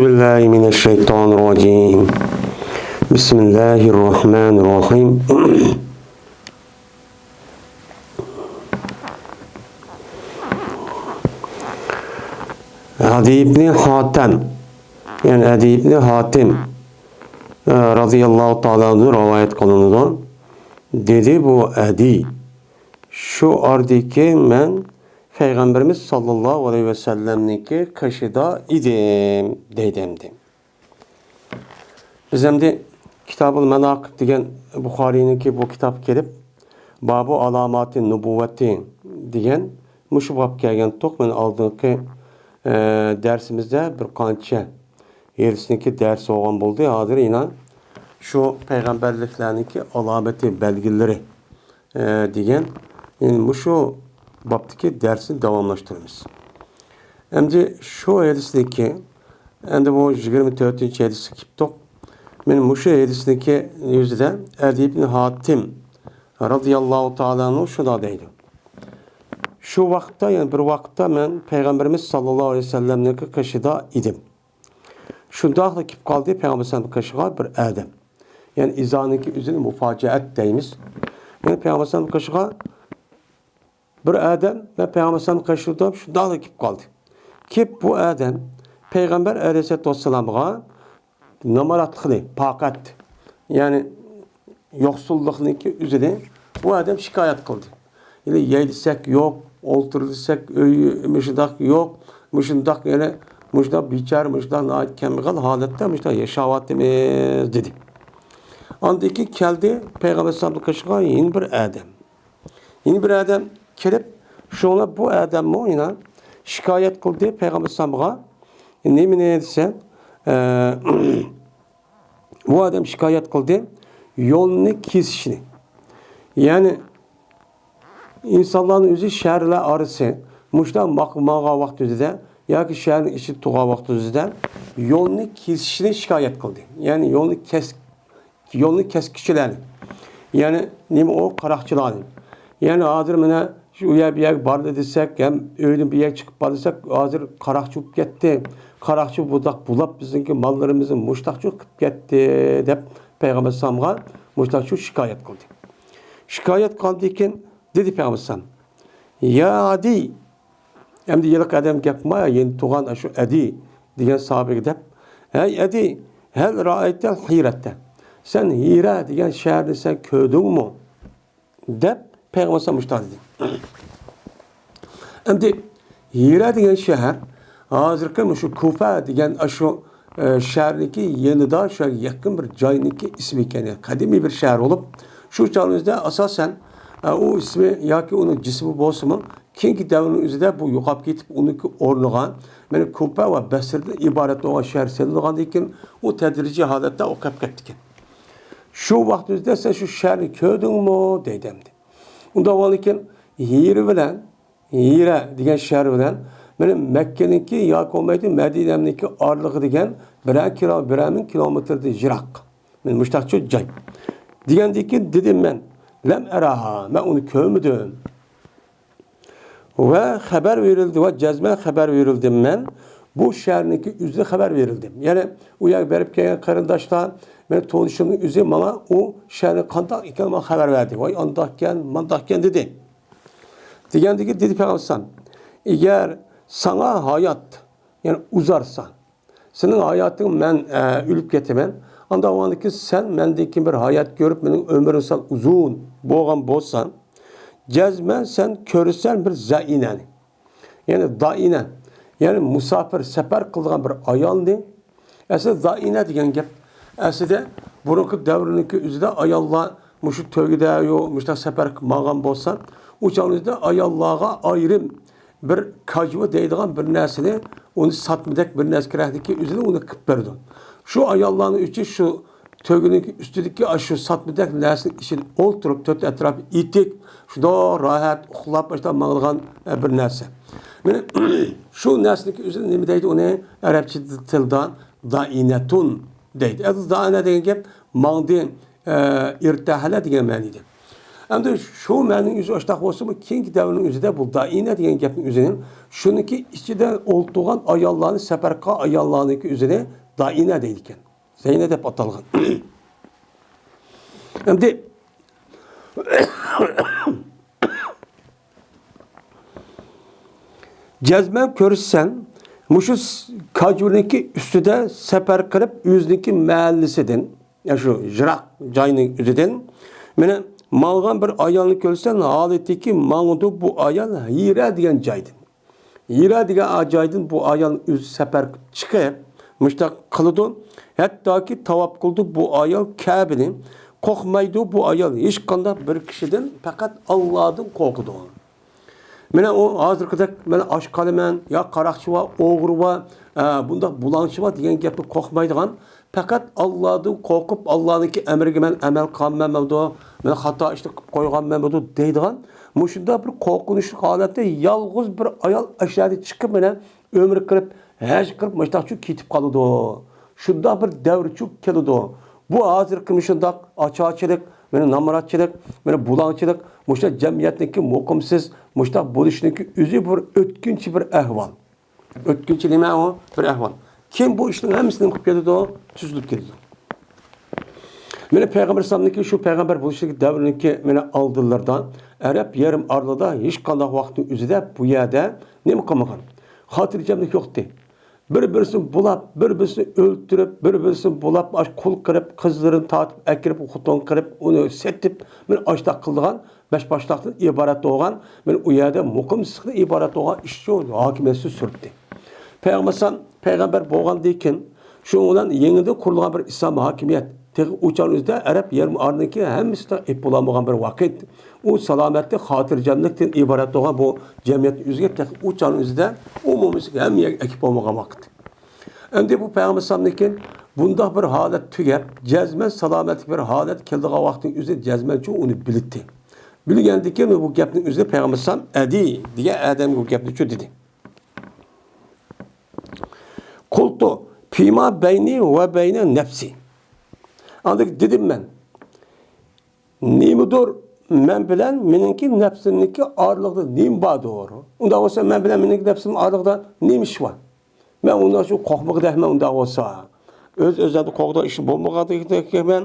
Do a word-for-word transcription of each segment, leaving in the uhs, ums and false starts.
بالله من الشيطان الرجيم. بسم الله الرحمن الرحيم. ئەدى ئىبنى ھاتەم، يەنى ئەدى ئىبنى ھاتىم، ئە، رازىياللاھۇ تائالا ئەنھۇ رىۋايەت قىلىنىدۇ. دېدى بۇ ئەدى، شۇ ئاردىكى مەن پەيغەمبىرىمىز ساللاللاھۇ ئەلەيھى ۋەسەللەمنىڭكى قېشىدا ئىدىم، دەيدۇ ئەمدى. بىز ئەمدى كىتابۇل ماناقىب دېگەن بۇخارىينىڭكى بۇ كىتابقا كېلىپ، بابۇ ئالاماتى نۇبۇۋۋەتى دېگەن مۇشۇ بابقا كەلگەنتۇق. مانا ئالدىنقى، ئە، دەرسىمىزدە بىر قانچە ھەدىسنىڭكى دەرسى بولغان بولدى. ھازىر يەنە شۇ پەيغەمبەرلىكلەرنىڭكى ئالامىتى، بەلگىلىرى، ئە، دېگەن، يەنى مۇشۇ بابتىكى دەرسنى داۋاملاشتۇرىمىز. ئەمدى شۇ ھەدىسنىڭكى، ئەمدى بۇ يىگىرمە تۆتىنچى ھەدىسكە كېلىپتۇق. مانا مۇشۇ ھەدىسنىڭكى يۈزىدە ئەدى ئىبن ھاتىم رازىياللاھۇ تائالا ئەنھۇ شۇنداق دەيدۇ. شۇ ۋاقىتتا، يەنى بىر ۋاقىتتا مەن پەيغەمبىرىمىز ساللاللاھۇ ئەلەيھى ۋەسەللەمنىڭكى قېشىدا ئىدىم. شۇنداقلا كېلىپ قالدى پەيغەمبەر ئەلەيھىسسالام قېشىغا بىر ئادەم. يەنى ئىزانىڭكى ئۆزىنى مۇپاجىئەت دەيمىز. يەنى پەيغەمبەر ئەلەيھىسسالام قېشىغا بىر ئادەم ۋە پەيغەمبەر ئەلەيھىسسالام قېشىدا شۇنداقلا كېلىپ قالدى. كېلىپ بۇ ئادەم پەيغەمبەر ئەلەيھىسسالاتۇ ۋەسسالامغا نامراتلىقنى، پاقەت، يەنى يوقسۇللۇقنىڭكى ئۆزىنى بۇ ئادەم شىكايەت قىلدى. يەنى يەي دېسەك يوق، ئولتۇر دېسەك ئۆي مۇشۇنداق يوق، مۇشۇنداق يەنە مۇشۇنداق بىچارە، مۇشۇنداق ناھايىتى كەمبەغەل ھالەتتە مۇشۇنداق ياشاۋاتىمىز دېدى. ئاندىن كېيىن كەلدى پەيغەمبەر ئەلەيھىسسالامنىڭ قېشىغا يەنە بىر ئادەم. يەنە بىر ئادەم كېلىپ، شۇڭا بۇ ئادەممۇ يەنە شىكايەت قىلدى پەيغەمبەر ئەلەيھىسسالامغا. نېمىنى دېسە، ئە، بۇ ئادەم شىكايەت قىلدى يولنى كېسىشنى. يەنى ئىنسانلارنىڭ ئۆزى شەھەرلەر ئارىسى مۇشۇنداق ماق-، ماڭغان ۋاقتىدا ياكى شەھەرنىڭ ئىچىدە تۇرغان ۋاقتىدا يولنى كېسىشنى شىكايەت قىلدى. يەنى يولنى كەس-، يولنى كەسكۈچىلەرنى، يەنى نېمە ئۇ قاراقچىلارنى. يەنى ھازىر مانا شۇ ئۇ يەر بۇ يەرگە باردى دېسەك، ھەم ئۆيدىن بۇ يەرگە چىقىپ باردى دېسەك، ھازىر قاراقچى بولۇپ كەتتى. قاراقچى بۇنداق بۇلاپ بىزنىڭكى ماللىرىمىزنى مۇشتاقچۇ قىلىپ كەتتى دەپ پەيغەمبەر ئەلەيھىسسالامغا مۇشتاقچۇ شىكايەت قىلدى. شىكايەت قىلغاندىن كېيىن دېدى پەيغەمبەر ئەلەيھىسسالام، يا ئەدى، ئەمدى ھېلىقى ئادەم گەپ قىلماي، يەنە تۇرغان شۇ ئەدى دېگەن ساھابىگە دەپ، ھەي ئەدى، ھەل رائەيتەل ھىرەتە، سەن ھىرە دېگەن شەھەرنى سەن كۆردۈڭمۇ؟ دەپ پەيغەمبەر ئەلەيھىسسالام مۇشۇنداق دېدى. ئەمدى ھىرە دېگەن شەھەر ھازىرقى مۇشۇ كۇفە دېگەن ئاشۇ، ئە، شەھەرنىڭكى يېنىدا شۇ يېقىن بىر جاينىڭكى ئىسمى ئىكەن. يەنى قەدىمىي بىر شەھەر بولۇپ، شۇ چاغنىڭ ئۆزىدە ئاساسەن، ئە، ئۇ ئىسمى ياكى ئۇنىڭ جىسمى بولسىمۇ، كېيىنكى دەۋرنىڭ ئۆزىدە بۇ يوقاپ كېتىپ، ئۇنىڭكى ئورنىغا، مانا، كۇفە ۋە بەسرىدىن ئىبارەت بولغان شەھەر سېلىنغاندىن كېيىن، ئۇ تەدرىجىي ھالەتتە ئۇ قېلىپ كەپتىكەن. شۇ ۋاقىت ئۆزىدە سەن شۇ شەھەرنى كۆردۈڭمۇ؟ دەيدۇ ئەمدى. ئۇنداق بولغاندىكىن، ھىرە بىلەن، ھىرە دېگەن شەھەر بىلەن مانا مەككىنىڭكى ياكى بولمايدۇ مەدىنەنىڭكى ئارىلىقى دېگەن بىرەر كىلو، بىرەر مىڭ كىلومېتىردىن يىراق. مانا مۇشتاقچۇ جاي. دېگەندىن كېيىن دېدىم مەن، لەم ئەراھا، مەن ئۇنى كۆرمىدىم. ۋە خەۋەر بېرىلدى، ۋە جەزمەن خەۋەر بېرىلدىم مەن. بۇ شەھەرنىڭكى ئۆزىدىن خەۋەر بېرىلدىم. يەنى ئۇ يەرگە بېرىپ كەلگەن قېرىنداشلار، مەن تونۇشۇمنىڭ ئۆزى ماڭا ئۇ شەھەرنىڭ قانداق ئىكەنلىكىنى ماڭا خەۋەر بەردى. ۋاي ئانداق ئىكەن، مانداق ئىكەن دېدى. دېگەندىكىن دېدى پەيغەمبەر ئەلەيھىسسالام، ئەگەر ساڭا ھايات، يەنى ئۇزارسا، سېنىڭ ھاياتىڭ مەن، ئە، ئۆلۈپ كېتىمەن. ئانداق ۋاقىتتا سەن مەندىن كېيىن بىر ھايات كۆرۈپ، مېنىڭ ئۆمرۈم سەل ئۇزۇن بولغان بولسا، جەزمەن سەن كۆرىسەن بىر زەئىنەنى. يەنى دائىنە، يەنى مۇساپىر، سەپەر قىلىدىغان بىر ئايالنى. ئەسلى دائىنە دېگەن گەپ، ئەسلىدە بۇرۇنقى دەۋرنىڭكى ئۆزىدە ئاياللار مۇشۇ تۆگىدە يو، مۇشۇنداق سەپەر قىلىپ ماڭغان بولسا، ئۇ چاغنىڭ ئۆزىدە ئاياللارغا ئايرىم بىر كاجۋا دەيدىغان بىر نەرسىنى، ئۇنى ساتمىدەك بىر نەرسە كېرەكلىكى ئۆزىنى ئۇنى قىلىپ بېرىدۇ. شۇ ئاياللارنىڭ ئۈچى شۇ تۆگىنىڭ ئۈستىدىكى ئاشۇ ساتمىدەك نەرسىنىڭ ئىچىدە ئولتۇرۇپ، تۆت ئەتراپى ئېتىك، شۇنداق راھەت ئۇخلاپ، ئاشۇنداق ماڭىدىغان، ئە، بىر نەرسە. مانا شۇ نەرسىنىڭكى ئۆزىنى نېمە دەيدۇ؟ ئۇنى ئەرەبچە تىلدا دائىنەتۇن دەيدۇ. ئەسلى دائىنە دېگەن گەپ ماڭدى، ئە، ئىرتەھەلە دېگەن مەنىدە. ئەمدى شۇ مەنىنىڭ ئۆزى ئاشتاق بولسىمۇ، كېيىنكى دەۋرنىڭ ئۆزىدە بۇ دائىنە دېگەن گەپنىڭ ئۆزىنى، شۇنىڭكى ئىچىدە ئولتۇرغان ئاياللارنى، سەپەر قىلغان ئاياللارنىڭكى ئۆزىنى دائىنە دەيدىكەن. زەينە دەپ ئاتالغان. ئەمدى جەزمەن كۆرسەن، مۇشۇ كاجۇرنىڭكى ئۈستىدە سەپەر قىلىپ، ئۆزىنىڭكى مەھەللىسىدىن، يا شۇ يىراق جاينىڭ ئۆزىدىن، مانا، ماڭغان بىر ئايالنى كۆرسەن، ھالىتىكى ماڭىدۇ بۇ ئايال ھىرا دېگەن جايدىن. ھىرا دېگەن جايدىن بۇ ئايال ئۆزى سەپەر چىقىپ، مۇشۇنداق قىلىدۇ. ھەتتاكى تاۋاپ قىلىدۇ بۇ ئايال كەبىنى. قورقمايدۇ بۇ ئايال ھېچقانداق بىر كىشىدىن، پەقەت ئاللادىن قورقىدۇ. مانا ئۇ ھازىرقىدەك، مانا ئاچ قالىمەن، يا قاراقچى بار، ئوغرى بار، ئە، بۇنداق بۇلاڭچى بار دېگەن گەپنى قورقمايدىغان، پەقەت ئاللادىن قورقۇپ، ئاللانىڭكى ئەمرىگە مەن ئەمەل قىلالمايمەن دەيدۇ، مەن خاتا ئىشنى قىلىپ قويغانمەن دەيدۇ دەيدىغان، مۇشۇنداق بىر قورقۇنچلۇق ھالەتتە يالغۇز بىر ئايال ئاشۇ يەردە چىقىپ، مانا ئۆمرە قىلىپ، ھەج قىلىپ، مۇشۇنداقچۇ كېتىپ قالىدۇ. شۇنداق بىر دەۋرچۇ كېلىدۇ. بۇ ھازىرقى مۇشۇنداق ئاچارچىلىق، مانا نامراتچىلىق، مانا بۇلاڭچىلىق، مۇشۇنداق جەمئىيەتنىڭكى مۇقىمسىز، مۇشۇنداق بولۇشىنىڭكى ئۆزى بىر ئۆتكۈنچى بىر ئەھۋال. ئۆتكۈنچى نېمە ئۇ؟ بىر ئەھۋال. كېيىن بۇ ئىشنىڭ ھەممىسى نېمە قىلىپ كېتىدۇ؟ تۈزۈلۈپ كېتىدۇ. مانا پەيغەمبەر ئەلەيھىسسالامنىڭكى شۇ پەيغەمبەر بولۇشىدىكى دەۋرنىڭكى مانا ئالدىلىرىدا ئەرەب يېرىم ئارىلىدا ھېچقانداق ۋاقىتنىڭ ئۆزىدە بۇ يەردە نېمە قىلمىغان؟ خاتىرجەملىك يوقتى. بىر-بىرسىنى بۇلاپ، بىر-بىرسىنى ئۆلتۈرۈپ، بىر-بىرسىنى بۇلاپ، ئاش قۇل قىلىپ، قىزلىرىنى تارتىپ ئەكىرىپ، خوتۇن قىلىپ، ئۇنى سېتىپ، مانا ئاشتاق قىلىدىغان بەشباشلاقتىن ئىبارەت بولغان، مانا ئۇ يەردە مۇقىمسىزلىقتىن ئىبارەت بولغان ئىشچۇ ھاكىمىيەت سۈرتتى. پەيغەمبەر، پەيغەمبەر بولغاندىن كېيىن، شۇنىڭ بىلەن يېڭىدىن قۇرۇلغان بىر ئىسلام ھاكىمىيەت تېخى ئۇ چاغنىڭ ئۆزىدە ئەرەب يېرىم ئارىلىنىڭكى ھەممىسىدە ئېپ بولالمىغان بىر ۋاقىت. ئۇ سالامەتلىك، خاتىرجەملىكتىن ئىبارەت بولغان بۇ جەمئىيەتنىڭ ئۆزىگە تېخى ئۇ چاغنىڭ ئۆزىدە ئومۇميۈزلۈك ھەممە يەرگە ئېكىپ بولمىغان ۋاقىت. ئەمدى بۇ پەيغەمبەر ئەلەيھىسسالامدىن كېيىن بۇنداق بىر ھالەت تۈگەپ، جەزمەن سالامەتلىك بىر ھالەت كېلىدىغان ۋاقىتنىڭ ئۆزى جەزمەنچۇ ئۇنى بىلىتتى. بىلگەندىن كېيىن بۇ گەپنىڭ ئۆزىنى پەيغەمبەر ئەلەيھىسسالام ئەدى دېگەن ئادەمگە بۇ گەپنىچۇ دېدى. قۇلتۇ فىما بەينى ۋە بەينە نەپسى. ئاندىن دېدىم مەن، نېمىدۇر مەن بىلەن مېنىڭكى نەپسىمنىڭكى ئارىلىقىدا نېمە باردۇر؟ ئۇنداق بولسا، مەن بىلەن مېنىڭكى نەپسىمنىڭ ئارىلىقىدا نېمە ئىش بار؟ مەن ئۇنداق شۇ قورقمىغۇدەكمەن ئۇنداق بولسا. ئۆز-ئۆزلەردىن قورقىدىغان ئىش بولمىغاندەكمەن.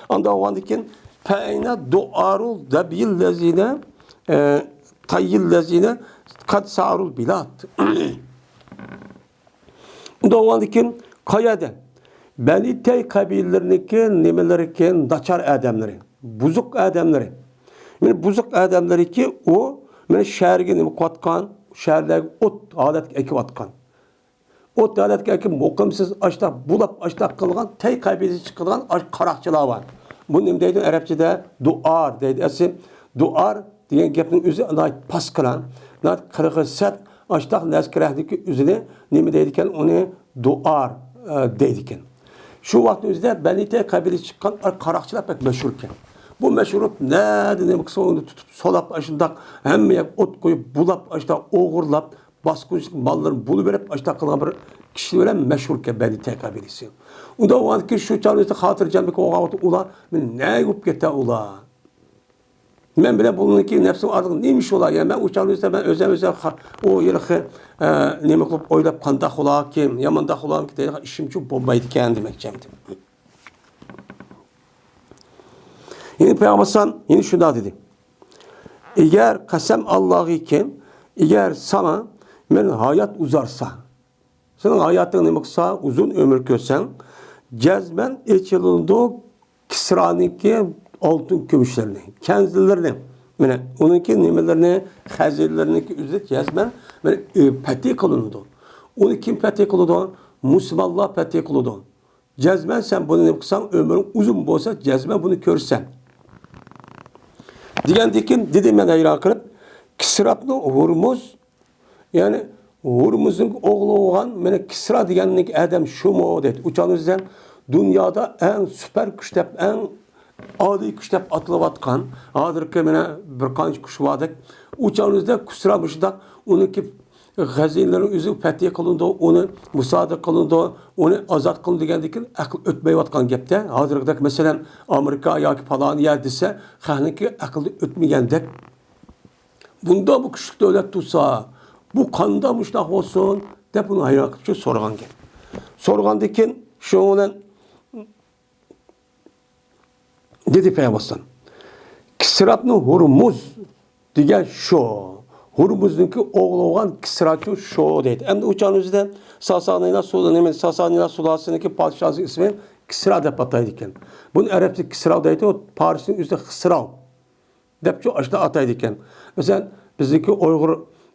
ئانداق بولغاندىن كېيىن، فەئەينە دۇئارۇ دەبىيىللەزىنە، ئە، تەييىللەزىنە قەد سارۇل بىلاد. ئۇنداق بولغاندىن كېيىن قايەردە؟ بەنى تەي قەبىلىلىرىنىڭكى نېمىلىرىكى ناچار ئادەملىرى، بۇزۇق ئادەملىرى. مانا بۇزۇق ئادەملىرىكى ئۇ مانا شەھەرگە نېمە قىلىۋاتقان، شەھەرلەرگە ئوت ھالەتكە ئەكىۋاتقان. ئوت ھالەتكە ئەكىپ مۇقىمسىز ئاشتاق بۇلاپ ئاشتاق قىلغان تەي قەبىلىسى چىقىدىغان ئاش قاراقچىلار بار. بۇ نېمە دەيدۇ ئەرەبچىدە؟ دۇئار دەيدۇ. ئەسلى دۇئار دېگەن گەپنىڭ ئۆزى ناھايىتى پاسكىنا، ناھايىتى قىرغىز سەت، ئاشتاق نەزكىرەھنىڭكى ئۆزىنى نېمە دەيدىكەن، ئۇنى دۇئار، ئە، دەيدىكەن. شۇ ۋاقىتنىڭ ئۆزىدە بەنى تەي قەبىلىسى چىققان قاراقچىلار بەك مەشھۇركەن. بۇ مەشھۇر بولۇپ، نەدە نېمە قىلسا ئۇنى تۇتۇپ سولاپ، ئاشۇنداق ھەممە يەرگە ئوت قويۇپ، بۇلاپ، ئاشۇنداق ئوغرىلاپ، باسقۇنچىلىق ماللىرىنى بۇلىۋېرىپ، ئاشۇنداق قىلغان بىر كىشى بىلەن مەشھۇركەن بەنى تەي قەبىلىسى. ئۇنداق بولغاندىكىن شۇ چاغنىڭ ئۆزىدە خاتىرجەملىك بولغان ۋاقىتتا ئۇلار، مەن نەگە بولۇپ كېتە ئۇلار؟ مەن بىلەن بۇنىڭكى نەپسىنىڭ ئارىلىقىدا نېمە ئىش بولا؟ يا مەن ئۇ چاغدا ئۆزۈم، مەن ئۆزۈم، ئۇ ھېلىقى، ئە، نېمە قىلىپ ئويلاپ قانداق بولاركىن، يامانداق بولارمىكىن دەيدىغان ئىشىمچۇ بولمايدىكەن دېمەكچى ئەمدى. يەنە پەيغەمبەر ئەلەيھىسسالام يەنە شۇنداق دېدى. ئەگەر قەسەم ئاللاغىكىن، ئەگەر ساڭا مەن ھايات ئۇزارسا، سېنىڭ ھاياتىڭ نېمە قىلسا، ئۇزۇن ئۆمۈر كۆرسەڭ، جەزمەن ئېچىلىدۇ كىسرانىڭكى ئالتۇن كۈمۈشلىرىنى، كەنزلىرىنى، مانا ئۇنىڭكى نېمىلىرىنى، خەزىنىلىرىنىڭكى ئۆزى جەزمەن، مانا، ئۆ، پەتھى قىلىنىدۇ. ئۇنى كىم پەتھى قىلىدۇ؟ مۇسۇلمانلار پەتھى قىلىدۇ. جەزمەن سەن بۇنى نېمە قىلساڭ، ئۆمرۈڭ ئۇزۇن بولسا، جەزمەن بۇنى كۆرىسەن. دېگەندىكىن، دېدىم مەن ھەيران قېلىپ، كىسرابنى ھۇرمۇز، يەنى ھۇرمۇزنىڭ ئوغلى بولغان، مانا كىسرا دېگەننىڭ ئادەم شۇمۇ دەيدۇ. ئۇچانىزدە دۇنيادا ئەڭ سۈپەر كۈچ دەپ، ئەڭ ئالىي كۈچ دەپ ئاتىلىۋاتقان، ھازىرقى مانا بىر قانچە كۈچ باردەك. ئۇچانىزدە كىسرا مۇشۇنداق، ئۇنىڭكى غەزىنىلەرنىڭ ئۆزى پەتھى قىلىنىدۇ، ئۇنى مۇسادىرە قىلىنىدۇ، ئۇنى ئازاد قىلىنىدۇ دېگەندىن كېيىن ئەقىل ئۆتمەيۋاتقان گەپتە. ھازىرقىدەك مەسىلەن ئامېرىكا ياكى پالان يەر دېسە، خەقنىڭكى ئەقلىدىن ئۆتمىگەندەك. بۇنداق بۇ كۈچلۈك دۆلەت تۇرسا، بۇ قانداق مۇشۇنداق بولسۇن دەپ ئۇنى ھەيران قىلىپ شۇ سورىغان گەپ. سورىغاندىن كېيىن شۇنىڭ بىلەن دېدى پەيغەمبەر ئەلەيھىسسالام، كىسرابنى ھۇرمۇز دېگەن شۇ. ھۇرمۇزنىڭكى ئوغلى بولغان كىسراچۇ شۇ دەيدۇ. ئەمدى ئۇ چاغنىڭ ئۆزىدە ساسانىيلار سۇ-، نېمە، ساسانىيلار سۇلالىسىنىڭكى پادىشاھىنىڭ ئىسمى كىسرا دەپ ئاتايدىكەن. بۇنى ئەرەبچە كىسرا دەيدۇ، پارسنىڭ ئۆزىدە خىسراۋ دەپچۇ ئاشۇنداق ئاتايدىكەن. مەسىلەن، بىزنىڭكى ئۇيغۇر،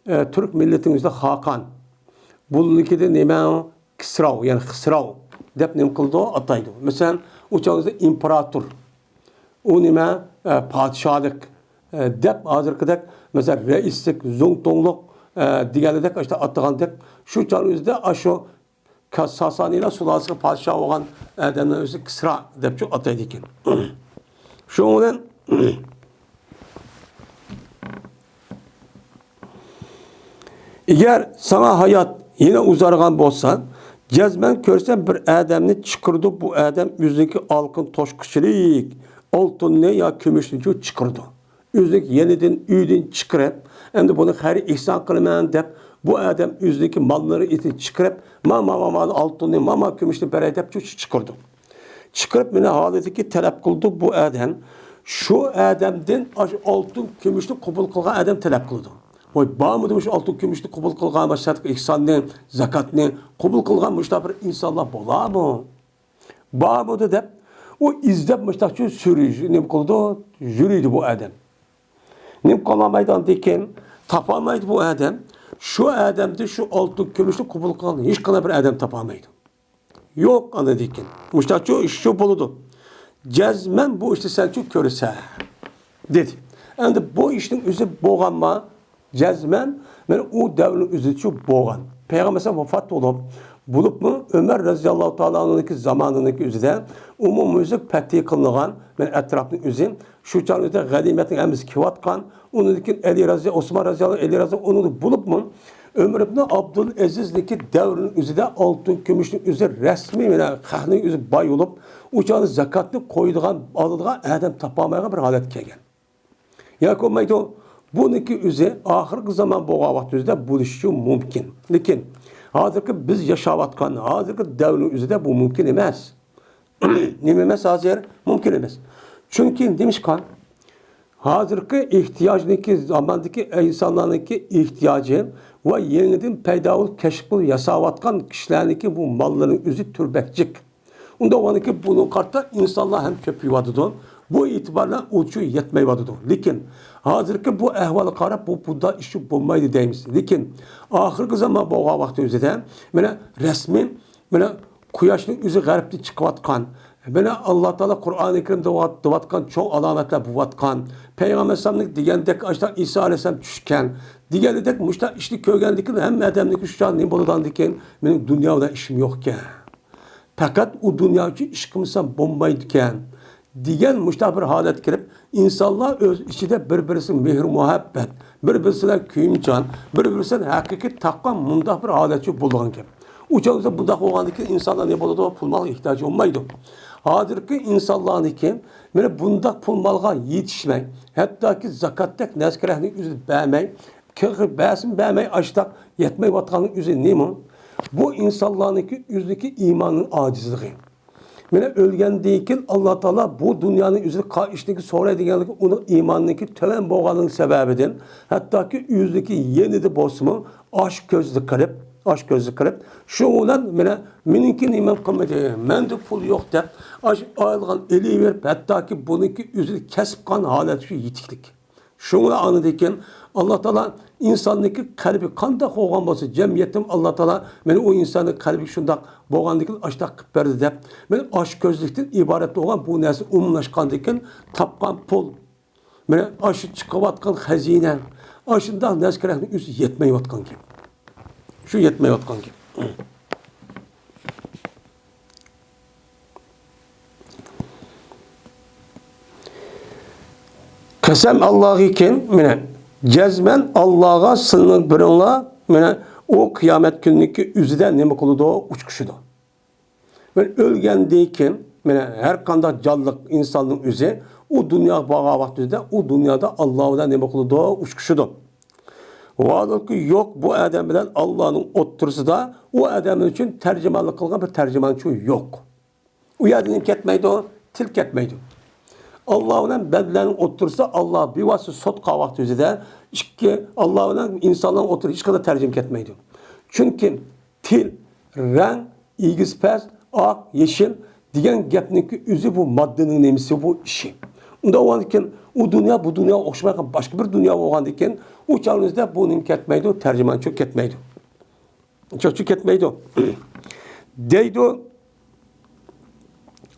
ئە، تۈرك مىللىتىنىڭ ئۆزىدە خاقان. بۇنىڭكىدە نېمە؟ كىسراۋ، يەنى خىسراۋ دەپ نېمە قىلىدۇ؟ ئاتايدۇ. مەسىلەن، ئۇ چاغدا ئىمپېراتور، ئۇ نېمە؟ ئە، پادىشاھلىق، ئە، دەپ ھازىرقىدەك، مەسىلەن، رەئىسلىك، زۇڭتۇڭلۇق، ئە، دېگەنلىدەك، ئاشۇنداق ئاتىغاندەك، شۇ چاغنىڭ ئۆزىدە ئاشۇ كا-، ساسانىيلار سۇلالىسىغا پادىشاھ بولغان ئادەمنىڭ ئۆزى كىسرا دەپچۇ ئاتايدىكەن. شۇنىڭ بىلەن ئەگەر ساڭا ھايات يەنە ئۇزارغان بولسا، جەزمەن كۆرسەم بىر ئادەمنى چىقىرىدۇ، بۇ ئادەم ئۆزىنىڭكى ئالقىن توشقۇچىلىك ئالتۇننى يا كۈمۈشنى چىقىرىدۇ. ئۆزىنىڭكى يېنىدىن، ئۆيىدىن چىقىرىپ، ئەمدى بۇنى خەير ئېھسان قىلىمەن دەپ، بۇ ئادەم ئۆزىنىڭكى ماللىرى ئېتىنى چىقىرىپ، ما، ما، ما، ما، ئالتۇننى، ما، ما، كۈمۈشنى بېرەي دەپ چۇ-، چۇ-، چىقىرىدۇ. چىقىرىپ، مېنى ھالىتىكى تەلەپ قىلىدۇ بۇ ئادەم. شۇ ئادەمدىن ئاشۇ ئالتۇن، كۈمۈشنى قوبۇل قىلغان ئادەم تەلەپ قىلىدۇ. ۋاي، بارمىدى مۇشۇ ئالتۇن، كۈمۈشنى قوبۇل قىلغان، مۇشۇ سەدىقە، ئېھساننى، زاكاتنى قوبۇل قىلغان مۇشۇنداق بىر ئىنسانلار بولارمۇ؟ بارمىدى دەپ، ئۇ ئىزدەپ مۇشۇنداقچۇ سۈرۈش، نېمە قىلىدۇ؟ يۈرىدۇ بۇ ئادەم. نېمە قىلالمايدۇ ئاندىن كېيىن؟ تاپالمايدۇ بۇ ئادەم. شۇ ئادەمدىن شۇ ئالتۇن، كۈمۈشنى قوبۇل قىلغان ھېچقانداق بىر ئادەم تاپالمايدۇ. يوق ئاندىن كېيىن. مۇشۇنداقچۇ ئىشچۇ بولىدۇ. جەزمەن بۇ ئىشنى سەنچۇ كۆرىسەن، دېدى. ئەمدى بۇ ئىشنىڭ ئۆزى بولغانما؟ جەزمەن، مانا ئۇ دەۋرنىڭ ئۆزىدىچۇ بولغان. پەيغەمبەر ۋاپات بولۇپ، بولۇپمۇ ئۆمەر رەزىياللاھۇ تائالا ئەنھۇنىڭكى زامانىنىڭكى ئۆزىدە ئومۇميۈزلۈك پەتھى قىلىنغان، مانا ئەتراپنىڭ ئۆزى، شۇ چاغ ئۆزىدە غەنىيمەتنىڭ ھەممىسى كېلىۋاتقان، ئۇنىڭدىن كېيىن ئەلى رازى، ئوسمان رازىياللاھۇ، ئەلى رازى، ئۇنىڭدا بولۇپمۇ ئۆمەر ئىبنى ئابدۇلئەزىزنىڭكى دەۋرىنىڭ ئۆزىدە ئالتۇن، كۈمۈشنىڭ ئۆزى رەسمىي، مانا خەقنىڭ ئۆزى باي بولۇپ، ئۇ چاغدا زاكاتنى قويىدىغان، ئالىدىغان ئادەم تاپالمايدىغان بىر ھالەتكە كەلگەن. ياكى بولمايدۇ، بۇنىڭكى ئۆزى ئاخىرقى زامان بولغان ۋاقىت ئۆزىدە بولۇشى مۇمكىن. لېكىن ھازىرقى بىز ياشاۋاتقان ھازىرقى دەۋرنىڭ ئۆزىدە بۇ مۇمكىن ئەمەس. نېمە ئەمەس ھازىر؟ مۇمكىن ئەمەس. چۈنكى نېمىشقا؟ ھازىرقى ئېھتىياجنىڭكى، زاماندىكى ئىنسانلارنىڭكى ئېھتىياجى ۋە يېڭىدىن پەيدا بولۇپ، كەشىپ قىلىپ ياساۋاتقان كىشىلەرنىڭكى بۇ ماللىرىنىڭ ئۆزى تۈربەك جىق. ئۇنداق بولغاندىكىن بۇنىڭغا قارىتا ئىنسانلار ھەم كۆپىيىۋاتىدۇ. بۇ ئېتىبار بىلەن ئۇچۇ يەتمەيۋاتىدۇ. لېكىن ھازىرقى بۇ ئەھۋالغا قاراپ، بۇ، بۇنداق ئىش بولمايدۇ دەيمىز. لېكىن ئاخىرقى زامان بولغان ۋاقتى ئۆزىدە، مانا، رەسمىي، مانا، قۇياشنىڭ ئۆزى غەربتىن چىقىۋاتقان، مانا، ئاللا تائالا قۇرئانى كەرىمدە دەۋات-، دەۋاتقان چوڭ ئالامەتلەر بولۇۋاتقان، پەيغەمبەر ئەلەيھىسسالامنىڭ دېگەندەك ئاشۇنداق ئىسا ئەلەيھىسسالام چۈشكەن، دېگەندەك مۇشۇنداق ئىشنى كۆرگەندىكىن ھەممە ئادەمنىڭكى شۇ چاغ نېمە بولىدىغاندىكىن، مېنىڭ دۇنيا بىلەن ئىشىم يوقكەن. پەقەت ئۇ دۇنيا ئۈچۈن ئىش قىلمىسام بولمايدىكەن، دېگەن مۇشۇنداق بىر ھالەتكە كىرىپ، ئىنسانلار ئۆز ئىچىدە بىر-بىرسىگە مېھىر-مۇھەببەت، بىر-بىرسى بىلەن كۆيۈمچان، بىر-بىرسىدىن ھەقىقىي تاپقان مۇنداق بىر ھالەتچۇ بولىدىغان گەپ. ئۇ چاغدا بۇنداق بولغاندىكىن ئىنسانلار نېمە بولىدۇ؟ پۇل مالغا ئېھتىياجى بولمايدۇ. ھازىرقى ئىنسانلارنىڭكى مانا بۇنداق پۇل مالغا يېتىشمەي، ھەتتاكى زاكاتتەك نەرسە-كېرەكنى ئۆزى بەرمەي، كىرغا بەرسىمۇ بەرمەي، ئاشتاق يەتمەيۋاتقاننىڭ ئۆزى نېمە؟ بۇ ئىنسانلارنىڭكى ئۆزىدىكى ئىماننىڭ ئاجىزلىقى. مانا ئۆلگەندىن كېيىن ئاللا تائالا بۇ دۇنيانىڭ ئۆزىدە قا-، ئىشتىكى سورايدىغانلىقى ئۇنىڭ ئىمانىنىڭكى تۆۋەن بولغانلىقى سەۋەبىدىن، ھەتتاكى ئۆزىنىڭكى يېنىدا بولسىمۇ ئاچ كۆزلۈك قىلىپ، ئاچ كۆزلۈك قىلىپ، شۇ بىلەن مانا مېنىڭكى نېمەم قىلمىدى، مەندە پۇل يوق دەپ، ئاشۇ ئايالغان ئېلىۋېرىپ، ھەتتاكى بۇنىڭكى ئۆزى كەسىپ قىلغان ھالەتكە يېتىكلىك. شۇڭا ئاندىن كېيىن ئاللا تائالا ئىنساننىڭكى قەلبى قانداق بولغان بولسا، جەمئىيەتتىمۇ ئاللا تائالا مانا ئۇ ئىنساننىڭ قەلبى شۇنداق بولغاندىكىن ئاشتاق قىلىپ بەردى دەپ، مانا ئاچ كۆزلۈكتىن ئىبارەت بولغان بۇ نەرسە ئومۇملاشقاندىكىن تاپقان پۇل، مانا ئاشۇ چىقىۋاتقان خەزىنە، ئاشۇنداق نەرسە-كېرەكنىڭ ئۆزى يەتمەيۋاتقان گەپ. شۇ يەتمەيۋاتقان گەپ. قەسەم ئاللاغىكىن، مانا، جەزمەن ئاللاغا سىلىنىڭ بىرىڭلار، مانا، ئۇ قىيامەت كۈنىنىڭكى ئۆزىدە نېمە قىلىدۇ؟ ئۇچقۇشىدۇ. مانا ئۆلگەندىن كېيىن، مانا ھەر قانداق جانلىق ئىنساننىڭ ئۆزى ئۇ دۇنياغا بارغان ۋاقتىدا ئۇ دۇنيادا ئاللا بىلەن نېمە قىلىدۇ؟ ئۇچقۇشىدۇ. ۋاھالەنكى يوق، بۇ ئادەم بىلەن ئاللانىڭ ئوتتۇرىسىدا ئۇ ئادەم ئۈچۈن تەرجىمانلىق قىلغان بىر تەرجىمانچۇ يوق. ئۇ يەردىن نېمە كەتمەيدۇ؟ تىل كەتمەيدۇ. ئاللا بىلەن بەندىلەرنىڭ ئوتتۇرىسىدا ئاللا بىۋاسىتە سوت قىلغان ۋاقتى ئۆزىدە ئىككى، ئاللا بىلەن ئىنسانلارنىڭ ئوتتۇرىسىدا ھېچقانداق تەرجىمە كەتمەيدۇ. چۈنكى تىل، رەڭ، ئېگىز پەس، ئاق، يېشىل دېگەن گەپنىڭكى ئۆزى بۇ ماددىنىڭ نېمىسى، بۇ ئىشى. ئۇنداق بولغاندىكىن ئۇ دۇنيا بۇ دۇنياغا ئوخشىمايدىغان باشقا بىر دۇنيا بولغاندىكىن ئۇ چاغنىڭىزدا بۇ نېمە كەتمەيدۇ؟ تەرجىمانچۇ كەتمەيدۇ. چوچۇ كەتمەيدۇ. دەيدۇ،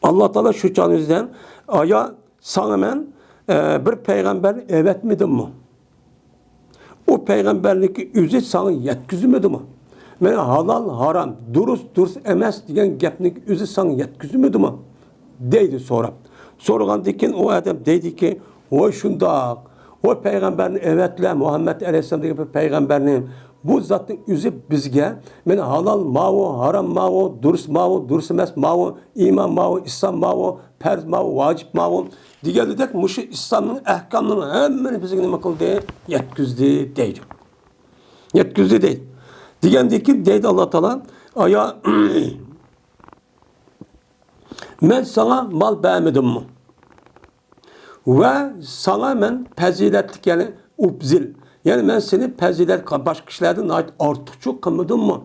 ئاللا تائالا شۇ چاغنىڭ ئۆزىدە، ئايا، ساڭا مەن، ئە، بىر پەيغەمبەرنى ئەۋەتمىدىممۇ؟ ئۇ پەيغەمبەرنىڭكى ئۆزى ساڭا يەتكۈزمىدىمۇ؟ مەن ھالال، ھارام، دۇرۇس، دۇرۇس ئەمەس دېگەن گەپنىڭكى ئۆزى ساڭا يەتكۈزمىدىمۇ؟ دەيدۇ سوراپ. سورىغاندىن كېيىن ئۇ ئادەم دەيدىكى، ۋاي شۇنداق، ۋاي پەيغەمبەرنى ئەۋەتلە، مۇھەممەد ئەلەيھىسسالام دېگەن بىر پەيغەمبەرنى، بۇ زاتنىڭ ئۆزى بىزگە، مانا ھالال ماۋۇ، ھارام ماۋۇ، دۇرۇس ماۋۇ، دۇرۇس ئەمەس ماۋۇ، ئىمان ماۋۇ، ئىسلام ماۋۇ، پەرز ماۋۇ، ۋاجىپ ماۋۇ دېگەندەك مۇشۇ ئىسلامنىڭ ئەھكاملىرىنىڭ ھەممىنى بىزگە نېمە قىلدى؟ يەتكۈزدى دەيدۇ. يەتكۈزدى دەيدۇ. دېگەندىن كېيىن دەيدۇ ئاللا تائالا، ئايا، مەن ساڭا مال بەرمىدىممۇ؟ ۋە ساڭا مەن پەزىلەتلىك، يەنى ئۇپزىل، يەنى مەن سېنى پەزىلەت باشقا كىشىلەردىن ناھايىتى ئارتۇقچە قىلمىدىممۇ؟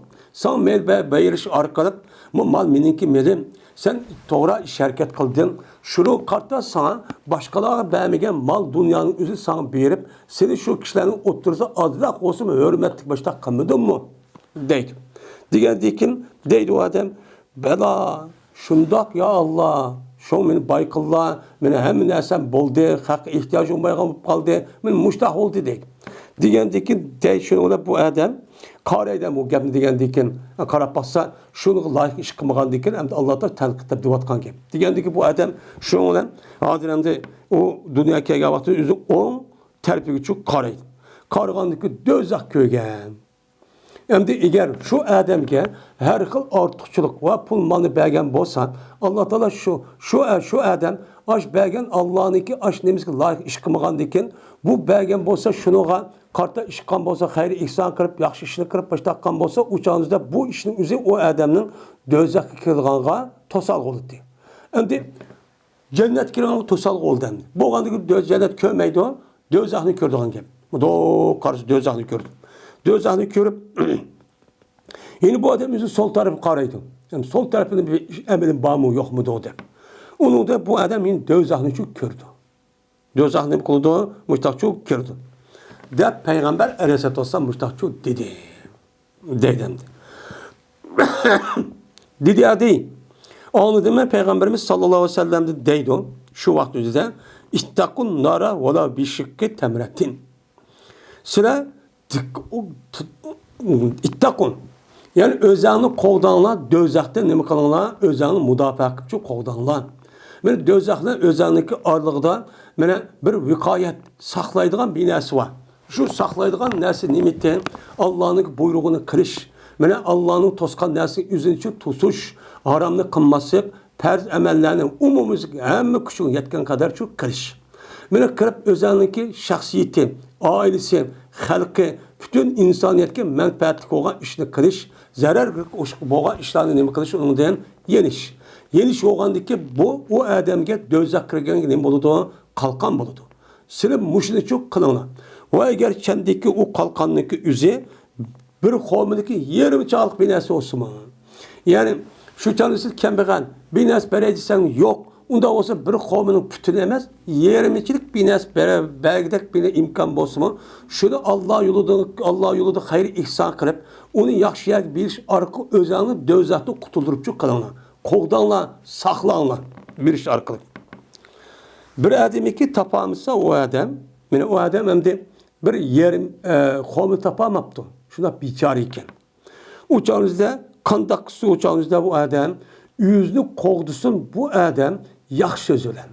ساڭا مال بە-، بېرىش ئارقىلىق، بۇ مال مېنىڭكى مېلىم، سەن توغرا ئىش ھەرىكەت قىلدىڭ. شۇنىڭغا قارىتا ساڭا باشقىلارغا بەرمىگەن مال دۇنيانىڭ ئۆزى ساڭا بېرىپ، سېنى شۇ كىشىلەرنىڭ ئوتتۇرىسىدا ئازراق بولسىمۇ ھۆرمەتلىك باشتا قىلمىدىممۇ؟ دەيدۇ. دېگەندىن كېيىن دەيدۇ ئۇ ئادەم، بەلا، شۇنداق يا ئاللا، شۇڭا مېنى باي قىللا، مېنىڭ ھەممە نەرسەم بولدى، خەققە ئېھتىياجىم بولمايدىغان بولۇپ قالدى، مېنى مۇشتاق بولدى دەيدۇ. دېگەندىن كېيىن دەي شۇنىڭ بىلەن بۇ ئادەم قارايدۇ بۇ گەپنى دېگەندىن كېيىن، قاراپ باقسا، شۇنىڭغا لايىق ئىش قىلمىغاندىن كېيىن ئەمدى ئاللا تائالا تەنقىدلەپ دەۋاتقان گەپ. دېگەندىن كېيىن بۇ ئادەم شۇنىڭ بىلەن ھازىر ئەمدى ئۇ دۇنياغا كەلگەن ۋاقتىدا ئۆزى ئوڭ تەرىپىگە چۈ قارايدۇ. قارىغاندىن كېيىن دوزاخ كۆرگەن. ئەمدى ئەگەر شۇ ئادەمگە ھەر خىل ئارتۇقچىلىق ۋە پۇل مالنى بەرگەن بولسا، ئاللا تائالا شۇ، شۇ، شۇ ئادەم ئاش بەرگەن ئاللانىڭكى ئاش نېمىسىگە لايىق ئىش قىلمىغاندىكىن، بۇ بەرگەن بولسا شۇنىڭغا قارىتا ئىش قىلغان بولسا، خەير ئېھسان قىلىپ، ياخشى ئىشنى قىلىپ باشلاققان بولسا، ئۇ چاغىمىزدا بۇ ئىشنىڭ ئۆزى ئۇ ئادەمنىڭ دوزاخقا كىرىدىغانغا توسالغۇ بولىدۇ. ئەمدى جەننەتكە كىرىدىغان توسالغۇ بولدى ئەمدى. بولغاندىكىن دۆ-، جەننەت كۆرمەيدۇ، دوزاخنى كۆرىدىغان گەپ. مۇنداق قارىسا دوزاخنى كۆردى. دوزاخنى كۆرۈپ، يەنە بۇ ئادەم ئۆزى سول تەرەپكە قارايدۇ. يەنى سول تەرەپتە بىر ئىش، ئەمىلىم بارمۇ، يوقمۇ دەپ. ئۇنىڭدا بۇ ئادەم يەنە دوزاخنى شۇ كۆردى. دوزاخنى نېمە قىلىدۇ؟ مۇشتاقچۇ كۆردى. دەپ پەيغەمبەر ئەلەيھىسسالاتۇ ۋەسسالام مۇشتاقچۇ دېدى. دەيدۇ ئەمدى. دېدى، ھەدى. ئاڭلىدىممەن پەيغەمبىرىمىز ساللاللاھۇ ئەلەيھى ۋەسەللەمدىن دەيدۇ، شۇ ۋاقىت ئۆزىدە، ئىتتەقۇن نارا ۋەلەۋ بىشىققى تەمرەتىن. سىلەر دىق-، ئۇ-، تۇ-، ئىتتەقۇن. يەنى ئۆزەڭنى قوغداڭلار، دوزاختىن نېمە قىلىڭلار؟ ئۆزەڭنى مۇداپىئە قىلىپچۇ قوغداڭلار. مانا دوزاخ بىلەن ئۆزەڭنىڭكى ئارىلىقىدا مانا بىر ۋىقايەت، ساقلايدىغان بىر نەرسە بار. شۇ ساقلايدىغان نەرسە نېمىتى؟ ئاللانىڭ بۇيرۇغىنى قىلىش. مانا ئاللانىڭ توسقان نەرسىنى ئۆزىنى توسۇش، ھارامنى قىلماسلىق، پەرز ئەمەللەرنى ئومۇميۈزلۈك ھەممە كۈچۈڭ يەتكەن قەدەرچە قىلىش. مانا قىلىپ ئۆزەڭنىڭكى شەخسىيىتى، ئائىلىسى، خەلقى، پۈتۈن ئىنسانىيەتكە مەنپەئەتلىك بولغان ئىشنى قىلىش، زەرەر بولغان ئىشلارنى نېمە قىلىش، ئۇنىڭدىن يېنىش. يېنىش بولغاندىكى بۇ، ئۇ ئادەمگە دوزاخ كىرگەنگە نېمە بولىدۇ؟ قالقان بولىدۇ. سىلەر مۇشۇنىچۇ قىلىڭلار. ۋە ئەگەر چەندىكى ئۇ قالقاننىڭكى ئۆزى بىر خورمىنىڭكى يېرىمى چاغلىق بىر نەرسە بولسىمۇ. يەنى شۇ چاغدا سىز كەمبەغەل، بىر نەرسە بېرەي دېسەڭ يوق. ئۇنداق بولسا بىر خورمىنىڭ پۈتۈنى ئەمەس، يېرىمىچىلىك بىر نەرسە بېرە-، بەرگۈدەك بىر ئىمكان بولسىمۇ، شۇنى ئاللا يولىدا، ئاللا يولىدا خەير ئېھسان قىلىپ، ئۇنى ياخشى يەرگە بېرىش ئارقىلىق ئۆزەڭنى دوزاختىن قۇتۇلدۇرۇپچۇ قىلىڭلار. قوغداڭلار، ساقلاڭلار بېرىش ئارقىلىق. بىر ئادەمكى تاپالمىسا ئۇ ئادەم، مانا ئۇ ئادەم ئەمدى بىر يېرىم، ئە، خورما تاپالماپتۇ. شۇنداق بىچارە ئىكەن. ئۇ چاغىمىزدا قانداق قىلسا، ئۇ چاغىمىزدا بۇ ئادەم ئۆزىنى قوغدىسۇن، بۇ ئادەم ياخشى سۆز بىلەن.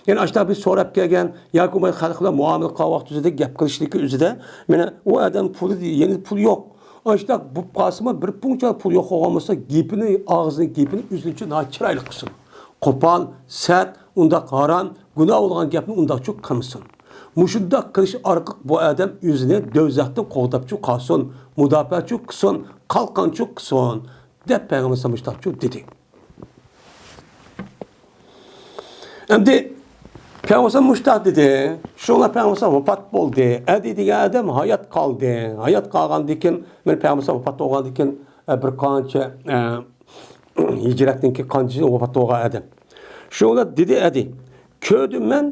يەنى ئاشۇنداق بىر سوراپ كەلگەن ياكى بولمىسا خەلق بىلەن مۇئامىلە قىلغان ۋاقتى ئۆزىدە گەپ قىلىشلىكى ئۆزىدە، مانا ئۇ ئادەم پۇلى، يەنە پۇل يوق. ئاشۇنداق بولۇپ قالسىمۇ، بىر پۇڭچە پۇل يوق بولغان بولسا، گېپىنى، ئاغزىنىڭ گېپىنى ئۆزىنىڭچە ناھايىتى چىرايلىق قىلسۇن. قوپال، سەت، ئۇنداق ھارام، گۇناھ بولغان گەپنى ئۇنداقچۇ قىلمىسۇن. مۇشۇنداق قىلىش ئارقىلىق بۇ ئادەم ئۆزىنى دوزاختىن قوغداپچۇ قالسۇن، مۇداپىئەچۇ قىلسۇن، قالقانچۇ قىلسۇن، دەپ پەيغەمبەر ئەلەيھىسسالام مۇشۇنداقچۇ دېدى. ئەمدى پەيغەمبەر مۇشتاق دېدى. شۇڭا پەيغەمبەر ۋاپات بولدى. ئەدى دېگەن ئادەم ھايات قالدى. ھايات قالغاندىن كېيىن، مانا پەيغەمبەر ۋاپات بولغاندىن كېيىن، ئە، بىر قانچە، ئە، ھىجرەتتىن كېيىن قانچە يىل ۋاپات بولغان ئادەم. شۇڭا دېدى ئەدى، كۆردۈم مەن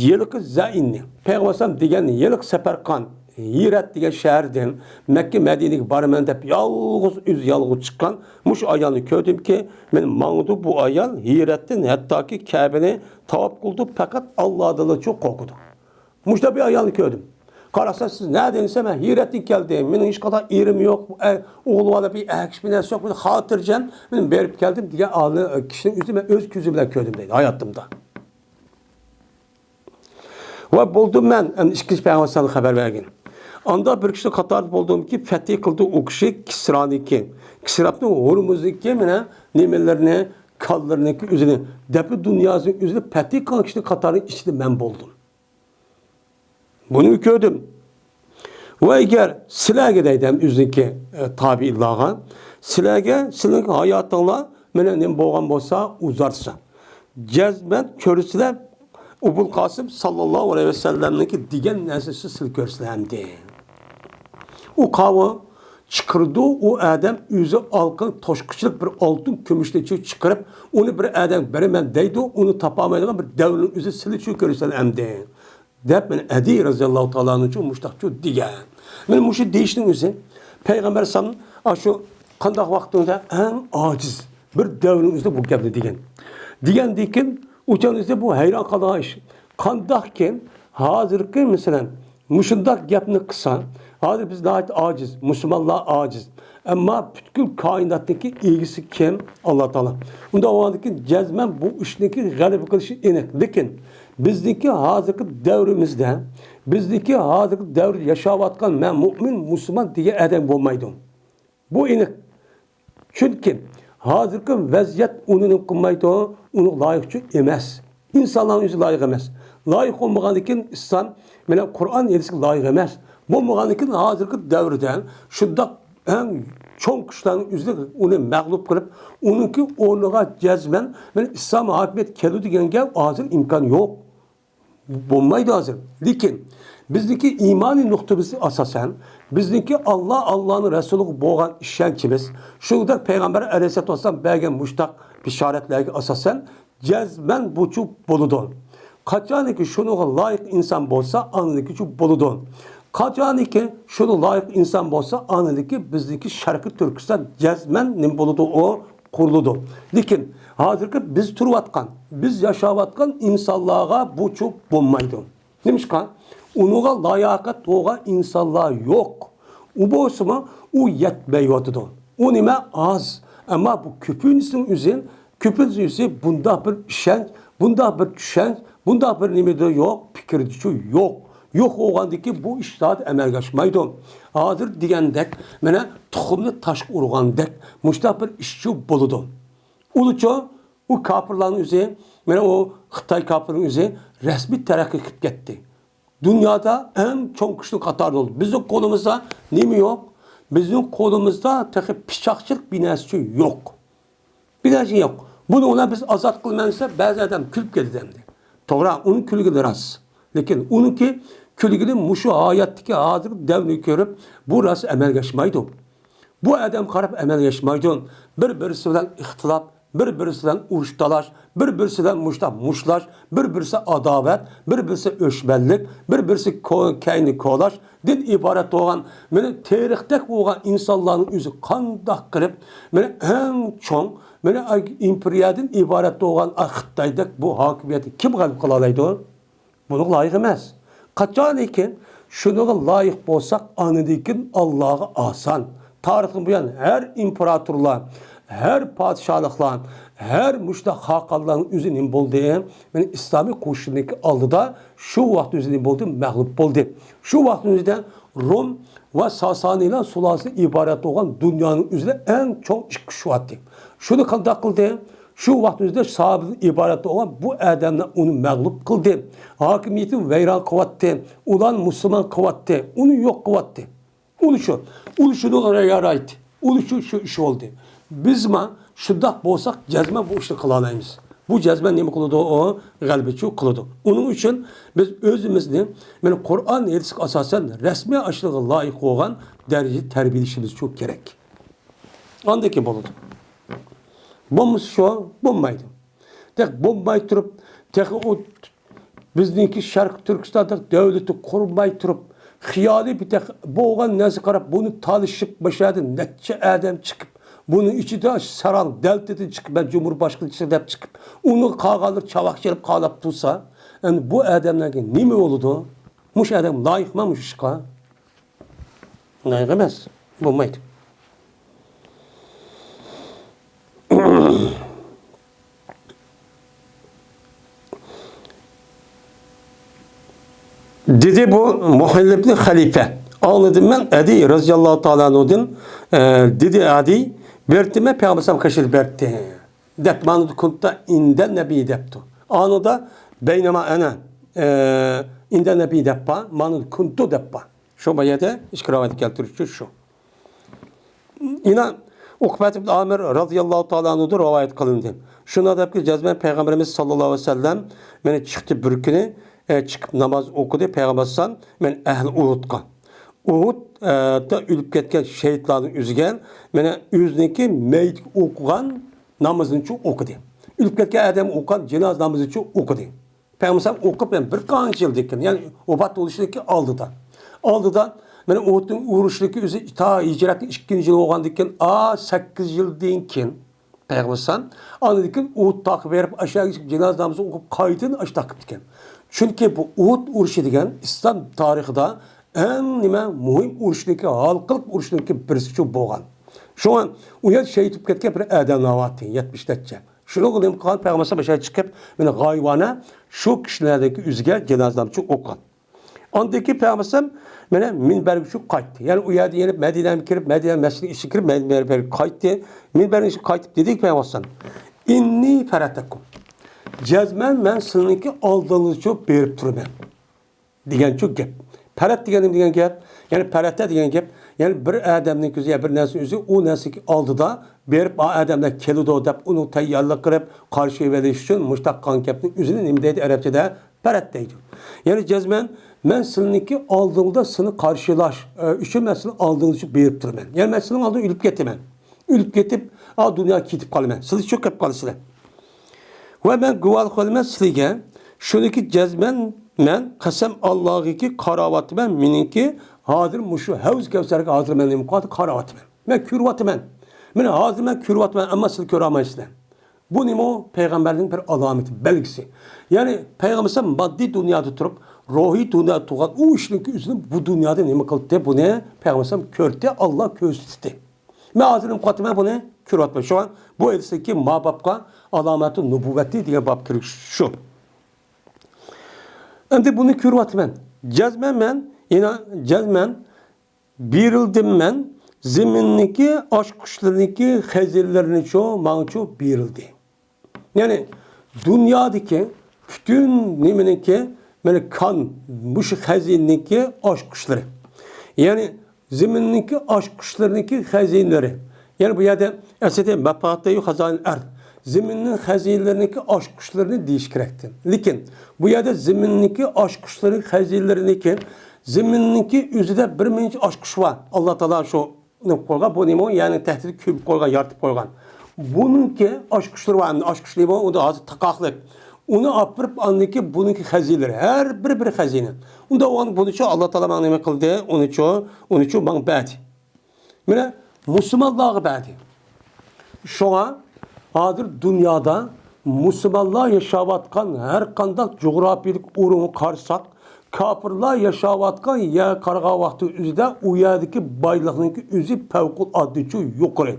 ھېلىقى زەئىننى. پەيغەمبەر دېگەن ھېلىقى سەپەرقان، ھىرەت دېگەن شەھەردىن مەككە مەدىنىگە بارىمەن دەپ يالغۇز، ئۆزى يالغۇز چىققان مۇشۇ ئايالنى كۆردۈمكى، مېنى ماڭىدۇ بۇ ئايال، ھىرەتتىن ھەتتاكى كەبىنى تاۋاپ قىلىدۇ، پەقەت ئاللادىنلا چوق قورقىدۇ. مۇشۇنداق بىر ئايالنى كۆردۈم. قارىسا، سىز نەدىن دېسە، مەن ھىرەتتىن كەلدىم، مېنىڭ ھېچقانداق ئېرىم يوق، ئوغلۇم بالا، بىر ئەر كىشى، بىر نەرسە يوق، مېنى خاتىرجەم، مېنى بېرىپ كەلدىم دېگەن ئايالنى، كىشىنىڭ ئۆزىنى مەن ئۆز كۆزۈم بىلەن كۆردۈم دەيدۇ ھاياتىمدا. ۋە بولدۇم مەن، ئەمدى ئىككىنچى پەيغەمبەر خەۋەر بەرگىن. ئاندا بىر كىشىنىڭ قاتارىدا بولدۇمكى، پەتھى قىلدى ئۇ كىشى كىسرانىڭكى، كىسرانىڭ ھورمۇزنىڭكى مانا نېمىلىرىنى، كانلىرىنىڭكى ئۆزىنى، دەپە دۇنياسىنىڭ ئۆزىنى پەتھى قىلغان كىشىنىڭ قاتارىنىڭ ئىچىدە مەن بولدۇم. بۇنى كۆردۈم. ۋە ئەگەر سىلەرگە دەيدۇ ھەم ئۆزىنىڭكى، ئە، تابىئىنلارغا، سىلەرگە سىلەرنىڭ ھاياتىڭلار مانا نېمە بولغان بولسا ئۇزارتسا، جەزمەن كۆرىسىلەر ئوبۇل قاسىم ساللاللاھۇ ئەلەيھى ۋەسەللەمنىڭكى دېگەن نەرسىسى سىلەر كۆرىسىلەر ئەمدى. ئۇ قاۋۇ چىقىرىدۇ، ئۇ ئادەم ئۆزى ئالقىن توشقۇچىلىق بىر ئالتۇن كۈمۈشنى چىقىرىپ، ئۇنى بىر ئادەم بېرىمەن دەيدۇ، ئۇنى تاپالمايدىغان بىر دەۋرنىڭ ئۆزى سىلەر شۇ كۆرىسىلەر ئەمدى. دەپ، مانا ئەدى رەزىياللاھۇ تائالا ئەنھۇ مۇشتاقچۇ دېگەن. مانا مۇشۇ دېيىشنىڭ ئۆزى پەيغەمبەر ئەلەيھىسسالام ئاشۇ قانداق ۋاقتىڭىزدا ئەڭ ئاجىز بىر دەۋرنىڭ ئۆزىدە بۇ گەپنى دېگەن. دېگەندىن كېيىن ئۇ چاغنىڭ ئۆزىدە بۇ ھەيران قالىدىغان ئىش. قانداقكىن ھازىرقى، مەسىلەن، مۇشۇنداق گەپنى قىلسا، ھازىر بىز ناھايىتى ئاجىز، مۇسۇلمانلار ئاجىز. ئەمما پۈتكۈل كائىناتنىڭكى ئىگىسى كىم؟ ئاللا تائالا. ئۇنداق بولغاندىن كېيىن جەزمەن بۇ ئىشنىڭكى غەلىبە قىلىشى ئېنىق. لېكىن بىزنىڭكى ھازىرقى دەۋرىمىزدە، بىزنىڭكى ھازىرقى دەۋردە ياشاۋاتقان مەن مۇئمىن، مۇسۇلمان دېگەن ئادەم بولمايدۇ. بۇ ئېنىق. چۈنكى ھازىرقى ۋەزىيەت ئۇنى نېمە قىلمايدۇ، ئۇنىڭغا لايىقچۇ ئەمەس. ئىنسانلارنىڭ ئۆزى لايىق ئەمەس. لايىق بولمىغاندىن كېيىن ئىسلام، مانا قۇرئان ھەدىسكە لايىق ئەمەس. بولمىغاندىن كېيىن ھازىرقى دەۋردە شۇنداق ئەڭ چوڭ كۈچلەرنىڭ ئۆزى ئۇنى مەغلۇپ قىلىپ، ئۇنىڭكى ئورنىغا جەزمەن، مانا ئىسلام ھاكىمىيەت كېلىدۇ دېگەن گەپ ھازىر ئىمكان يوق. بولمايدۇ ھازىر. لېكىن بىزنىڭكى ئىمانىي نۇقتىمىز ئاساسەن، بىزنىڭكى ئاللا، ئاللانىڭ رەسۇلىغا بولغان ئىشەنچىمىز، شۇنداق پەيغەمبەر ئەلەيھىسسالاتۇ ۋەسسالام بەرگەن مۇشتاق بېشارەتلەرگە ئاساسەن، جەزمەن بۇچۇ بولىدۇ. قاچانكى شۇنىڭغا لايىق ئىنسان بولسا، ئاندىنكىچۇ بولىدۇ. قاچانكى شۇنىڭغا لايىق ئىنسان بولسا، ئاندىنكى بىزنىڭكى شەرقىي تۈركىستان جەزمەن نېمە بولىدۇ؟ ئۇ قۇرۇلىدۇ. لېكىن ھازىرقى بىز تۇرۇۋاتقان، بىز ياشاۋاتقان ئىنسانلارغا بۇچۇ بولمايدۇ. نېمىشقا؟ ئۇنىڭغا لاياقەت بولغان ئىنسانلار يوق. ئۇ بولسىمۇ، ئۇ يەتمەيۋاتىدۇ. ئۇ نېمە؟ ئاز. ئەمما بۇ كۆپىنچىسىنىڭ ئۆزى، كۆپىنچىسى بۇنداق بىر ئىشەنچ، بۇنداق بىر چۈشەنچ، بۇنداق بىر نېمىدە يوق، پىكىردىچۇ يوق. يوق بولغاندىكى بۇ ئىش زادى ئەمەلگە ئاشمايدۇ. ھازىر دېگەندەك، مانا تۇخۇمنى تاشقا ئۇرغاندەك مۇشۇنداق بىر ئىشچۇ بولىدۇ. ئۇلىچۇ، ئۇ كاپىرلارنىڭ ئۆزى، مانا ئۇ خىتاي كاپىرىنىڭ ئۆزى رەسمىي تەرەققىي قىلىپ كەتتى. دۇنيادا ئەڭ چوڭ كۈچنىڭ قاتارىدا بولدى. بىزنىڭ قولىمىزدا نېمە يوق؟ بىزنىڭ قولىمىزدا تېخى پىچاقچىلىق بىر نەرسىچۇ يوق. بىر نەرسە يوق. بۇنى ئۇلار بىز ئازاد قىلىمەن دېسە، بەزى ئادەم كۈلۈپ كېتىدۇ ئەمدى. توغرا، ئۇنىڭ كۈلگىنى راست. لېكىن ئۇنىڭكى كۈلگىنى مۇشۇ ھاياتتىكى ھازىرقى دەۋرنى كۆرۈپ، بۇ راست ئەمەلگە ئاشمايدۇ. بۇ ئادەم قاراپ ئەمەلگە ئاشمايدۇ. بىر-بىرسى بىلەن ئىختىلاپ، بىر-بىرسى بىلەن ئۇرۇش-تالاش، بىر-بىرسى بىلەن مۇشتاق مۇشتلاش، بىر-بىرسى ئاداۋەت، بىر-بىرسى ئۆچمەنلىك، بىر-بىرسى كو-، كەينى كولاش، دىن ئىبارەت بولغان، مانا تېرىقتەك بولغان ئىنسانلارنىڭ ئۆزى قانداق قىلىپ، مانا ئەڭ چوڭ، مانا ئىمپېرىيەدىن ئىبارەت بولغان خىتايدەك بۇ ھاكىمىيەتنى كىم غەلىبە قىلالايدۇ؟ بۇنىڭغا لايىق ئەمەس. قاچانكى شۇنىڭغا لايىق بولساق، ئاندىن كېيىن ئاللاغا ئاسان. تارىختىن بۇيان ھەر ئىمپېراتورلار، ھەر پادىشاھلىقلار، ھەر مۇشۇنداق خاقانلارنىڭ ئۆزى نېمە بولدى؟ مانا ئىسلامىي قوشۇننىڭكى ئالدىدا شۇ ۋاقىتنىڭ ئۆزىدە نېمە بولدى؟ مەغلۇپ بولدى. شۇ ۋاقىتنىڭ ئۆزىدە روم ۋە ساسانىيلار سۇلالىسىدىن ئىبارەت بولغان دۇنيانىڭ ئۆزىدە ئەڭ چوڭ ئىككى كۈچ بار ئىدى. شۇنى قانداق قىلدى؟ شۇ ۋاقىتنىڭ ئۆزىدە ساھابىدىن ئىبارەت بولغان بۇ ئادەملەر ئۇنى مەغلۇپ قىلدى. ھاكىمىيىتىنى ۋەيران قىلىۋەتتى. ئۇلارنى مۇسۇلمان قىلىۋەتتى. ئۇنى يوق قىلىۋەتتى. ئۇلۇشۇ، ئۇلۇشىدۇ يارايتتى. ئۇلۇشۇ شۇ ئىش بولدى. بىزمۇ شۇنداق بولساق، جەزمەن بۇ ئىشنى قىلالايمىز. بۇ جەزمەن نېمە قىلىدۇ؟ ئۇ غەلىبىچۇ قىلىدۇ. ئۇنىڭ ئۈچۈن بىز ئۆزىمىزنى، مانا، قۇرئان، ھەدىسكە ئاساسەن رەسمىي ئاشلىقىغا لايىق بولغان دەرىجىدە تەربىيەلىشىمىز شۇ كېرەك. ئاندىن كېيىن بولىدۇ. بولمىسا شۇ بولمايدۇ. تېخى بولماي تۇرۇپ، تېخى ئۇ بىزنىڭكى شەرقىي تۈركىستاندا دۆلىتى قۇرماي تۇرۇپ، خىيالىي بىر تېخى بولغان نەرسە قاراپ، بۇنى تالىشىپ، مۇشۇ يەردە نەچچە ئادەم چىقىپ، بۇنىڭ ئىچىدە ساراڭ دەلتىدىن چىقىپ، مەن جۇمھۇر باشقىلىقچى دەپ چىقىپ، ئۇنىڭ قالغانلىرى چاۋاك چېلىپ قالاپ تۇرسا، ئەمدى بۇ ئادەملەرگە نېمە بولىدۇ؟ مۇشۇ ئادەم لايىقمۇ مۇشۇ ئىشقا؟ لايىق ئەمەس. بولمايدۇ. دېدى بۇ مۇھەللىپلىك خەلىپە. ئاڭلىدىم مەن ئەدى رەزىياللاھۇ تائالا ئەنھۇدىن، ئە، دېدى ئەدى، بەرتىمە پەيغەمبەر سەللەللاھۇ ئەلەيھى ۋەسەللەم دەپ، مانىدا كۇنتە ئىندە نەبىي دەپتۇ. ئانىدا بەينەما ئەنە، ئە، ئىندە نەبىي دەپ بار، مانىدا كۇنتۇ دەپ بار. شۇ بۇ يەردە ئىككى رىۋايەت كەلتۈرۈشى شۇ. يەنە ئۇقبەت ئىبن ئامىر رەزىياللاھۇ تائالا ئەنھۇدىن رىۋايەت قىلىندى. شۇنداق دەپكى، جەزمەن پەيغەمبىرىمىز ساللاللاھۇ ئەلەيھى ۋەسەللەم مانا چىقتى بىر كۈنى، ئە، چىقىپ ناماز ئوقۇدى پەيغەمبەر ئەلەيھىسسالام، مانا ئەھلى ئۇھۇدقا. ئۇھۇدتا ئۆلۈپ كەتكەن شەھىدلارنىڭ ئۆزىگە، مانا ئۆزىنىڭكى مەيىتكە ئوقۇغان نامىزىنىچۇ ئوقۇدى. ئۆلۈپ كەتكەن ئادەم ئوقۇغان جىنازا نامىزىنىچۇ ئوقۇدى. پەيغەمبەر ئەلەيھىسسالام ئوقۇپ، يەنە بىر قانچە يىلدىن كېيىن، يەنى ۋاپات بولۇشىدىكى ئالدىدا. ئالدىدا، مانا ئۇھۇدنىڭ ئۇرۇشىدىكى ئۆزى تا ھىجرەتنىڭ ئىككىنچى يىلى بولغاندىن كېيىن، ئا، سەككىز يىلدىن كېيىن پەيغەمبەر ئەلەيھىسسالام ئاندىن كېيىن ئۇھۇد تاغقا بېرىپ، ئاشۇ يەرگە جىنازا نامىزى ئوقۇپ، قايتىدىن ئاشۇ تاغقا كېپتىكەن. چۈنكى بۇ ئۇھۇد ئۇرۇشى دېگەن ئىسلام تارىخىدا ئەڭ نېمە مۇھىم ئۇرۇشنىڭكى، ھالقىلىق ئۇرۇشنىڭكى بىرسىچۇ بولغان. شۇڭا ئۇ يەردە شېھىت بولۇپ كەتكەن بىر ئادەملەر بارتى، يەتمىش نەچچە. شۇنىڭغا نېمە قىلغان؟ پەيغەمبەر ئەلەيھىسسالام ئاشۇ چىقىپ، مانا غايۋانە شۇ كىشىلەردىكى ئۆزىگە جىنازا نامىزى ئوقۇغان. ئاندىن كېيىن پەيغەمبەر ئەلەيھىسسالام مانا مىنبەرگە چۈشۈپ قايتتى. يەنى ئۇ يەردىن يېنىپ مەدىنەگە كىرىپ، مەدىنە مەسچىتىنىڭ ئىچىگە كىرىپ، مەدىنە مەنبەرگە قايتتى. مىنبەرنىڭ ئىچىگە قايتىپ دېدىكى پەيغەمبەر ئەلەيھىسسالام، «ئىننى فەرەتەكۇم. جەزمەن مەن سىلىنىڭكى ئالدىڭىزچۇ بېرىپ تۇرىمەن.» دېگەنچۇ گەپ. پەرەت دېگەن نېمە دېگەن گەپ؟ يەنى پەرەتە دېگەن گەپ، يەنى بىر ئادەمنىڭ كۆزى يا بىر نەرسىنىڭ ئۆزى ئۇ نەرسىنىڭ ئالدىدا بېرىپ، ئا ئادەملەر كېلىدۇ دەپ ئۇنىڭ تەييارلىق قىلىپ، قارشى ئېلىش ئۈچۈن مۇشۇنداق قىلغان گەپنىڭ ئۆزىنى نېمە دەيدۇ ئەرەبچىدە؟ پەرەت دەيدۇ. يەنى جەزمەن مەن سىلىنىڭكى ئالدىڭدا سىلىنى قارشىلاش، ئە، ئۈچۈن مەن سىلىنىڭ ئالدىڭدا بېرىپ تۇرىمەن. يەنى مەن سىلىنىڭ ئالدىدا ئۆلۈپ كېتىمەن. ئۆلۈپ كېتىپ، ئا دۇنياغا كېتىپ قالىمەن. سىلەر چۆكۈپ قالىسىلەر. ۋە مەن گۇۋاھلىق بېرىمەن سىلىگە، شۇنىكى جەزمەن مەن قەسەم ئاللاغىكى قاراۋاتىمەن، مېنىڭكى ھازىر مۇشۇ ھەۋز كەۋسەرگە ھازىر مەن نېمە قىلىۋاتىمەن؟ قاراۋاتىمەن. مەن كۆرۈۋاتىمەن. مانا ھازىر مەن كۆرۈۋاتىمەن، ئەمما سىلەر كۆرەلمەيسىلەر. بۇ نېمە؟ پەيغەمبەرنىڭ بىر ئالامىتى، بەلگىسى. يەنى پەيغەمبەر ماددىي دۇنيادا تۇرۇپ، روھىي دۇنيادا تۇرغان ئۇ ئىشنىڭكى ئۆزىنى بۇ دۇنيادا نېمە قىلدى؟ بۇنى پەيغەمبەر كۆردى، ئاللا كۆرسىتتى. مەن ھازىر نېمە قىلىۋاتىمەن؟ بۇنى كۆرۈۋاتىمەن. شۇڭا بۇ ھەدىستىكى ما بابقا ئالامەتۇ نۇبۇۋۋەتى دېگەن باب كىرىش شۇ. ئەمدى بۇنى كۆرۈۋاتىمەن. جەزمەن مەن، يەنە جەزمەن بېرىلدىم مەن، زېمىننىڭكى ئاچقۇچلىرىنىڭكى خەزىنىلىرىنىچۇ ماڭىچۇ بېرىلدى. يەنى دۇنيادىكى پۈتۈن نېمىنىڭكى، مانا كان، مۇشۇ خەزىنىنىڭكى ئاچقۇچلىرى. يەنى زېمىننىڭكى ئاچقۇچلىرىنىڭكى خەزىنىلىرى. يەنى بۇ يەردە ئەسلىدە مەپاتىھۇ خازائىنىل ئەرز، زېمىننىڭ خەزىنىلىرىنىڭكى ئاچقۇچلىرىنى دېيىش كېرەكتى. لېكىن بۇ يەردە زېمىننىڭكى ئاچقۇچلىرى، خەزىنىلىرىنىڭكى، زېمىننىڭكى ئۆزىدە بىر مۇنچە ئاچقۇچ بار. ئاللا تائالا شۇ نېمە قىلىپ قويغان، بۇ نېمە؟ يەنى تەھدىت كۆمۈپ قويغان، يارىتىپ قويغان. بۇنىڭكى ئاچقۇچلىرى بار، ئەمدى ئاچقۇچ نېمە؟ ئۇندا ھازىر تاقاقلىق. ئۇنى ئاپىرىپ، ئاندىكى بۇنىڭكى خەزىنىلىرى، ھەر بىرى بىر خەزىنە. ئۇندا بولغان بۇنىچۇ ئاللا تائالا ماڭا نېمە قىلدى؟ ئۇنىچۇ، ئۇنىچۇ ماڭا بەردى. مانا مۇسۇلمانلارغا بەردى. شۇڭا ھازىر دۇنيادا مۇسۇلمانلار ياشاۋاتقان ھەر قانداق جۇغراپىيىلىك ئورۇنغا قارىساق، كاپىرلار ياشاۋاتقان يەرگە قارىغان ۋاقتى ئۆزىدە ئۇ يەردىكى بايلىقنىڭكى ئۆزى پەۋقۇلئاددىچۇ يۇقىرى.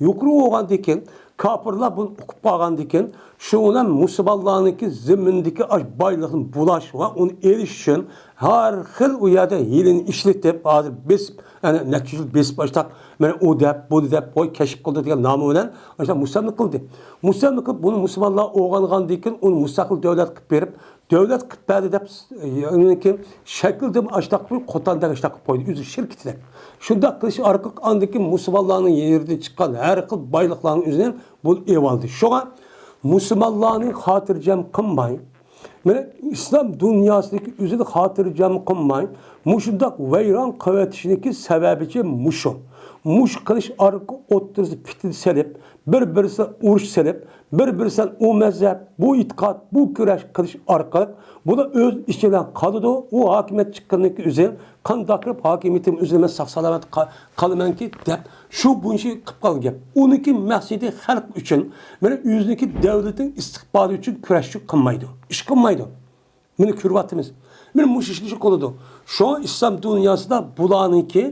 يۇقىرى بولغاندىن كېيىن كاپىرلار بۇنى ئۇقۇپ قالغاندىن كېيىن، شۇ بىلەن مۇسۇلمانلارنىڭكى زېمىنىدىكى ئاش بايلىقنى بۇلاش ۋە ئۇنى ئېلىش ئۈچۈن ھەر خىل ئۇ يەردە ھىيلىنى ئىشلىتىپ، ھازىر بېسىپ، يەنى نەچچە يىل بېسىپ، ئاشتاق، مانا ئۇ دەپ، بۇنى دەپ، ۋاي كەشىپ قىلدى دېگەن نامى بىلەن ئاشتاق مۇستەملىكە قىلدى. مۇستەملىكە قىلىپ، بۇنى مۇسۇلمانلار ئويغانغاندىن كېيىن، ئۇنى مۇستەقىل دۆلەت قىلىپ بېرىپ، دۆلەت قىلىپ بەردى دەپ، ئۇنىڭكى شەكلىدىن ئاشتاق قويۇپ، قوتاندەك ئاشتاق قىلىپ قويدى، ئۆزى شىركىتىدەك. شۇنداق قىلىش ئارقىلىق ئاندىن كېيىن مۇسۇلمانلارنىڭ يېرىدىن چىققان ھەر خىل بايلىقلارنىڭ ئۆزىنى بۇ ئېۋالدى. شۇڭا مۇسۇلمانلارنى خاتىرجەم قىلماي، مانا ئىسلام دۇنياسىدىكى ئۆزىنى خاتىرجەم قىلماي، مۇشۇنداق ۋەيران قىلىۋېتىشنىڭكى سەۋەبىچى مۇشۇ. مۇشۇ قىلىش ئارقىلىق ئوتتۇرىسىدا پىتنە سېلىپ، بىر-بىرسىگە ئۇرۇش سېلىپ، بىر-بىرسىدىن ئۇ مەزھەپ، بۇ ئېتىقاد، بۇ كۈرەش قىلىش ئارقىلىق بۇلار ئۆز ئىچىدە قالىدۇ. ئۇ ھاكىمىيەت چىققىنىدىن كېيىن ئۆزى قانداق قىلىپ ھاكىمىيىتىمنى ئۆزۈم ساق-سالامەت قا-، قالىمەنكى دەپ شۇ بويىچە قىلىپ قالغان گەپ. ئۇنىڭكى مەقسىتى خەلق ئۈچۈن، مانا ئۆزىنىڭكى دۆلىتىنىڭ ئىستىقبالى ئۈچۈن كۈرەش قىلمايدۇ، ئىش قىلمايدۇ. مانا كۆرۈۋاتىمىز. مانا مۇشۇ ئىشنى قىلىدۇ. شۇڭا ئىسلام دۇنياسىدا بۇلارنىڭكى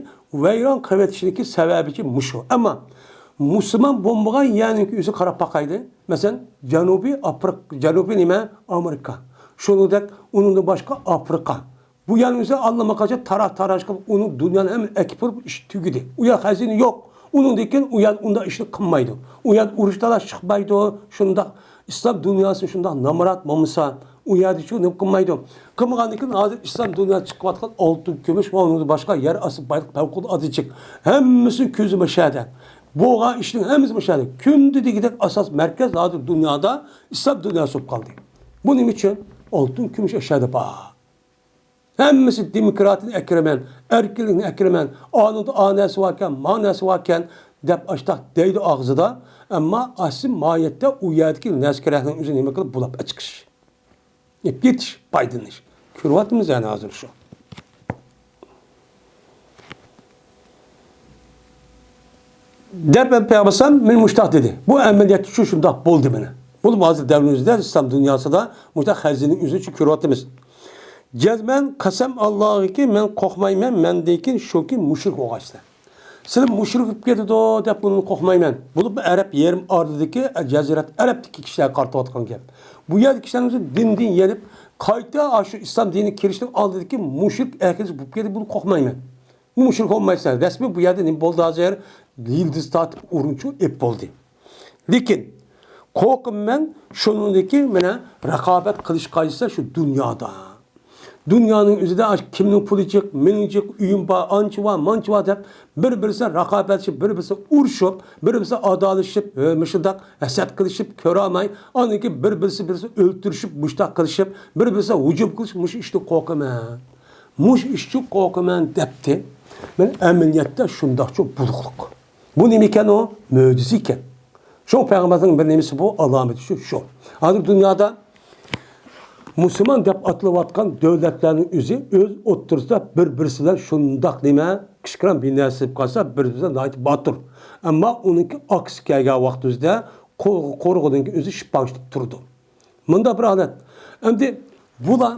ۋەيران قىلىۋېتىشنىڭكى سەۋەبىچى مۇشۇ. ئەمما مۇسۇلمان بولمىغان يەرنىڭكى ئۆزى قاراپ باقايلى. مەسىلەن، جەنۇبىي ئافرىقا، جەنۇبىي نېمە؟ ئامېرىكا. شۇنىڭدەك ئۇنىڭدىن باشقا ئافرىقا. بۇ يەرنىڭ ئۆزى ئاللىماقاچان تاراق-تاراش قىلىپ، ئۇنىڭ دۇنيانى ھەممە ئەكىپ بولۇپ، ئىش تۈگىدى. ئۇ يەر خەزىنە يوق. ئۇنىڭدىن كېيىن ئۇ يەر ئۇنداق ئىشنى قىلمايدۇ. ئۇ يەر ئۇرۇش تالاش چىقمايدۇ. شۇنداق ئىسلام دۇنياسى شۇنداق نامرات بولمىسا، ئۇ يەردە شۇ نېمە قىلمايدۇ. قىلمىغاندىن كېيىن ھازىر ئىسلام دۇنياسى چىقىۋاتقان ئالتۇن، كۈمۈش ۋە ئۇنىڭدىن باشقا يەر ئاستى بايلىق پەۋقۇلئاددە جىق. ھەممىسى كۆزى مۇشۇ يەردە. بولغان ئىشنىڭ ھەممىسى مۇشۇ يەردە. كۈندە دېگۈدەك ئاساس مەركەز ھازىر دۇنيادا ئىسلام دۇنياسى بولۇپ قالدى. بۇ نېمە ئۈچۈن؟ ئالتۇن، كۈمۈش ئاشۇ يەردە بار. ھەممىسى دېموكراتىيىنى ئەكىرىمەن، ئەركىنلىكنى ئەكىرىمەن، ئانىڭدا ئا نەرسە باركەن، ما نەرسە باركەن دەپ ئاشتاق دەيدۇ ئاغزىدا، ئەمما ئەسلى ماھىيەتتە ئۇ يەردىكى نەرسە كېرەكنىڭ ئۆزىنى نېمە قىلىپ بۇلاپ ئەچىقىش، ئېلىپ كېتىش، پايدىلىنىش. كۆرۈۋاتىمىز يەنى ھازىر شۇ. دەپ مەن پەيغەمبەر مەن مۇشتاق دېدى. بۇ ئەمەلىيەتتە شۇ شۇنداق بولدى مانا. بولۇپ ھازىر دەۋرىمىزدە ئىسلام دۇنياسىدا مۇشتاق خەزىنىنىڭ ئۆزىنى شۇ كۆرۈۋاتىمىز. جەزمەن قەسەم ئاللاغىكى مەن قورقمايمەن، مەندىن كېيىن شۇكى مۇشرىك بولغايسىلەر. سىلەر مۇشرىك بولۇپ كېتىدۇ دەپ بۇنى قورقمايمەن. بولۇپ ئەرەب يېرىم ئارىلىدىكى جەزىرەت ئەرەبتىكى كىشىلەرگە قارىتىۋاتقان گەپ. بۇ يەردىكى كىشىلەرنىڭ دىندىن يېنىپ، قايتا ئاشۇ ئىسلام دىنىگە كىرىشنىڭ ئالدىدىكى مۇشرىك ئەكىلىش بولۇپ كېتىدۇ، بۇنى قورقمايمەن. مۇشرىك بولمايسەن. رەسمىي بۇ يەردە نېمە بولدى ھازىر؟ يىلدىز تارتىپ ئۇرۇنچۇ ئېپ بولدى. لېكىن قورقىمەن شۇنىڭدىكى مانا رىقابەت قىلىش قايسى شۇ دۇنيادا. دۇنيانىڭ ئۆزىدە ئاش-، كىمنىڭ پۇلى جىق، مېنىڭ جىق، ئۆيۈم بار، ئانچە بار، مانچە بار دەپ بىر-بىرسى رىقابەتلىشىپ، بىر-بىرسى ئۇرۇشۇپ، بىر-بىرسى ئادالىشىپ، ھە، مۇشۇنداق ھەسەت قىلىشىپ كۆرەلمەي، ئاندىن كېيىن بىر-بىرسى بىرسى ئۆلتۈرۈشۈپ، مۇشۇنداق قىلىشىپ، بىر-بىرسىگە ھۇجۇم قىلىش، مۇشۇ ئىشتىن قورقىمەن. مۇشۇ ئىشتىن قورقىمەن دەپتۇ. مەن ئەمەلىيەتتە شۇنداقچۇ بۇلۇقلۇق. بۇ نېمە ئىكەن ئۇ؟ مۆجىزە ئىكەن. شۇ پەيغەمبەرنىڭ بىر نېمىسى بۇ، ئالامىتى شۇ، شۇ. ھازىر دۇنيادا مۇسۇلمان دەپ ئاتىلىۋاتقان دۆلەتلەرنىڭ ئۆزى ئۆز ئوتتۇرىسىدا بىر-بىرسى بىلەن شۇنداق نېمە، كىچىككىنە بىر نەرسە بولۇپ قالسا، بىر-بىرسى بىلەن ناھايىتى باتۇر. ئەمما ئۇنىڭكى ئاكىسى كەلگەن ۋاقتىمىزدا قورغۇ-، قورغۇدىن كېيىن ئۆزى شىپپاڭ ئىشلەپ تۇرىدۇ. مۇنداق بىر ھالەت. ئەمدى بۇلار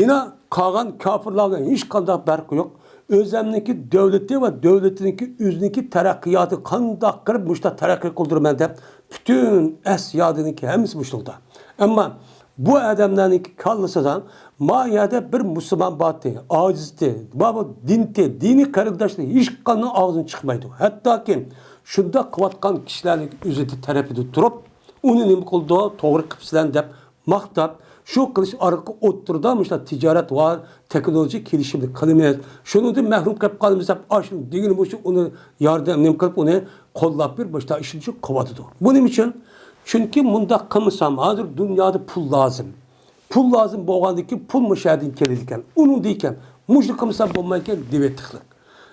يەنە قالغان كاپىرلار بىلەن ھېچقانداق پەرقى يوق. ئۆزەمنىڭكى دۆلىتى ۋە دۆلىتىنىڭكى ئۆزىنىڭكى تەرەققىياتى قانداق قىلىپ مۇشۇنداق تەرەققىي قىلدۇرىمەن دەپ پۈتۈن ئەس-يادىنىڭكى ھەممىسى مۇشۇلۇقتا. ئەمما بۇ ئادەملەرنىڭكى كاللىسىدا ما يەردە بىر مۇسۇلمان بارتى، ئاجىزتى، بابا دىنتى، دىنىي قېرىنداشلىرى ھېچقانداق ئاغزىدىن چىقمايدۇ. ھەتتاكى شۇنداق قىلىۋاتقان كىشىلەرنىڭ ئۆزىدە تەرىپىدە تۇرۇپ، ئۇنى نېمە قىلىدۇ؟ توغرا قىپسىلەن دەپ ماختاپ، شۇ قىلىش ئارقىلىق ئوتتۇرىدا مۇشۇنداق تىجارەت ۋە تېخنولوگىيە كېلىشىمىنى قىلىمىز. شۇنىڭدىن مەھرۇم قېلىپ قالىمىز دەپ، ئاشۇ دېگىنى مۇشۇ ئۇنى ياردەم نېمە قىلىپ، ئۇنى قوللاپ بېرىپ، مۇشۇنداق ئىشنى شۇ قىلىۋاتىدۇ. بۇ نېمە ئۈچۈن؟ چۈنكى مۇنداق قىلمىسام، ھازىر دۇنيادا پۇل لازىم. پۇل لازىم بولغاندىن كېيىن پۇل مۇشۇ يەردىن كېلىدىكەن. ئۇنىڭدىن كېيىن مۇشۇنى قىلمىسام بولمايدىكەن دېۋەتتىخلىق.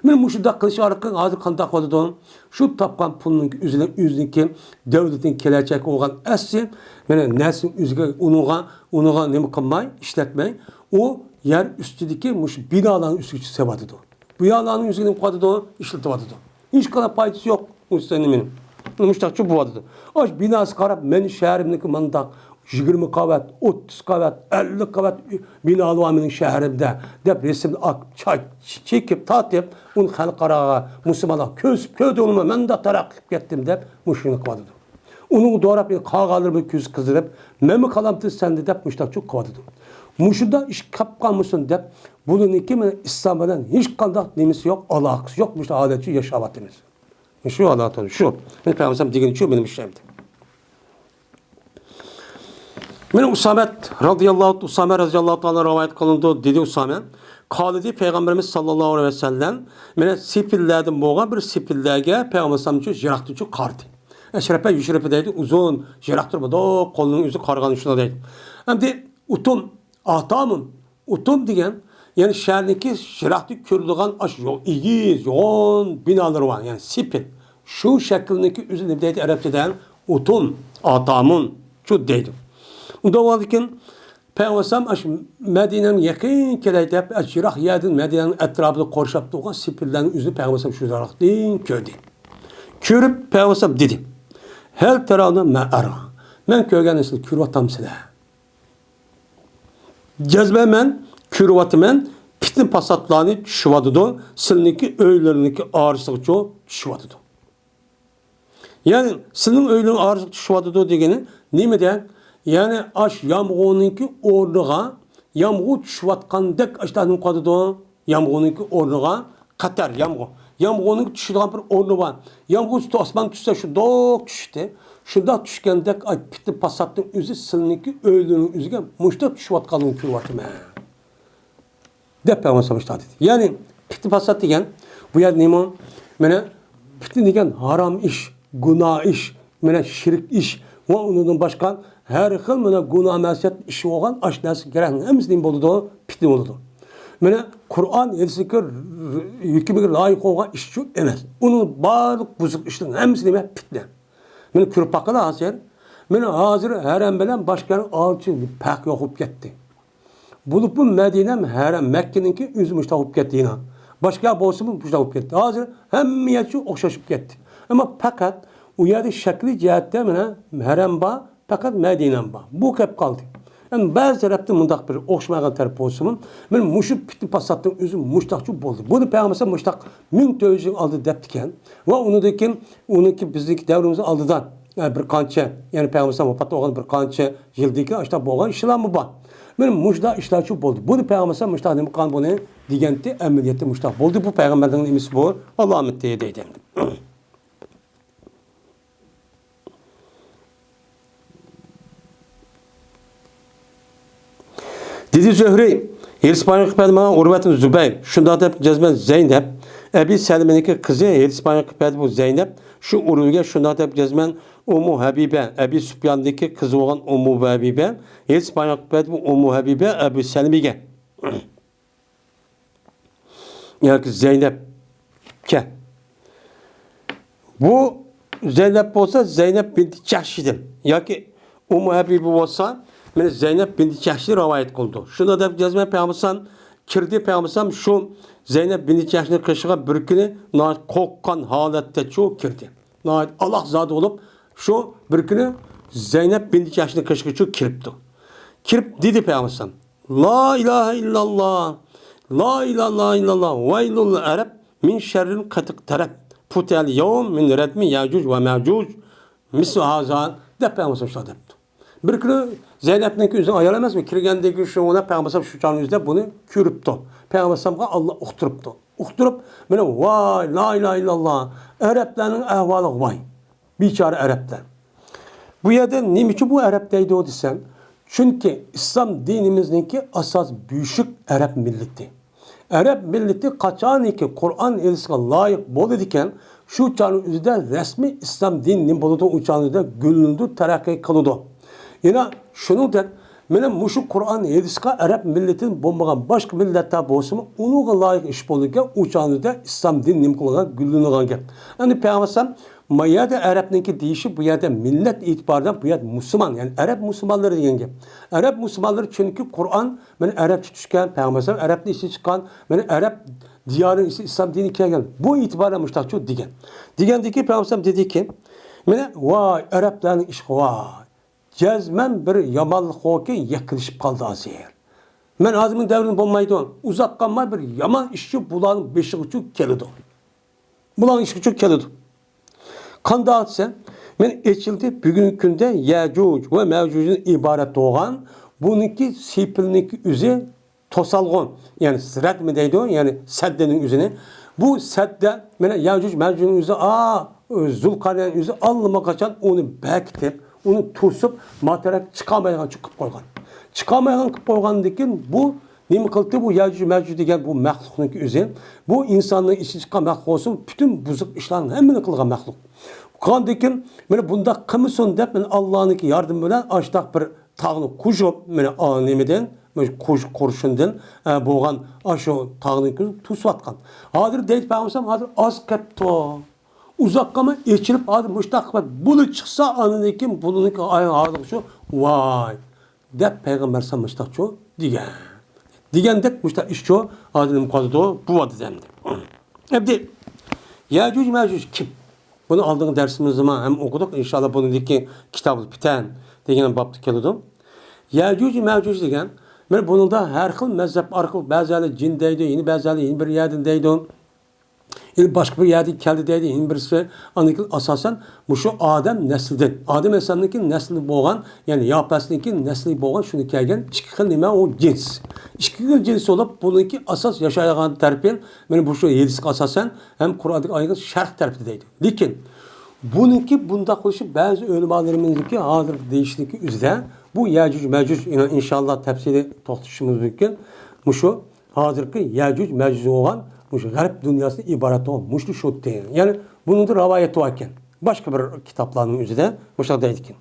مانا مۇشۇنداق قىلىش ئارقىلىق ھازىر قانداق بولىدۇ؟ شۇ تاپقان پۇلنىڭ ئۆزىنى، ئۆزىنىڭكى دۆلىتىنىڭ كېلەچەككە بولغان ئەسلى، مانا نەرسىنىڭ ئۆزىگە، ئۇنىڭغا، ئۇنىڭغا نېمە قىلماي، ئىشلەتمەي، ئۇ يەر ئۈستىدىكى مۇشۇ بىنالارنىڭ ئۈستىگە سېلىۋاتىدۇ. بىنالارنىڭ ئۆزىگە نېمە قىلىۋاتىدۇ؟ ئىشلىتىۋاتىدۇ. ھېچقانداق پايدىسى يوق. مۇشۇنىڭ نېمىنى؟ مۇشتاقچۇ بولۇۋاتىدۇ. ئاش بىناسى قاراپ، مېنىڭ شەھىرىمنىڭكى مانداق يىگىرمە قەۋەت، ئوتتۇز قەۋەت، ئەللىك قەۋەت بىنالار بار مېنىڭ شەھىرىمدە دەپ رەسىمنى ئاق-، چا-، چېكىپ، تارتىپ، ئۇنى خەلقئاراغا، مۇسۇلمانلارغا كۆرسىتىپ، كۆردۈڭلارمۇ، مەن مۇنداق تەرەققىي قىلىپ كەتتىم دەپ مۇشۇنى قىلىۋاتىدۇ. ئۇنىڭغا دوراپ قالغانلىرى بىر كۆزى قىزىرىپ، مەنمۇ قالامتى سەندە دەپ مۇشتاقچۇ قىلىۋاتىدۇ. مۇشۇنداق ئىش كەپ قالمىسۇن دەپ، بۇنىڭكى مانا ئىسلام بىلەن ھېچقانداق نېمىسى يوق، ئالاقىسى يوق، مۇشۇنداق ھالەتچۇ ياشاۋاتىمىز. شۇ ھالەتتە شۇ. مېنىڭ پەيغەمبەرسەم دېگىنىچۇ مېنىڭ ئىشىم. مېنىڭ ئۇسامەت رازىياللاھۇ، ئۇسامە رازىياللاھۇ تائالا رىۋايەت قىلىنىدۇ، دېدى ئۇسامە. قالىدى پەيغەمبىرىمىز ساللاللاھۇ ئەلەيھى ۋەسەللەم، مېنە سېپىللەردىن بولغان بىر سېپىللەرگە پەيغەمبەرسەمچۇ يىراقتىنچۇ قارىدى. ئەشرەپە يۇشرىپە دەيدۇ، ئۇزۇن، يىراق تۇرمىدۇ، قولىنىڭ ئۆزى قارىغان شۇنداق دەيدۇ. ئەمدى ئۇتۇم، ئاتامۇن، ئۇتۇم دېگەن، يەنى شەھەرنىڭكى يىراقتىن كۆرۈلىدىغان ئاشۇ يو-، ئېگىز، يوغان بىنالىرى بار، يەنى سېپىل. شۇ شەكىلنىڭكى ئۆزى نېمە دەيدۇ ئەرەبچىدە؟ ئۇتۇم، ئاتامۇن، شۇ دەيدۇ. ئۇنداق بولغاندىكىن، پەيغەمبەرسەم ئاشۇ مەدىنەگە يېقىن كېلەي دەپ، ئاشۇ يىراق يەردىن مەدىنەنىڭ ئەتراپىدا قورشاپ تۇرغان سېپىللەرنىڭ ئۆزىنى پەيغەمبەرسەم شۇ يىراقتىن كۆردى. كۆرۈپ پەيغەمبەرسەم دېدى، ھەل تەرەۋنە مە ئەرا. مەن كۆرگەن نەرسىنى كۆرۈۋاتامسىلەر؟ جەزمەن مەن كۆرۈۋاتىمەن، پىتنە پاساتلارنى چۈشۈۋاتىدۇ، سىلىنىڭكى ئۆيلىرىنىڭكى ئارىسىغىچۇ چۈشۈۋاتىدۇ. يەنى سىلىنىڭ ئۆيلىرىڭ ئارىسىغا چۈشۈۋاتىدۇ دېگىنى نېمە دەپ؟ يەنى ئاش يامغۇرنىڭكى ئورنىغا يامغۇر چۈشۈۋاتقاندەك ئاشتاق نېمە قىلىدۇ؟ يامغۇرنىڭكى ئورنىغا قەتەر يامغۇر. يامغۇرنىڭ چۈشىدىغان بىر ئورنى بار. يامغۇر سۈتى ئاسمان چۈشسە شۇنداق چۈشتى. شۇنداق چۈشكەندەك ئاي پىتنە پاساتنىڭ ئۆزى سىلىنىڭكى ئۆيلىرىنىڭ ئۆزىگە مۇشۇنداق چۈشۈۋاتقانلىقىنى كۆرۈۋاتىمەن. دەپ پەيغەمبەر ئەلەيھىسسالام دېدى. يەنى پىتنە پاسات دېگەن بۇ يەردە نېمە؟ مانا پىتنە دېگەن ھارام ئىش، گۇناھ ئىش، مانا شىرك ئىش ۋە ئۇنىڭدىن باشقا ھەر خىل مانا گۇناھ مەسىيەت ئىشى بولغان ئاش نەرسە كېرەكنىڭ ھەممىسى نېمە بولىدۇ؟ پىتنە بولىدۇ. مانا قۇرئان ھەدىسنىڭكى ھۆكمىگە لايىق بولغان ئىشچۇ ئەمەس. ئۇنىڭ بارلىق بۇزۇق ئىشلىرىنىڭ ھەممىسى نېمە؟ پىتنە. مانا كۆرۈپ باققىلى ھازىر. مانا ھازىر ھەرەم بىلەن باشقا يەرنىڭ ئارىسى پەرق يوق بولۇپ كەتتى. بولۇپمۇ مەدىنە ھەرەم، مەككىنىڭكى ئۆزى مۇشۇنداق بولۇپ كەتتى يەنە. باشقا يەر بولسىمۇ مۇشۇنداق بولۇپ كەتتى. ھازىر ھەممە يەر شۇ ئوخشاش بولۇپ كەتتى. ئەمما پەقەت ئۇ يەردە شەكلىي جەھەتتە مانا ھەرەم بار، پەقەت مەدىنەم بار. بۇ كەپ قالدى. يەنى بەزى تەرەپتە مۇنداق بىر ئوخشىمىغان تەرەپ بولسىمۇ، مانا مۇشۇ پىتنە پاساتنىڭ ئۆزى مۇشۇنداقچۇ بولدى. بۇنى پەيغەمبەر مۇشۇنداق مىڭ تۆت يۈز يىل ئالدى دەپتىكەن. ۋە ئۇنىڭدىن كېيىن، ئۇنىڭكى بىزنىڭكى دەۋرىمىز ئالدىدا، ئە، بىر قانچە، يەنى پەيغەمبەر ۋاپات بولغان بىر قانچە يىلدىن كېيىن ئاشۇنداق بولغان ئىشلارمۇ بار. مانا مۇشۇنداق ئىشلارچۇ بولدى. بۇنى پەيغەمبەر مۇشۇنداق نېمە قىلغان بۇنى دېگەنتى، ئەمەلىيەتتە مۇشۇنداق بولدى. بۇ پەيغەمبەرنىڭ نېمىسى بۇ؟ ئالامىتى دەيدۇ. دېدى زۆھرى، ھېرىس بايغا قىپەدى ماڭا ئۇرۋەتىن زۇبەير، شۇنداق دەپ جەزمەن زەينەپ، ئەبى سەلمىنىڭكى قىزى، ھېرىس بايغا قىپەدى بۇ زەينەپ، شۇ ئۇرۋىگە شۇنداق دەپ جەزمەن ئۇممۇ ھەبىبە، ئەبى سۇپياندىكى قىزى بولغان ئۇممۇ ھەبىبە، ھېرىس بايغا قىپەدى بۇ ئۇممۇ ھەبىبە، ئەبى سەلمىگە. ياكى زەينەپكە. بۇ زەينەپ بولسا زەينەپ بىنتى جەھشىدىن ياكى ئۇممۇ ھەبىبە بولسا مانا زەينەپ بىنتى جەھشىدىن رىۋايەت قىلىدۇ. شۇنداق دەپ جەزمەن پەيغەمبەر كىردى، پەيغەمبەر شۇ زەينەپ بىنتى جەھشنىڭ قېشىغا بىر كۈنى ناھايىتى قورققان ھالەتتە شۇ كىردى. ناھايىتى ئالاقزادە بولۇپ، شۇ بىر كۈنى زەينەپ بىنتى جەھشنىڭ قېشىغا شۇ كىرىپتۇ. كىرىپ دېدى پەيغەمبەر، لا ئىلاھە ئىللاللا، لا ئىلاھە ئىللاللا، ۋەيلۇل ئەرەب مىن شەررىن قەتىق تەرەپ، پۇتەل يەۋم مىن رەدمى يەجۇج ۋە مەجۇج، مىسلۇ ھازا، دەپ پەيغەمبەر شۇنداق دەپتۇ. بىر كۈنى زەينەپنىڭكى ئۆزىنىڭ ئايالى ئەمەسمۇ، كىرگەندىكى شۇ ئۇنى پەيغەمبەر شۇ چاغنىڭ ئۆزىدە بۇنى كۆرۈپتۇ. پەيغەمبەرگە ئاللا ئۇقتۇرۇپتۇ. ئۇقتۇرۇپ، مانا ۋاي، لا ئىلاھە ئىللاللا، ئەرەبلەرنىڭ ئەھۋالىغا ۋاي. بىچارە ئەرەبلەر. بۇ يەردە نېمە ئۈچۈن بۇ ئەرەب دەيدۇ دېسەم، چۈنكى ئىسلام دىنىمىزنىڭكى ئاساس بۆشۈك ئەرەب مىللىتى. ئەرەب مىللىتى قاچانكى قۇرئان ھەدىسكە لايىق بولىدىكەن، شۇ چاغنىڭ ئۆزىدە رەسمىي ئىسلام دىنى نېمە بولىدۇ، ئۇ چاغنىڭ ئۆزىدە گۈللىنىدۇ، تەرەققىي قىلىدۇ. يەنە شۇنىڭدەك مانا مۇشۇ قۇرئان ھەدىسكە ئەرەب مىللىتىدىن بولمىغان باشقا مىللەتلەر بولسىمۇ، ئۇنىڭغا لايىق ئىش بولىدىكەن، ئۇ چاغنىڭدا ئىسلام دىنى نېمە قىلغان، گۈللىنىدىغان گەپ. ئەمدى پەيغەمبەر ما يەردە ئەرەبنىڭكى دېيىشى، بۇ يەردە مىللەت ئېتىبارىدا بۇ يەردە مۇسۇلمان، يەنى ئەرەب مۇسۇلمانلىرى دېگەن گەپ. ئەرەب مۇسۇلمانلىرى چۈنكى قۇرئان مانا ئەرەبچە چۈشكەن، پەيغەمبەر ئەرەبنىڭ ئىچىدىن چىققان، مانا ئەرەب دىيارىنىڭ ئىچىدە ئىسلام دىنى كەلگەن. بۇ ئېتىباردا مۇشۇنداقچۇ دېگەن. دېگەندىكى پەيغەمبەر دېدىكى، مانا ۋاي ئەرەبلەرنىڭ ئىشىغا ۋاي. جەزمەن بىر يامانلىق بولكى يېقىنلىشىپ قالدى ھازىر. مەن ھازىر مېنىڭ دەۋرىم بولمايدۇ. ئۇزاق قالماي بىر يامان ئىشچۇ بۇلارنىڭ بېشىغىچۇ كېلىدۇ. بۇلارنىڭ ئىشىغىچۇ كېلىدۇ. قانداق دېسە، مانا ئېچىلدى، بۈگۈنكى كۈندە يەجۇج ۋە مەجۇجدىن ئىبارەت بولغان بۇنىڭكى سېپىلنىڭكى ئۆزى توسالغۇ، يەنى رەدمى دەيدۇ، يەنى سەددىنىڭ ئۆزىنى. بۇ سەددە مانا يەجۇج مەجۇجنىڭ ئۆزى، ئا، زۇلقەرنەيننىڭ ئۆزى ئاللىماقاچان ئۇنى بەكىتىپ، ئۇنى توسۇپ، ما تەرەپ چىقالمايدىغان قىلىپ قويغان. چىقالمايدىغان قىلىپ قويغاندىن كېيىن بۇ نېمە قىلدى؟ بۇ يەجۇج مەجۇج دېگەن بۇ مەخلۇقنىڭكى ئۆزى، بۇ ئىنساننىڭ ئىچىدىن چىققان مەخلۇق بولسۇن، پۈتۈن بۇزۇق ئىشلارنى ھەممىنى قىلغان مەخلۇق. قىلغاندىن كېيىن مانا بۇنداق قىلمىسۇن دەپ، مانا ئاللانىڭكى ياردىمى بىلەن ئاشتاق بىر تاغنى قوشۇپ، مانا، ئا، نېمىدىن، مانا قوش-، قورشۇندىن، ئە، بولغان ئاشۇ تاغنى توسۇۋاتقان. ھازىر دەيدۇ پەيغەمبەر، ھازىر ئاز قېپتۇ. ئۇزاق قالماي ئېچىلىپ، ھازىر مۇشتاق قىلىپ بۇلۇت چىقسا، ئاندىن كېيىن بۇلۇتنىڭكى ئاياغى ھازىر شۇ، ۋاي، دەپ پەيغەمبەر سەن مۇشتاقچۇ دېگەن. دېگەندەك مۇشتاق ئىشچۇ، ھازىر نېمە قالدى، بۇ ۋاقىت ئەمدى. ئەمدى يەجۇج مەجۇج كىم؟ بۇنى ئالدىنقى دەرسىمىزدىمۇ ھەم ئوقۇدۇق. ئىنشاللا بۇنىڭدىكى كىتابۇل پىتەن دېگەن بابتا كېلىدۇ. يەجۇج مەجۇج دېگەن، مانا بۇنىڭدا ھەر خىل مەزھەپ ئارقىلىق بەزىلەر جىن دەيدۇ، يەنە بەزىلەر يەنە بىر يەردىن دەيدۇ. يەنە باشقا بىر يەردىن كەلدى دەيدۇ، يەنە بىرسى. ئاندىن كېيىن ئاساسەن مۇشۇ ئادەم نەسلىدىن، ئادەم ئەلەيھىسسالامنىڭكى نەسلى بولغان، يەنى ياپەسنىڭكى نەسلى بولغان شۇنى كەلگەن ئىككى خىل نېمە ئۇ جىنس. ئىككى خىل جىنس بولۇپ، بۇنىڭكى ئاساس ياشايدىغان تەرىپى مانا بۇ شۇ ھەدىسكە ئاساسەن ھەم قۇرئاندىكى ئايەتكە شەرھ تەرىپى دەيدۇ. لېكىن بۇنىڭكى بۇنداق بولۇشى بەزى ئۆلىمالىرىمىزنىڭكى ھازىر دېيىشىنىڭكى ئۆزىدە بۇ يەجۇج مەجۇج، ئىنشاللا تەپسىلىي توختىشىمىز مۇمكىن. مۇشۇ ھازىرقى يەجۇج مەجۇج بولغان مۇشۇ غەرب دۇنياسىدىن ئىبارەت بولغان مۇشۇ شۇتى. يەنى بۇنىڭدا رىۋايەت بار ئىكەن. باشقا بىر كىتابلارنىڭ ئۆزىدە مۇشۇنداق دەيدىكەن.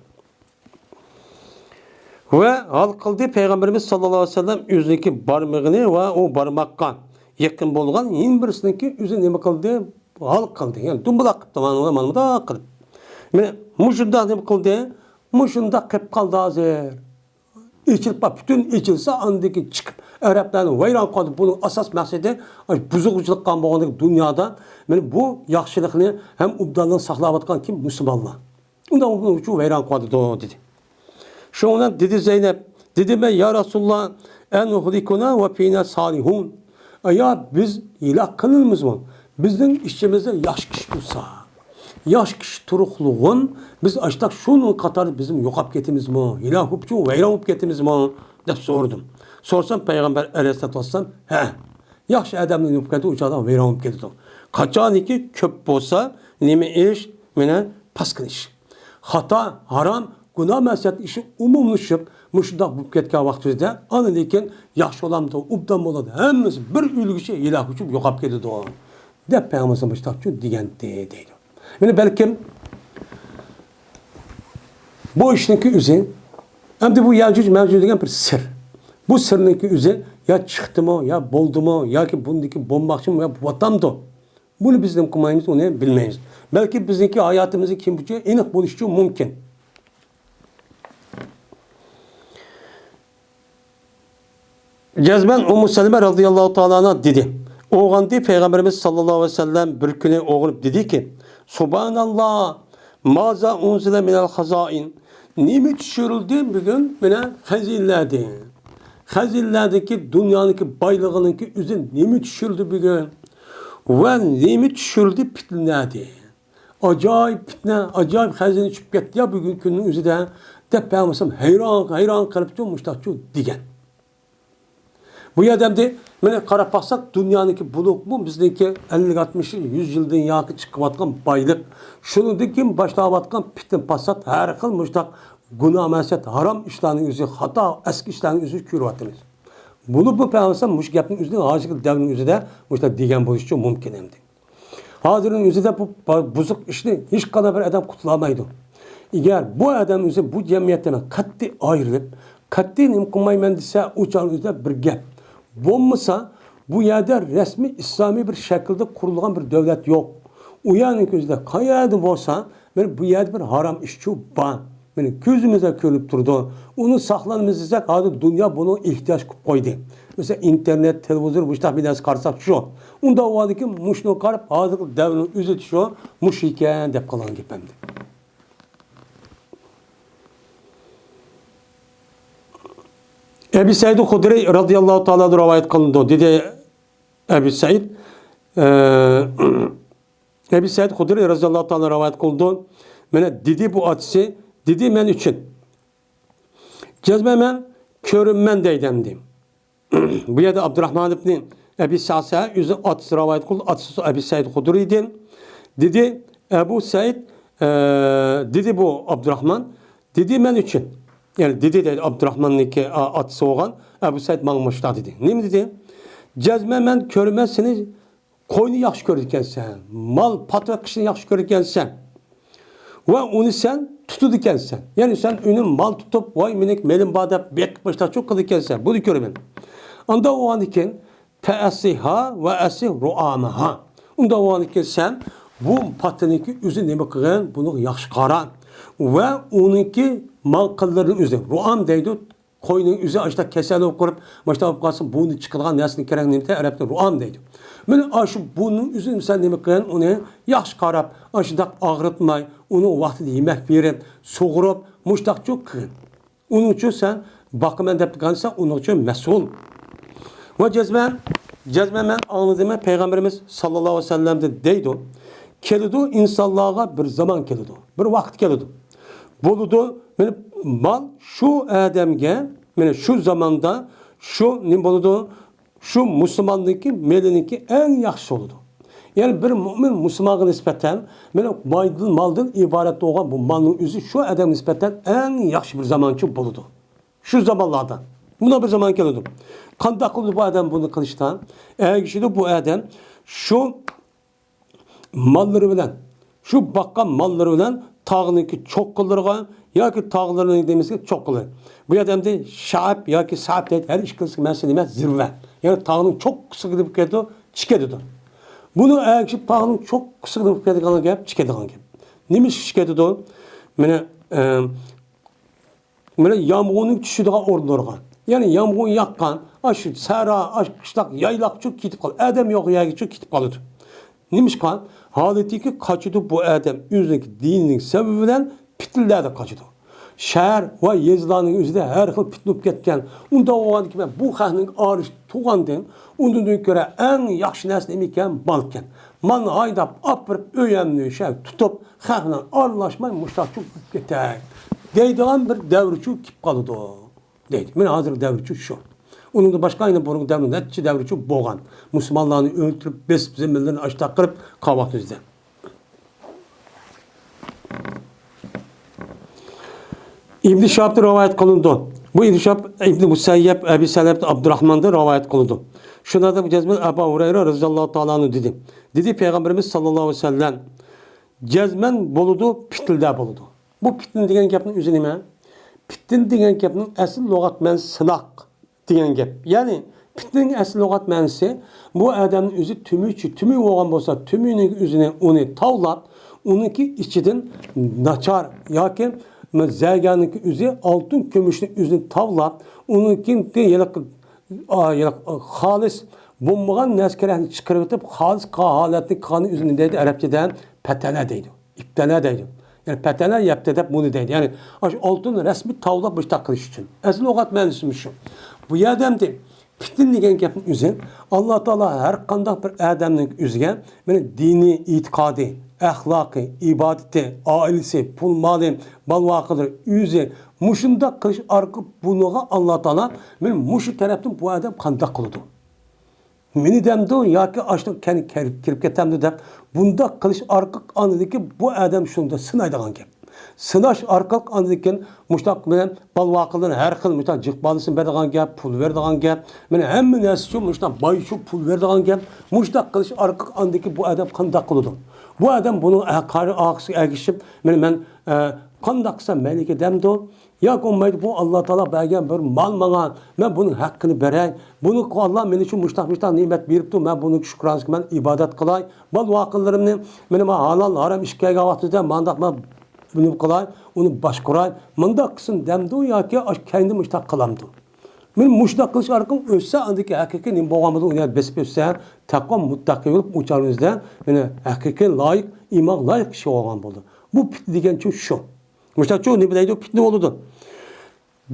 ۋە ھال قىلدى پەيغەمبىرىمىز ساللاللاھۇ ئەلەيھى ۋەسەللەم ئۆزىنىڭكى بارمىقىنى ۋە ئۇ بارماققا يېقىن بولغان يەنە بىرسىنىڭكى ئۆزى نېمە قىلدى؟ ھال قىلدى. يەنى دومبىلاق قىپتۇ، مانا، مانا مۇنداق قىلىپ. مانا مۇشۇنداق نېمە قىلدى؟ مۇشۇنداق قىلىپ قالدى ھازىر. ئېچىلىپ، پۈتۈن ئېچىلسا، ئاندىن كېيىن چىقىپ، ئەرەبلەرنى ۋەيران قىلىدۇ. بۇنىڭ ئاساس مەقسىتى، بۇزغۇنچىلىق قىلغان بولغاندىكىن دۇنيادا، مانا بۇ ياخشىلىقنى ھەم ئوبدانلىقنى ساقلاۋاتقان كىم؟ مۇسۇلمانلار. ئۇنداق بۇنى ئۇچۇن ۋەيران قىلىۋاتىدۇ، دېدى. شۇنىڭ بىلەن دېدى زەينەپ، دېدى مەن، يا رەسۇلاللا، ئەنۇھلىكۇنا ۋە فىنا سالىھۇن. ئايا، بىز ھالاك قىلىنىمىزمۇ؟ بىزنىڭ ئىچىمىزدە ياخشى كىشى تۇرسا، ياخشى كىشى تۇرۇقلىغۇن، بىز ئاشتاق شۇنىڭ قاتارىدا بىزمۇ يوقاپ كېتىمىزمۇ؟ ھالاك بولۇپ، ۋەيران بولۇپ كېتىمىزمۇ؟ دەپ سورىدىم. سورىسام، پەيغەمبەر ئەلەيھىسسالاتۇ ۋەسسالام، ھە، ياخشى ئادەمنى يوقاپ كەتتى، ئۇ چاغدا ۋەيران بولۇپ كېتىدۇ. قاچانكى كۆپ بولسا، نېمە ئىش؟ مانا پاسكىنا ئىش. خاتا، ھارام، گۇناھ مەسىيەت ئىشى ئومۇملىشىپ، مۇشۇنداق بولۇپ كەتكەن ۋاقتىمىزدا، ئاندىن كېيىن ياخشى بولامدۇ، ئوبدان بولىدۇ، ھەممىسى بىر ئۆلگۈچە ھالاك ئۇچۇپ يوقاپ كېتىدۇ، دەپ پەيغەمبەر مۇشۇنداق دېگەنتى، دەيدۇ. مانا بەلكىم بۇ ئىشنىڭكى ئۆزى، ئەمدى بۇ يەجۇج مەجۇج دېگەن بىر سىر. بۇ سىرنىڭكى ئۆزى يا چىقتىمۇ، يا بولدىمۇ، ياكى بۇندىكى بولماقچىمۇ، يا بولۇۋاتامدۇ؟ بۇنى بىز نېمە قىلمايمىز، ئۇنى بىلمەيمىز. بەلكى بىزنىڭكى ھاياتىمىزنىڭ كېيىن بۇ ئېنىق بولۇشى مۇمكىن. جەزمەن ئۇممۇ سەلىمە رەزىياللاھۇ تائالا ئەنھا دېدى. ئويغاندى، پەيغەمبىرىمىز ساللاللاھۇ ئەلەيھى ۋەسەللەم بىر كۈنى ئويغىنىپ دېدىكى، سۇبھاناللا، مازا ئۇنزىلە مىنەل خازائىن. نېمە چۈشۈرۈلدى بۈگۈن مانا خەزىنىلەردىن؟ خەزىنىلەردىكى دۇنيانىڭكى بايلىقىنىڭكى ئۆزى نېمە چۈشۈرۈلدى بۈگۈن؟ ۋە نېمە چۈشۈرۈلدى پىتنىلەردىن؟ ئاجايىپ پىتنە، ئاجايىپ خەزىنە چۈشۈپ كەتتى يا بۈگۈنكى كۈننىڭ ئۆزىدە، دەپ پەيغەمبەر ھەيران، ھەيران قېلىپچۇ، مۇشتاقچۇ دېگەن. بۇ يەردە ئەمدى مانا قاراپ باقساق، دۇنيانىڭكى بولۇپمۇ بىزنىڭكى ئەللىك، ئاتمىش يىل، يۈز يىلدىن ياقى چىقىۋاتقان بايلىق، شۇنىڭدىن كېيىن باشلاۋاتقان پىتنە پاسات، ھەر خىل مۇشتاق گۇناھ مەسىيەت، ھارام ئىشلارنىڭ ئۆزى، خاتا، ئەسكى ئىشلارنىڭ ئۆزى كۆرۈۋاتىمىز. بولۇپمۇ پەيغەمبەر مۇشۇ گەپنىڭ ئۆزىنى ھازىرقى دەۋرنىڭ ئۆزىدە مۇشۇنداق دېگەن بولۇشىچۇ مۇمكىن ئەمدى. ھازىرنىڭ ئۆزىدە بۇ بۇزۇق ئىشنى ھېچقانداق بىر ئادەم قۇتۇلالمايدۇ. ئەگەر بۇ ئادەم ئۆزى بۇ جەمئىيەتتىن قەتئىي ئايرىلىپ، قەتئىي نېمە قىلمايمەن دېسە، ئۇ چاغنىڭ ئۆزىدە بىر گەپ. بولمىسا، بۇ يەردە رەسمىي ئىسلامىي بىر شەكىلدە قۇرۇلغان بىر دۆلەت يوق. ئۇ يەرنىڭ ئۆزىدە قەيەردە بولسا، مانا بۇ يەردە بىر ھارام ئىشچۇ بار. مانا كۆزىمىزگە كۆرۈنۈپ تۇرىدۇ. ئۇنى ساقلانمىز دېسەك، ھازىر دۇنيا بۇنىڭغا ئېھتىياج قىلىپ قويدى. مەسىلەن، ئىنتېرنېت، تېلېۋىزور، مۇشۇنداق بىر نەرسە قارىساق شۇ. ئۇنداق بولغاندىكىن مۇشۇنىڭغا قاراپ، ھازىرقى دەۋرنىڭ ئۆزى شۇ، مۇشۇ ئىكەن دەپ قالغان گەپ ئەمدى. ئەبى سەئىد خۇدرىي رەزىياللاھۇ تائالا رىۋايەت قىلىنىدۇ. دېدى ئەبى سەئىد، ئە، ئەبى سەئىد خۇدرىي رەزىياللاھۇ تائالا رىۋايەت قىلىدۇ. مانا دېدى بۇ ئاتىسى، دېدى مەن ئۈچۈن. جەزمەن مەن كۆرۈمەن دەيدۇ ئەمدى. بۇ يەردە ئابدۇراھمان ئىبنى ئەبى سەسە ئۆزى ئاتىسى رىۋايەت قىلدى، ئاتىسى ئەبى سەئىد خۇدرىي ئىدى. دېدى ئەبۇ سەئىد، ئە، دېدى بۇ ئابدۇراھمان، دېدى مەن ئۈچۈن. يەنى دېدى دەيدۇ ئابدۇراھماننىڭكى، ئا، ئاتىسى بولغان ئەبۇ سەئىد ماڭا مۇشۇنداق دېدى. نېمە دېدى؟ جەزمەن مەن كۆرىمەن سېنى قوينى ياخشى كۆرىدىكەنسەن، مال پاتىۋەتكۈچىنى ياخشى كۆرىدىكەنسەن ۋە ئۇنى سەن تۇتىدىكەنسەن. يەنى سەن ئۇنى مال تۇتۇپ، ۋاي مېنىڭ مېلىم بار دەپ بېقىپ مۇشۇنداق چوڭ قىلىدىكەنسەن، بۇنى كۆرىمەن. ئانداق بولغاندىكىن فەئەسسىھا ۋە ئەسسىھ رۇئامەھا. ئۇنداق بولغاندىكىن سەن بۇ پاتىنىڭكى ئۆزى نېمە قىلغىن، بۇنىڭغا ياخشى قارا ۋە ئۇنىڭكى مال قىللىرىنىڭ ئۆزى، رۇئام دەيدۇ، قوينىڭ ئۆزى ئاشۇنداق كېسەل بولۇپ قېلىپ، مۇشۇنداق بولۇپ قالسا، بۇنى چىقىدىغان نەرسىنى كېرەك نېمە ئەرەبتە رۇئام دەيدۇ. مانا ئاشۇ بۇنىڭ ئۆزىنى سەن نېمە قىلغىن، ئۇنى ياخشى قاراپ، ئاشۇنداق ئاغرىتماي، ئۇنى ۋاقتىدا يېمەك بېرىپ، سۇغۇرۇپ، مۇشۇنداقچۇ قىلغىن. ئۇنىڭ ئۈچۈن سەن باقىمەن دەپ تۇرغانسەن، ئۇنىڭ ئۈچۈن مەسئۇل. ۋە جەزمەن، جەزمەن مەن ئاڭلىدىم، پەيغەمبىرىمىز ساللاللاھۇ ئەلەيھى ۋەسەللەمدىن دەيدۇ، كېلىدۇ ئىنسانلارغا بىر زامان كېلىدۇ، بىر ۋاقىت كېلىدۇ. بولىدۇ، مانا مال شۇ ئادەمگە، مانا شۇ زاماندا شۇ نېمە بولىدۇ؟ شۇ مۇسۇلماننىڭكى مېلىنىڭكى ئەڭ ياخشىسى بولىدۇ. يەنى بىر مۇئمىن مۇسۇلمانغا نىسبەتەن، مانا مايدىن، مالدىن ئىبارەت بولغان بۇ مالنىڭ ئۆزى شۇ ئادەمگە نىسبەتەن ئەڭ ياخشى بىر زامانچۇ بولىدۇ. شۇ زامانلاردا. مۇنداق بىر زامان كېلىدۇ. قانداق قىلىدۇ بۇ ئادەم بۇنى قىلىشتا؟ ئەگىشىدۇ بۇ ئادەم شۇ ماللىرى بىلەن، شۇ باققان ماللىرى بىلەن تاغنىڭكى چوققىلىرىغا ياكى تاغلىرىنىڭ دېمىسى چوققىلىرى. بۇ يەردە ئەمدى شەئب ياكى سەئب دەيدۇ، ھەر ئىككىلىسىگە مەنىسى نېمە؟ زىرۋە. يەنى تاغنىڭ چوققىسىغا كېلىپ كېتىدۇ، چىقىدۇ. بۇنى ئەگىشىپ تاغنىڭ چوققىسىغا كېلىپ كېتىدىغان گەپ، چىقىدىغان گەپ. نېمە ئىش چىقىدۇ؟ مانا، ئە، مانا يامغۇرنىڭ چۈشىدىغان ئورۇنلىرىغا. يەنى يامغۇر ياغقان، ئاشۇ سەھرا، ئاشۇ قىشلاق يايلاقچۇ كېتىپ قالىدۇ. ئادەم يوق يەرگىچۇ كېتىپ قالىدۇ. نېمىشقا؟ ھالىتىكى قاچىدۇ بۇ ئادەم ئۆزىنىڭكى دىنىنىڭ سەۋەبى بىلەن پىتنىلەردىن قاچىدۇ. شەھەر ۋە يېزىلارنىڭ ئۆزىدە ھەر خىل پىتنە بولۇپ كەتكەن. ئۇنداق بولغاندىكىن مەن بۇ خەقنىڭ ئارىسى تۇغاندىن ئۇنىڭدىن كۆرە ئەڭ ياخشى نەرسە نېمە ئىكەن؟ مال ئىكەن. مالنى ھايداپ ئاپىرىپ ئۆيەمنى شە تۇتۇپ خەق بىلەن ئارىلاشماي مۇشتاقچۇ بولۇپ كېتەي دەيدىغان بىر دەۋرچۇ كېلىپ قالىدۇ دەيدۇ. مانا ھازىرقى دەۋرچۇ شۇ. ئۇنىڭدىن باشقا يەنە بۇرۇنقى دەۋر نەچچە دەۋرچۇ بولغان. مۇسۇلمانلارنى ئۆلتۈرۈپ، بېسىپ، زېمىنلىرىنى ئاشتاق قىلىپ قالغان ئۆزىدە. ئىبن شىھابتىن رىۋايەت قىلىنىدۇ. بۇ ئىبن شىھاب ئىبن مۇسەييەب، ئەبى سەلەمە ئابدۇرەھماندىن رىۋايەت قىلىنىدۇ. شۇنىڭدىن جەزمەن ئەبۇ ھۇرەيرە رەزىياللاھۇ تائالا ئەنھۇ دېدى. دېدى پەيغەمبىرىمىز ساللاللاھۇ ئەلەيھى ۋەسەللەم، جەزمەن بولىدۇ، پىتنىلەر بولىدۇ. بۇ پىتنە دېگەن گەپنىڭ ئۆزى نېمە؟ پىتنە دېگەن گەپنىڭ ئەسلى لۇغەت مەنىسى سىناق دېگەن گەپ. يەنى پىتنىنىڭ ئەسلى لۇغەت مەنىسى، بۇ ئادەمنىڭ ئۆزى تۆمۈرچى، تۆمۈر بولغان بولسا، تۆمۈرنىڭ ئۆزىنى، ئۇنى تاۋلاپ، ئۇنىڭكى ئىچىدىن ناچار ياكى زەگەرنىڭكى ئۆزى ئالتۇن كۈمۈشنى ئۆزىنى تاۋلاپ، ئۇنىڭكى ھېلىقى، ئا، ھېلىقى خالىس بولمىغان نەرسە كېرەكنى چىقىرىۋېتىپ، خالىس قا-، ھالەتنى قىلغاننى ئۆزىنى دەيدۇ، ئەرەبچىدە پەتەنە دەيدۇ. ئىپتەنە دەيدۇ. يەنى پەتەنە يەپتە دەپ بۇنى دەيدۇ. يەنى ئاشۇ ئالتۇن رەسمىي تاۋلاپ مۇشتاق قىلىش ئۈچۈن. ئەسلى لۇغەت مەنىسى شۇ. بۇ يەردە ئەمدى پىتنە دېگەن گەپنىڭ ئۆزى، ئاللا تائالا ھەر قانداق بىر ئادەمنىڭ ئۆزىگە، مانا، دىنىي ئېتىقادى، ئەخلاقى، ئىبادىتى، ئائىلىسى، پۇل مالى، بالا ۋاقىلىرى، ئۆزى مۇشۇنداق قىلىش ئارقىلىق بۇنىڭغا ئاللا تائالا، مانا، مۇشۇ تەرەپتىن بۇ ئادەم قانداق قىلىدۇ؟ مېنى دەمدۇ ياكى ئاشۇ كەن-، كىرىپ، كىرىپ كەتەمدۇ دەپ بۇنداق قىلىش ئارقىلىق ئاندىكى بۇ ئادەم شۇنداق سىنايدىغان گەپ. سىناش ئارقىلىق ئاندىن كېيىن مۇشتاق بىلەن بالا ۋاقىلىرىنى ھەر خىل مۇشتاق جىق بالىسىنى بېرىدىغان گەپ، پۇل بېرىدىغان گەپ. مانا ھەممە نەرسە شۇ مۇشتاق باي شۇ پۇل بېرىدىغان گەپ. مۇشتاق قىلىش ئارقىلىق ئاندىكى بۇ ئادەم قانداق قىلىدۇ؟ بۇ ئادەم بۇنىڭ ئە-، قارى ئارقىسىغا ئەگىشىپ، مانا مەن، ئە، قانداق قىلسام مەنىكى دەمدۇ؟ ياكى بولمايدۇ، بۇ ئاللا تائالا بەرگەن بىر مال ماڭا، مەن بۇنىڭ ھەققىنى بېرەي. بۇنى ئاللا مېنى شۇ مۇشتاق، مۇشتاق نېمەت بېرىپتۇ، مەن بۇنىڭ شۈكرانىسىگە مەن ئىبادەت قىلاي. مال ۋاقىللىرىمنى مېنى مانا ھالال، ھارام ئىشكەيگەن ۋاقتىدا مانداق مەن بۇنى قىلاي، ئۇنى باشقۇراي. مۇنداق قىلسۇن دەمدۇ ياكى ئاش-، كەينىدىن مۇشتاق قىلامدۇ؟ مېنى مۇشتاق قىلىش ئارقىلىق ئۆتسە، ئاندىكى ھەقىقىي نېمە بولغان بولىدۇ، ئۇنى بېسىپ ئۆتسە، تەقۋا مۇتتەقىي بولۇپ، ئۇ چاغنىڭ ئۆزىدە مېنى ھەقىقىي لايىق، ئىمانغا لايىق كىشى بولغان بولىدۇ. بۇ پىتنە دېگەنچۇ شۇ. مۇشتاقچۇ نېمە دەيدۇ؟ پىتنە بولىدۇ.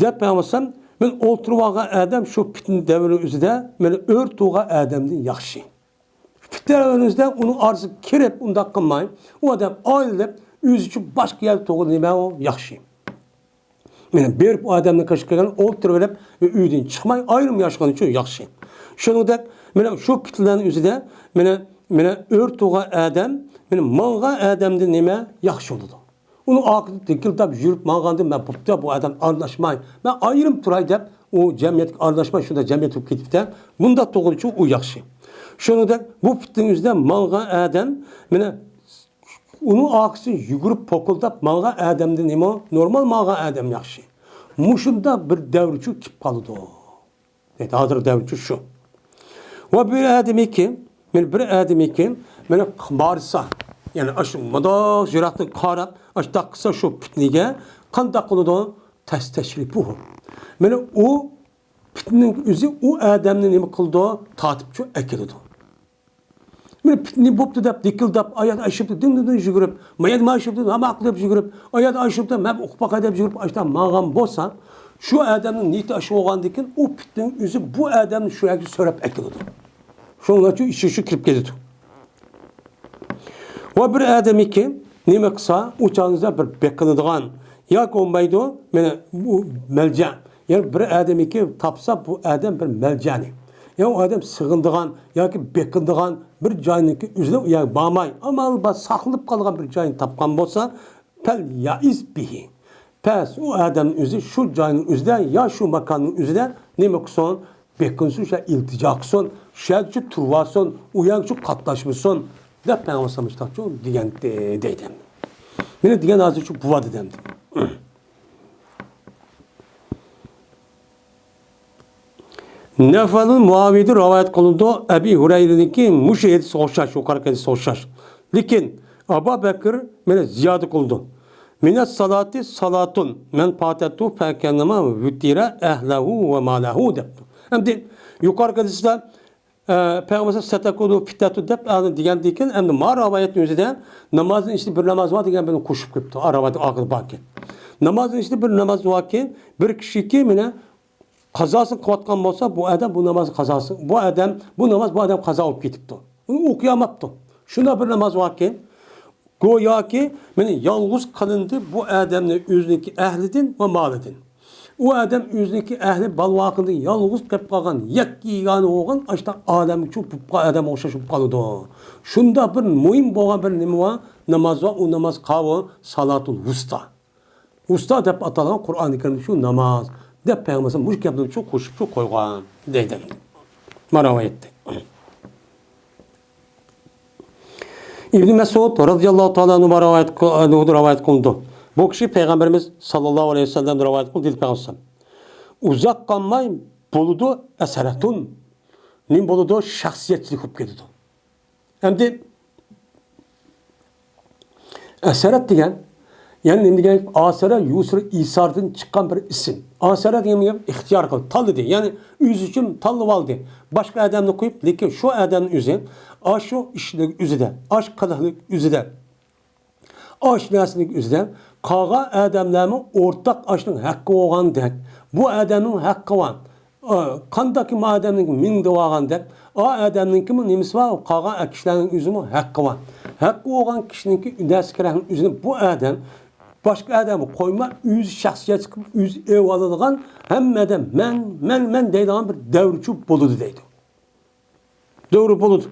دەپ مەن بولسام، مەن ئولتۇرۇۋالغان ئادەم شۇ پىتنە دەۋرى ئۆزىدە مېنى ئۆرتۈۋالغان ئادەمدىن ياخشى. دەۋرىمىزدە ئۇنىڭ ئارىسىغا كىرىپ ئۇنداق قىلماي، ئۇ ئادەم ئايرىلىپ، ئۆزى ئۈچۈن باشقا يەردە تۇرغىنى نېمە ئۇ ياخشى. مانا بېرىپ ئۇ ئادەمنىڭ قېشىغا كەلگەن، ئولتۇرۇۋېلىپ، ئۆيدىن چىقماي ئايرىم ياشىغىنى ئۈچۈن ياخشى. شۇنىڭدەك، مانا شۇ پىتنىلەرنىڭ ئۆزىدە، مانا، مانا ئۆر تۇرغان ئادەم، مانا ماڭغان ئادەمدىن نېمە ياخشى بولىدۇ. ئۇنىڭ ئارقىدا دىكىلداپ يۈرۈپ ماڭغاندىن مەن بوپتۇ، بۇ ئادەم ئارىلاشماي، مەن ئايرىم تۇراي دەپ، ئۇ جەمئىيەتكە ئارىلاشماي، شۇنداق جەمئىيەت بولۇپ كېتىپتە، بۇنداق تۇرغىنى ئۈچۈن ئۇ ياخشى. شۇنىڭدەك بۇ پىتنىنىڭ ئۆزىدە ماڭغان ئادەم، مانا، ئۇنىڭ ئارقىسىدىن يۈگۈرۈپ، پوكۇلداپ ماڭغان ئادەمدىن نېمە نورمال ماڭغان ئادەم ياخشى. مۇشۇنداق بىر دەۋر ئۈچۈن كېلىپ قالىدۇ. دەيدۇ، ھازىرقى دەۋر ئۈچۈن شۇ. ۋە بىر ئادەمكى، مانا بىر ئادەمكى، مانا بارسا، يەنى ئاشۇ مۇنداق يىراقتىن قاراپ، ئاشۇنداق قىلسا شۇ پىتنىگە قانداق قىلىدۇ؟ تەستەشرىپۇھۇ. مانا ئۇ پىتنىنىڭ ئۆزى ئۇ ئادەمنى نېمە قىلىدۇ؟ تارتىپ شۇ ئەكېلىدۇ. مانا پىتنە بوپتۇ دەپ، دىكىلداپ، ئايات ئاشۇپتۇ، دىن دىن يۈگۈرۈپ، مايات ماشۇپتۇ، ھاماق دەپ يۈگۈرۈپ، ئايات ئاشۇپتۇ، مەن ئوقۇپ باقاي دەپ يۈگۈرۈپ، ئاشتا ماڭغان بولسا، شۇ ئادەمنىڭ نىيىتى ئاشۇ بولغاندىكىن، ئۇ پىتنىنىڭ ئۆزى بۇ ئادەمنى شۇ يەرگە سۆرەپ ئەكېلىدۇ. شۇنىڭ ئۈچۈن ئىشى شۇ كىرىپ كېتىدۇ. ۋە بىر ئادەمكى نېمە قىلسا، ئۇ چاغىڭىزدا بىر بېقىنىدىغان ياكى بولمايدۇ، مانا بۇ مەلجە. يەنى بىر ئادەمكى تاپسا، بۇ ئادەم بىر مەلجەنى. يا ئۇ ئادەم سېغىنىدىغان ياكى بېقىنىدىغان بىر جاينىڭكى ئۆزىدە ئۇ يەرگە بارماي، ئامال بار ساقلىنىپ قالغان بىر جاينى تاپقان بولسا، پەل يەئىس بىھى. پەس ئۇ ئادەمنىڭ ئۆزى شۇ جاينىڭ ئۆزىدە يا شۇ ماكاننىڭ ئۆزىدە نېمە قىلسۇن؟ بېقىنسۇن، شۇ يەردە ئىلتىجا قىلسۇن، شۇ يەرگىچە تۇرۇۋالسۇن، ئۇ يەرگىچە قاتناشمىسۇن دەپ پەيغەمبەر ئەلەيھىسسالام مۇشۇنداق دېگەنتى دەيدۇ. مانا دېگەن ھازىرچە بۇ دېدى ئەمدى. نەۋفەلۇل مۇئاۋىيىدىن رىۋايەت قىلىنىدۇ، ئەبى ھۇرەيرىنىڭكى مۇشۇ ھەدىسىگە ئوخشاش، يۇقىرىقى ھەدىسكە ئوخشاش. لېكىن ئەبۇ بەكرى مانا زىيادە قىلىدۇ. مىنەس سالاتى سالاتۇن، مەن فاتەتۇ فەكەننەما ۋۇتىرە ئەھلەھۇ ۋە مالەھۇ دەپتۇ. ئەمدى يۇقىرىقى ھەدىستە، ئە، پەيغەمبەر سەتەكۇنۇ پىتنەتۇ دەپ ئاندىن دېگەندىن كېيىن، ئەمدى ما رىۋايەتنىڭ ئۆزىدە نامازنىڭ ئىچىدە بىر ناماز بار دېگەن بىرنى قوشۇپ قويۇپتۇ. ئا، رىۋايەت ئارقىدا باركەن. نامازنىڭ ئىچىدە بىر ناماز باركەن، بىر كىشىكى مانا قازاسىنى قىلىۋاتقان بولسا، بۇ ئادەم بۇ ناماز قازاسى، بۇ ئادەم، بۇ ناماز بۇ ئادەم قازا بولۇپ كېتىپتۇ. ئۇنى ئوقۇيالماپتۇ. شۇنداق بىر ناماز باركەن، گوياكى مانا يالغۇز قىلىندى بۇ ئادەمنى ئۆزىنىڭكى ئەھلىدىن ۋە مالىدىن. ئۇ ئادەم ئۆزىنىڭكى ئەھلى بالىۋاقىدىن يالغۇز قېلىپ قالغان، يەككە يېگانە بولغان ئاشۇنداق ئادەمگە شۇ بولۇپ قال-، ئادەم ئوخشاش بولۇپ قالىدۇ. شۇنداق بىر مۇھىم بولغان بىر نېمە بار، ناماز بار، ئۇ ناماز قاۋۇ سالاتۇل ۋۇستا. ۋۇستا دەپ ئاتالغان قۇرئانى كەرىمدە شۇ ناماز دەپ پەيغەمبەر مۇشۇ گەپنى شۇ قوشۇپ شۇ قويغان دەيدۇ. مانا رىۋايەتتە. ئىبن مەسئۇد رازىياللاھۇ تائالا ئەنھۇ رىۋايەت قىل-، ئەنھۇدىن رىۋايەت قىلىنىدۇ. بۇ كىشى پەيغەمبىرىمىز ساللاللاھۇ ئەلەيھى ۋەسەللەمدىن رىۋايەت قىلدى، دېدى پەيغەمبەر. ئۇزاق قالماي بولىدۇ ئەسەرەتۇن. نېمە بولىدۇ؟ شەخسىيەتچىلىك بولۇپ كېتىدۇ. ئەمدى ئەسەرەت دېگەن، يەنى نېمە دېگەن؟ ئاسەرە يۇسرى ئىساردىن چىققان بىر ئىسىم. ئاسەرە دېگەن گەپ ئىختىيار قىلدى، تاللىدى. يەنى ئۆزى ئۈچۈن تاللىۋالدى. باشقا ئادەمنى قويۇپ، لېكىن شۇ ئادەمنىڭ ئۆزى، ئاشۇ ئىشنىڭ ئۆزىدە، ئاش قىلىقنىڭ ئۆزىدە، ئاش نەرسىنىڭ ئۆزىدە قالغان ئادەملەرمۇ ئورتاق ئاشنىڭ ھەققى بولغاندەك، بۇ ئادەمنىڭ ھەققى بار. ئا، قانداقكى ما ئادەمنىڭكى مىڭ دەۋالغاندەك، ئا ئادەمنىڭكىمۇ نېمىسى بار، قالغان ئا كىشىلەرنىڭ ئۆزىمۇ ھەققى بار. ھەققى بولغان كىشىنىڭكى نەرسە كېرەكنىڭ ئۆزىنى بۇ ئادەم باشقا ئادەمگە قويما، ئۆزى شەخسىيەت چىقىپ، ئۆزى ئېلىۋالىدىغان، ھەممە ئادەم مەن، مەن، مەن دەيدىغان بىر دەۋرچۇ بولىدۇ دەيدۇ. دەۋرى بولىدۇ.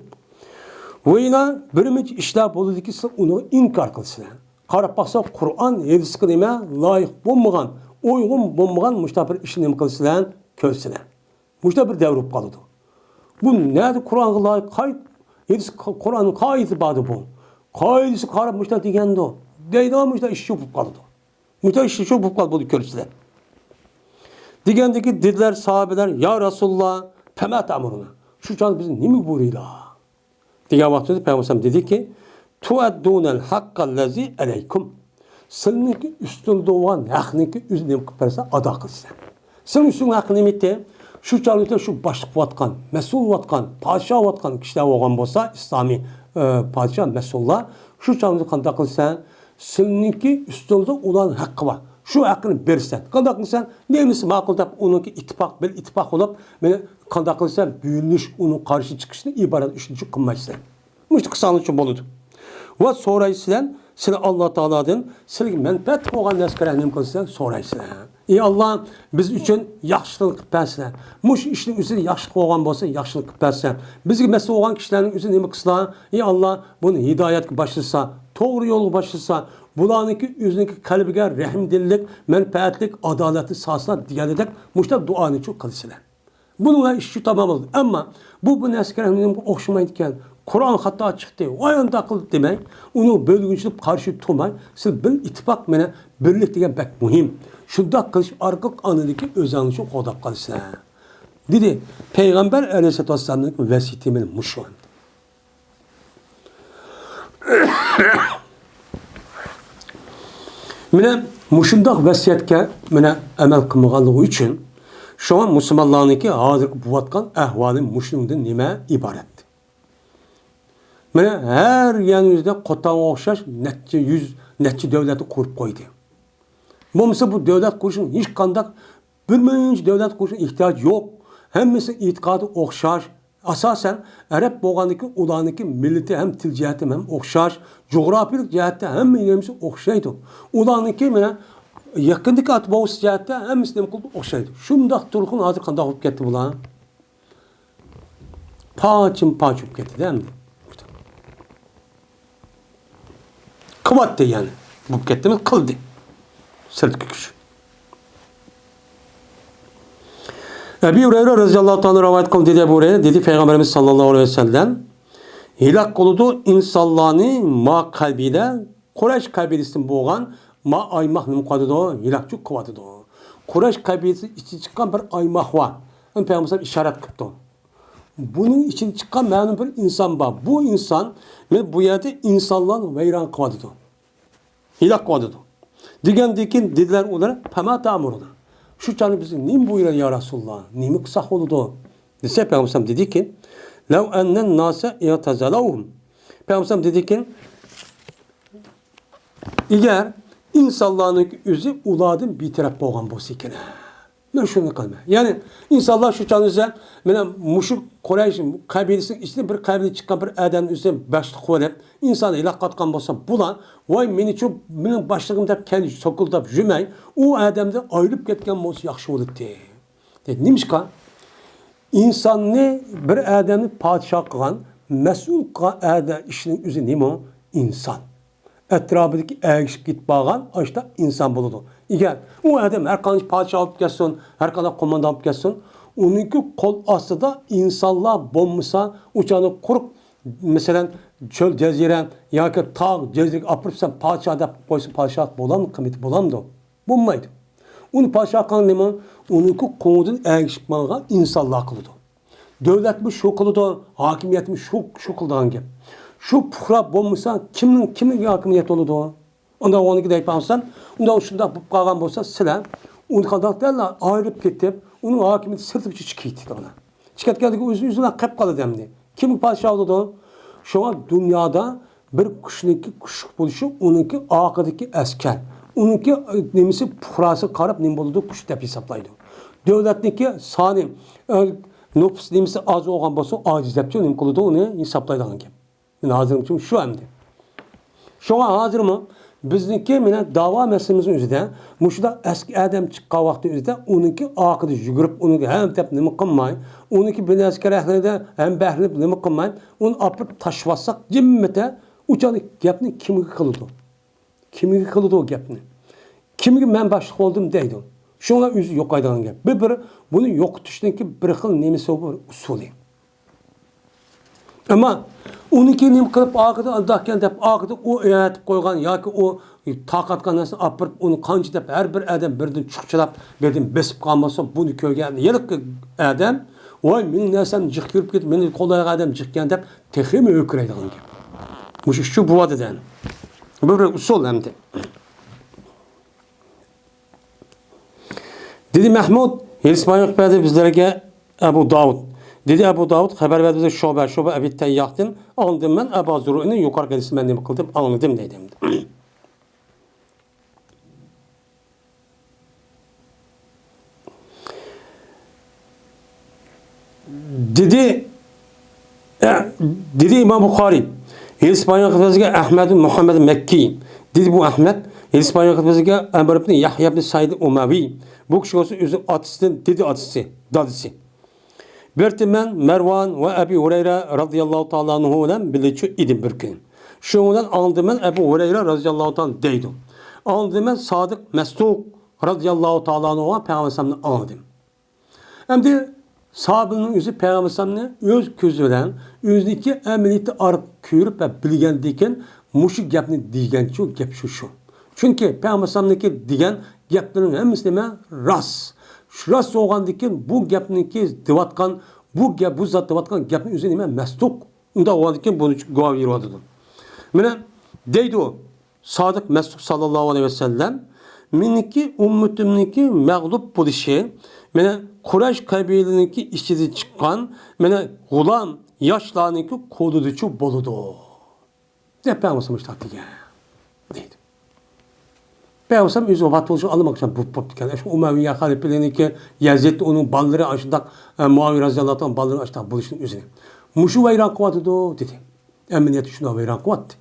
ۋە يەنە بىر نەچچە ئىشلار بولىدۇكى، سىلەر ئۇنى ئىنكار قىلىسىلەر. قاراپ باقسا، قۇرئان، ھەدىسكە نېمە لايىق بولمىغان، ئۇيغۇن بولمىغان مۇشۇنداق بىر ئىشنى نېمە قىلىسىلەر، كۆرىسىلەر. مۇشۇنداق بىر دەۋر بولۇپ قالىدۇ. بۇ نەدە قۇرئانغا لايىق، قاي-، ھەدىس، قۇرئاننىڭ قايسى باردا بۇ؟ قايسى قاراپ مۇشۇنداق دېگەندۇ؟ دەيدىغان مۇشۇنداق ئىشچۇ بولۇپ قالىدۇ. مۇشۇنداق ئىشچۇ بولۇپ قالىدۇ، بۇنى كۆرىسىلەر. دېگەندىكى دېدىلەر ساھابىلەر، يا رەسۇلاللا، فەما تەئمۇرۇنا؟ شۇ چاغدا بىز نېمە بۇيرۇيلا؟ دېگەن ۋاقتىدا پەيغەمبەر دېدىكى، تۇئەددۇنەل ھەققەللەزى ئەلەيكۇم. سىلىنىڭكى ئۈستۈڭدە بولغان ھەقنىڭكى ئۆزىنى نېمە قىلىپ بەرسە، ئادا قىلىسىلەر. سىلىنىڭ ئۈستۈڭدە ھەق نېمە ئىدى؟ شۇ چاغدا شۇ باشلىق بولۇۋاتقان، مەسئۇل بولۇۋاتقان، پادىشاھ بولۇۋاتقان كىشىلەر بولغان بولسا، ئىسلامىي، ئە، پادىشاھ، مەسئۇللار، شۇ چاغدا قانداق قىلىسەن؟ سىلىنىڭكى ئۈستۈڭدە ئۇلارنىڭ ھەققى بار. شۇ ھەققىنى بېرىسەن. قانداق قىلىسەن؟ نېمىسى ماقۇل دەپ ئۇنىڭكى ئىتتىپاق، بىر ئىتتىپاق بولۇپ، مانا قانداق قىلىسەن؟ بۆلۈنۈش، ئۇنىڭ قارشى چىقىشتىن ئىبارەت ئىشنى قىلمايسەن. مۇشۇ قىلساڭلارچۇ بولىدۇ. ۋە سورايسىلەر، سىلەر ئاللا تائالادىن سىلەرگە مەنپەئەتلىك بولغان نەرسىلەرنى نېمە قىلسىلەر، سورايسىلەر. ئى ئاللا، بىز ئۈچۈن ياخشىلىق قىلىپ بەرسىلەر. مۇشۇ ئىشنىڭ ئۆزىدە ياخشىلىق بولغان بولسا، ياخشىلىق قىلىپ بەرسىلەر. بىزگە مەسئۇل بولغان كىشىلەرنىڭ ئۆزى نېمە قىلسىلا، ئى ئاللا، بۇنى ھىدايەتكە باشلىسا، توغرا يولغا باشلىسا، بۇلارنىڭكى ئۆزىنىڭكى قەلبىگە رەھىمدىللىك، مەنپەئەتلىك، ئادالەتلىك سالسىلا دېگەندەك مۇشۇنداق دۇئانىچۇ قىلسىلەر. بۇنىڭ بىلەن ئىش شۇ تامام بولدى. ئەمما بۇ، بۇ نەرسىگە ئوخشىمايدىكەن. قۇرئان خاتا چىقتى، ۋاي ئانداق قىلدى دېمەي، ئۇنىڭ بۆلگۈنچىلىك قارشى تۇرماي، سىز بىر ئىتتىپاق مەنە بىرلىك دېگەن بەك مۇھىم. شۇنداق قىلىش ئارقىلىق ئاندىكى ئۆزۈڭنى شۇ قوغداپ قالىسىلەر. دېدى پەيغەمبەر ئەلەيھىسسالاتۇ ۋەسسالامنىڭ ۋەسىيىتى مەن مۇشۇ. مانا مۇشۇنداق ۋەسىيەتكە مانا ئەمەل قىلمىغانلىقى ئۈچۈن، شۇڭا مۇسۇلمانلارنىڭكى ھازىرقى بولۇۋاتقان ئەھۋالى مۇشۇنىڭدىن نېمە ئىبارەت؟ مانا ھەر يەرنىڭ ئۆزىدە قوتانغا ئوخشاش نەچچە يۈز، نەچچە دۆلەتنى قۇرۇپ قويدى. بولمىسا بۇ دۆلەت قۇرۇشنىڭ ھېچقانداق بىر مۇنچە دۆلەت قۇرۇشنىڭ ئېھتىياجى يوق. ھەممىسىنىڭ ئېتىقادى ئوخشاش. ئاساسەن، ئەرەب بولغاندىكىن ئۇلارنىڭكى مىللىتى ھەم تىل جەھەتتىن ھەم ئوخشاش، جۇغراپىيىلىك جەھەتتە ھەممە يېرىمىز ئوخشايدۇ. ئۇلارنىڭكى مانا يېقىندىكى ئاتموسفېرا جەھەتتە ھەممىسى نېمە قىلىدۇ؟ ئوخشايدۇ. شۇنداق تۇرغىن ھازىر قانداق بولۇپ كەتتى بۇلار؟ پاچىم پاچ بولۇپ كەتتى-دە ئەمدى. قىلىۋاتتى يەنى. بولۇپ كەتتىمۇ؟ قىلدى. سىرتقى كۈچ. ئەبى ھۇرەيرە رەزىياللاھۇ تائالا رىۋايەت قىلدى، دېدى ئەبۇ ھۇرەيرە، دېدى پەيغەمبىرىمىز ساللاللاھۇ ئەلەيھى ۋەسەللەم، ھېلاك قىلىدۇ ئىنسانلارنى ما قەبىلە، قۇرەيش قەبىلىسىدىن بولغان ما ئايماق نېمە قىلىدۇ؟ ھېلاكچۇ قىلىۋاتىدۇ. قۇرەيش قەبىلىسى ئىچىدىن چىققان بىر ئايماق بار. ئۇنى پەيغەمبەر ئىشارەت قىپتۇ. بۇنىڭ ئىچىدىن چىققان مەلۇم بىر ئىنسان بار. بۇ ئىنسان مانا بۇ يەردە ئىنسانلارنى ۋەيران قىلىۋاتىدۇ. ھېلاك قىلىۋاتىدۇ. دېگەندىن كېيىن دېدىلەر ئۇلار، پەما تەئمۇرۇنا. شۇ چاغدا بىزگە نېمە بۇيرۇيدۇ يا رەسۇلاللا؟ نېمە قىلساق بولىدۇ؟ دېسە پەيغەمبەر دېدىكى، لەۋ ئەننەن ناسە ئىغتەزەلەۋھۇم. پەيغەمبەر دېدىكى، ئەگەر ئىنسانلارنىڭ ئۆزى ئۇلاردىن بىتەرەپ بولغان بولسا ئىكەن. مەن شۇنى قىلىمەن. يەنى ئىنسانلار شۇ چاغدا ئۆزى، مانا مۇشۇ قۇرەيش قەبىلىسىنىڭ ئىچىدىن بىر قەبىلە چىققان بىر ئادەمنى ئۆزى باشلىق قىلىپ، ئىنساننى ھېلاك قىلىۋاتقان بولسا، بۇلار، ۋاي مېنىچۇ، مېنىڭ باشلىقىم دەپ كەينىگە سوكۇلداپ يۈرمەي، ئۇ ئادەمدىن ئايرىلىپ كەتكەن بولسا ياخشى بولاتتى. دەيدۇ. نېمىشقا؟ ئىنساننى، بىر ئادەمنى پادىشاھ قىلغان، مەسئۇل قىلغان ئادەم ئىشىنىڭ ئۆزى نېمە؟ ئىنسان. ئەتراپىدىكى ئەگىشىپ كېتىپ بارغان ئاشتا ئىنسان بولىدۇ. ئەگەر ئۇ ئادەم ھەر قانچە پادىشاھ بولۇپ كەتسۇن، ھەر قانداق قوماندان بولۇپ كەتسۇن، ئۇنىڭكى قول ئاستىدا ئىنسانلار بولمىسا، ئۇ چاغدا قۇرۇق، مەسىلەن، چۆل جەزىرە ياكى تاغ جەزىرىگە ئاپىرىپ سەن پادىشاھ دەپ قويسا، پادىشاھ بولامدۇ؟ قىممىتى بولامدۇ؟ بولمايدۇ. ئۇنى پادىشاھ قىلغان نېمە؟ ئۇنىڭكى قوڭىدىن ئەگىشىپ ماڭغان ئىنسانلار قىلىدۇ. دۆلەتمۇ شۇ قىلىدۇ، ھاكىمىيەتمۇ شۇ، شۇ قىلىدىغان گەپ. شۇ پۇقرا بولمىسا، كىمنىڭ، كىمگە ھاكىمىيەت بولىدۇ؟ ئۇنداق ئۇنىڭكى دەيدىغان بولسام، ئۇنداق شۇنداق بولۇپ قالغان بولسا، سىلەر ئۇنى قانداق دەللا ئايرىپ كېتىپ، ئۇنىڭ ھاكىمىيىتى سىرتىغا چىقىپ كېتىدۇ. چىقىپ كەتكەندىن كېيىن ئۆزى ئۆزىلا قېلىپ قالىدۇ ئەمدى. كىم پادىشاھ بولىدۇ؟ شۇڭا دۇنيادا بىر كۈچنىڭكى كۈچلۈك بولۇشى ئۇنىڭكى ئارقىدىكى ئەسكەر، ئۇنىڭكى، ئە، نېمىسى، پۇقراسىغا قاراپ نېمە بولىدۇ، كۈچ دەپ ھېسابلايدۇ. دۆلەتنىڭكى سانى، ئە، نوپۇس نېمىسى ئاز بولغان بولسا، ئاجىز دەپچۇ نېمە قىلىدۇ، ئۇنى ھېسابلايدىغان گەپ. مانا ھازىرمۇ شۇ ئەمدى. شۇڭا ھازىرمۇ بىزنىڭكى مانا داۋا مەسىلىمىزنىڭ ئۆزىدە مۇشۇنداق ئەسكى ئادەم چىققان ۋاقىتنىڭ ئۆزىدە ئۇنىڭكى ئارقىدا يۈگۈرۈپ، ئۇنىڭكى ھەم دەپ نېمە قىلماي، ئۇنىڭكى بىر نەرسە كېرەكلىكىدە ھەم بەھرىلىنىپ نېمە قىلماي، ئۇنى ئاپىرىپ تاشلىۋاتساق، جىممىتە ئۇ چاغدا گەپنى كىمگە قىلىدۇ؟ كىمگە قىلىدۇ گەپنى؟ كىمگە مەن باشلىق بولدۇم دەيدۇ؟ شۇڭا ئۆزى يوقايدىغان گەپ. بىر، بىر بۇنى يوقىتىشنىڭكى بىر خىل نېمىسى بار، ئۇسۇلى. ئەمما ئۇنىڭكى نېمە قىلىپ ئارقىدا ئانداقكەن دەپ ئارقىدا ئۇ ئەۋەتىپ قويغان ياكى ئۇ تارقاتقان نەرسىنى ئاپىرىپ ئۇنى قانچە دەپ ھەر بىر ئادەم بىردىن چۇقچىلاپ بىردىن بېسىپ قالمىسا، بۇنى كۆرگەن ھېلىقى ئادەم، ۋاي مېنىڭ نەرسەمنى جىق كۆرۈپ كېتىپ مېنى قوللايدىغان ئادەم جىقكەن دەپ تېخىمۇ ھۆركىرەيدىغان گەپ. مۇشۇ ئىش شۇ بولىدۇ دەيمەن. بۇ بىر ئۇسۇل ئەمدى. دېدى مەھمۇد، ھېلىسى بايان قىلىپ بەردى بىزلەرگە ئەبۇ داۋۇد. دېدى ئەبۇ داۋۇد، خەۋەر بەردى بىزگە شۇبە، شۇبە ئەبى تەيياھتىن ئاڭلىدىم مەن، ئەبا زۇرئىنى يۇقىرىقى ھەدىسنى مەن نېمە قىلدىم، ئاڭلىدىم دەيدۇ ئەمدى. دېدى، ئە، دېدى ئىمام بۇخارىي، ھېلىسى پايغا خەلىپىسىگە ئەھمەد مۇھەممەد مەككى، دېدى بۇ ئەھمەد، ھېلىسى پايغا خەلىپىسىگە ئەمر ئىبن يەھيا ئىبن سەئىد ئۇمەۋى، بۇ كىشى بولسا ئۆزىنىڭ ئاتىسىدىن، دېدى ئاتىسى، دادىسى. بىر تېمەن مەرۋان ۋە ئەبى ھۇرەيرە رازىياللاھۇ تائالا ئەنھۇ بىلەن بىللە ئىدىم بىر كۈنى. شۇنىڭ بىلەن ئاڭلىدىم مەن ئەبۇ ھۇرەيرە رازىياللاھۇ تائالا دەيدۇ. ئاڭلىدىم مەن سادىق مەسدۇق رازىياللاھۇ تائالا ئەنھۇ پەيغەمبەر ئەلەيھىسسالامنى ئاڭلىدىم. ئەمدى ساھابىنىڭ ئۆزى پەيغەمبەر ئەلەيھىسسالامنى ئۆز كۆزى بىلەن ئۆزىنىڭكى ئەمەلىيىتى ئارقا كۆرۈپ ۋە بىلگەندىن كېيىن مۇشۇ گەپنى دېگەنچۇ گەپ شۇ شۇ. چۈنكى پەيغەمبەر ئەلەيھىسسالامنىڭكى دېگەن گەپلىرىنىڭ ھەممىسى نېمە؟ راست. شۇ راست بولغاندىن كېيىن بۇ گەپنىڭكى دەۋاتقان، بۇ گەپ، بۇ زات دەۋاتقان گەپنىڭ ئۆزى نېمە؟ مەسدۇق. ئۇنداق بولغاندىن كېيىن بۇنى گۇۋاھ بېرىۋاتىدۇ. مانا دەيدۇ، سادىق مەسدۇق ساللاللاھۇ ئەلەيھى ۋەسەللەم، مېنىڭكى ئۈممىتىمنىڭكى مەغلۇپ بولۇشى، مانا قۇرەيش قەبىلىنىڭكى ئىچىدىن چىققان، مانا غۇلام ياشلارنىڭكى قولىدىچۇ بولىدۇ، دەپ پەيغەمبەر مۇشۇنداق دېگەن، دەيدۇ. پەيغەمبەر ئۆزى ۋاپات بولۇشى ئاللىماقچان بوپ، بوپتىكەن. شۇ ئۇمەۋىيە خەلىپىلىرىنىڭكى يەزىد، ئۇنىڭ بالىلىرى ئاشۇنداق، ئە، مۇئاۋىيە رازىياللاھۇ تائالا بالىلىرى ئاشۇنداق بولۇشىنىڭ ئۆزىنى مۇشۇ ۋەيران قىلىۋاتىدۇ، دېدى. ئەمەلىيەتتە شۇنداق ۋەيران قىلىۋاتتى.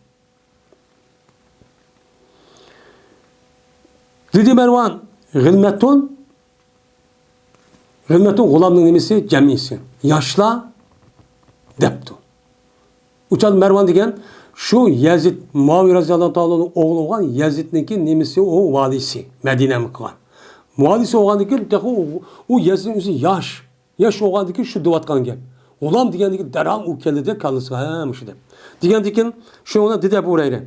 دېدى مەرۋان، غىلمەتۇن، غىلمەتۇن غۇلامنىڭ نېمىسى؟ جەمئىسى. ياشلار دەپتۇ. ئۇ چاغدا مەرۋان دېگەن شۇ يەزىد، مۇئاۋىيە رازىياللاھۇ تائالا ئوغلى بولغان يەزىدنىڭكى نېمىسى، ئۇ ۋالىسى، مەدىنەگە قىلغان. ۋالىسى بولغاندىن كېيىن تېخى ئۇ، ئۇ يەزىدنىڭ ئۆزى ياش. ياش بولغاندىن كېيىن شۇ دەۋاتقان گەپ. غۇلام دېگەندىن كېيىن دەرھال ئۇ كەلدى-دە كاللىسىغا، ھە، مۇشۇ دەپ. دېگەندىن كېيىن شۇنىڭ بىلەن دېدى ئەبۇ ھۇرەيرە،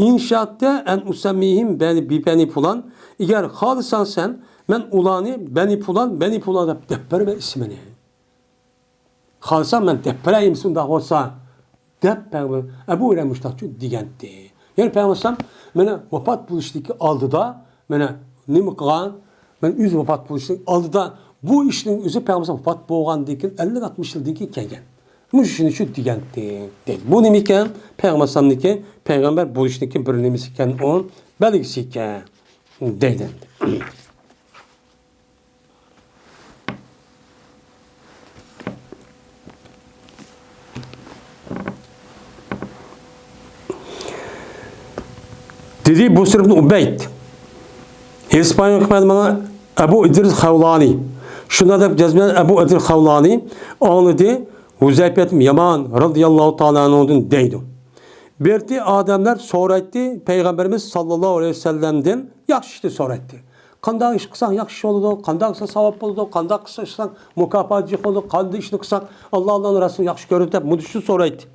ئىن شىئتە ئەن ئۇسەممىيھىم بەنى، بىبەنى پۇلان، ئەگەر خالىساڭ سەن، مەن ئۇلارنى بەنى پۇلان، بەنى پۇلان دەپ، دەپ بەرمە ئىسمىنى. خالىساڭ مەن دەپ بېرەي ئەمىسە ئۇنداق بولسا، دەپ پەيغەمبەر ئەبۇ ھۇرەيرە مۇشۇنداقچۇ دېگەنتى. يەنى پەيغەمبەر ئەلەيھىسسالام مانا ۋاپات بولۇشتىكى ئالدىدا، مانا نېمە قىلغان؟ مانا ئۆزى ۋاپات بولۇشتىكى ئالدىدا بۇ ئىشنىڭ ئۆزى پەيغەمبەر ۋاپات بولغاندىن كېيىن ئەللىك ئاتمىش يىلدىن كېيىن كەلگەن. مۇشۇ ئىشنى شۇ دېگەنتى، دەيدۇ. بۇ نېمە ئىكەن؟ پەيغەمبەر ئەلەيھىسسالامنىڭكى پەيغەمبەر بولۇشتىكى بىر نېمىسى ئىكەن، ئۇ بەلگىسى ئىكەن، دەيدۇ. دېدى بۇسر ئىبن ئۇبەيد. ھېلىسى پايغا خەلىپىسى ماڭا ئەبۇ ئىدرىس خەۋلانى. شۇنداق دەپ جەزمەن ئەبۇ ئىدرىس خەۋلانى ئاڭلىدى. ھۇزەيپەت يامان رازىياللاھۇ تائالا ئەنھۇدىن دەيدۇ. بىرتى ئادەملەر سورايتتى پەيغەمبىرىمىز ساللاللاھۇ ئەلەيھى ۋەسەللەمدىن ياخشى ئىشنى سورايتتى. قانداق ئىش قىلساق ياخشى ئىش بولىدۇ، قانداق قىلسا ساۋاب بولىدۇ، قانداق قىلسا ئىشلىساق مۇكاپات جىق بولىدۇ، قانداق ئىشنى قىلساق ئاللا، ئاللانىڭ رەسۇلى ياخشى كۆرىدۇ دەپ مۇشۇنى سورايتتى.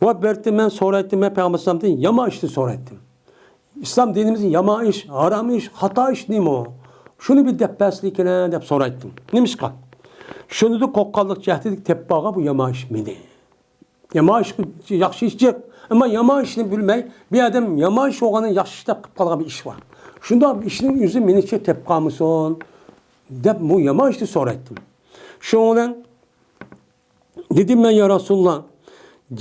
ۋە بىرتى مەن سورايتتىم، مەن پەيغەمبەر ئەلەيھىسسالامدىن يامان ئىشنى سورايتتىم. ئىسلام دىنىمىزدا يامان ئىش، ھارام ئىش، خاتا ئىش نېمە؟ شۇنى بىر دەپ بەرسىلىكىنە دەپ سورايتتىم. نېمىشقا؟ شۇنىدىن قورققانلىق جەھىتىدىن تېپىپ بارغان بۇ يامان ئىش مېنى. يامان ئىش، ياخشى ئىش جىق. ئەمما يامان ئىشنى بىلمەي، بىر ئادەم يامان ئىش بولغاننى ياخشى ئىش دەپ قىلىپ قالغان بىر ئىش بار. شۇنداق بىر ئىشنىڭ ئۆزى مېنىچە تېپىپ قالمىسۇن، دەپ بۇ يامان ئىشنى سورايتتىم. شۇنىڭ بىلەن دېدىم مەن، يا رەسۇلاللا،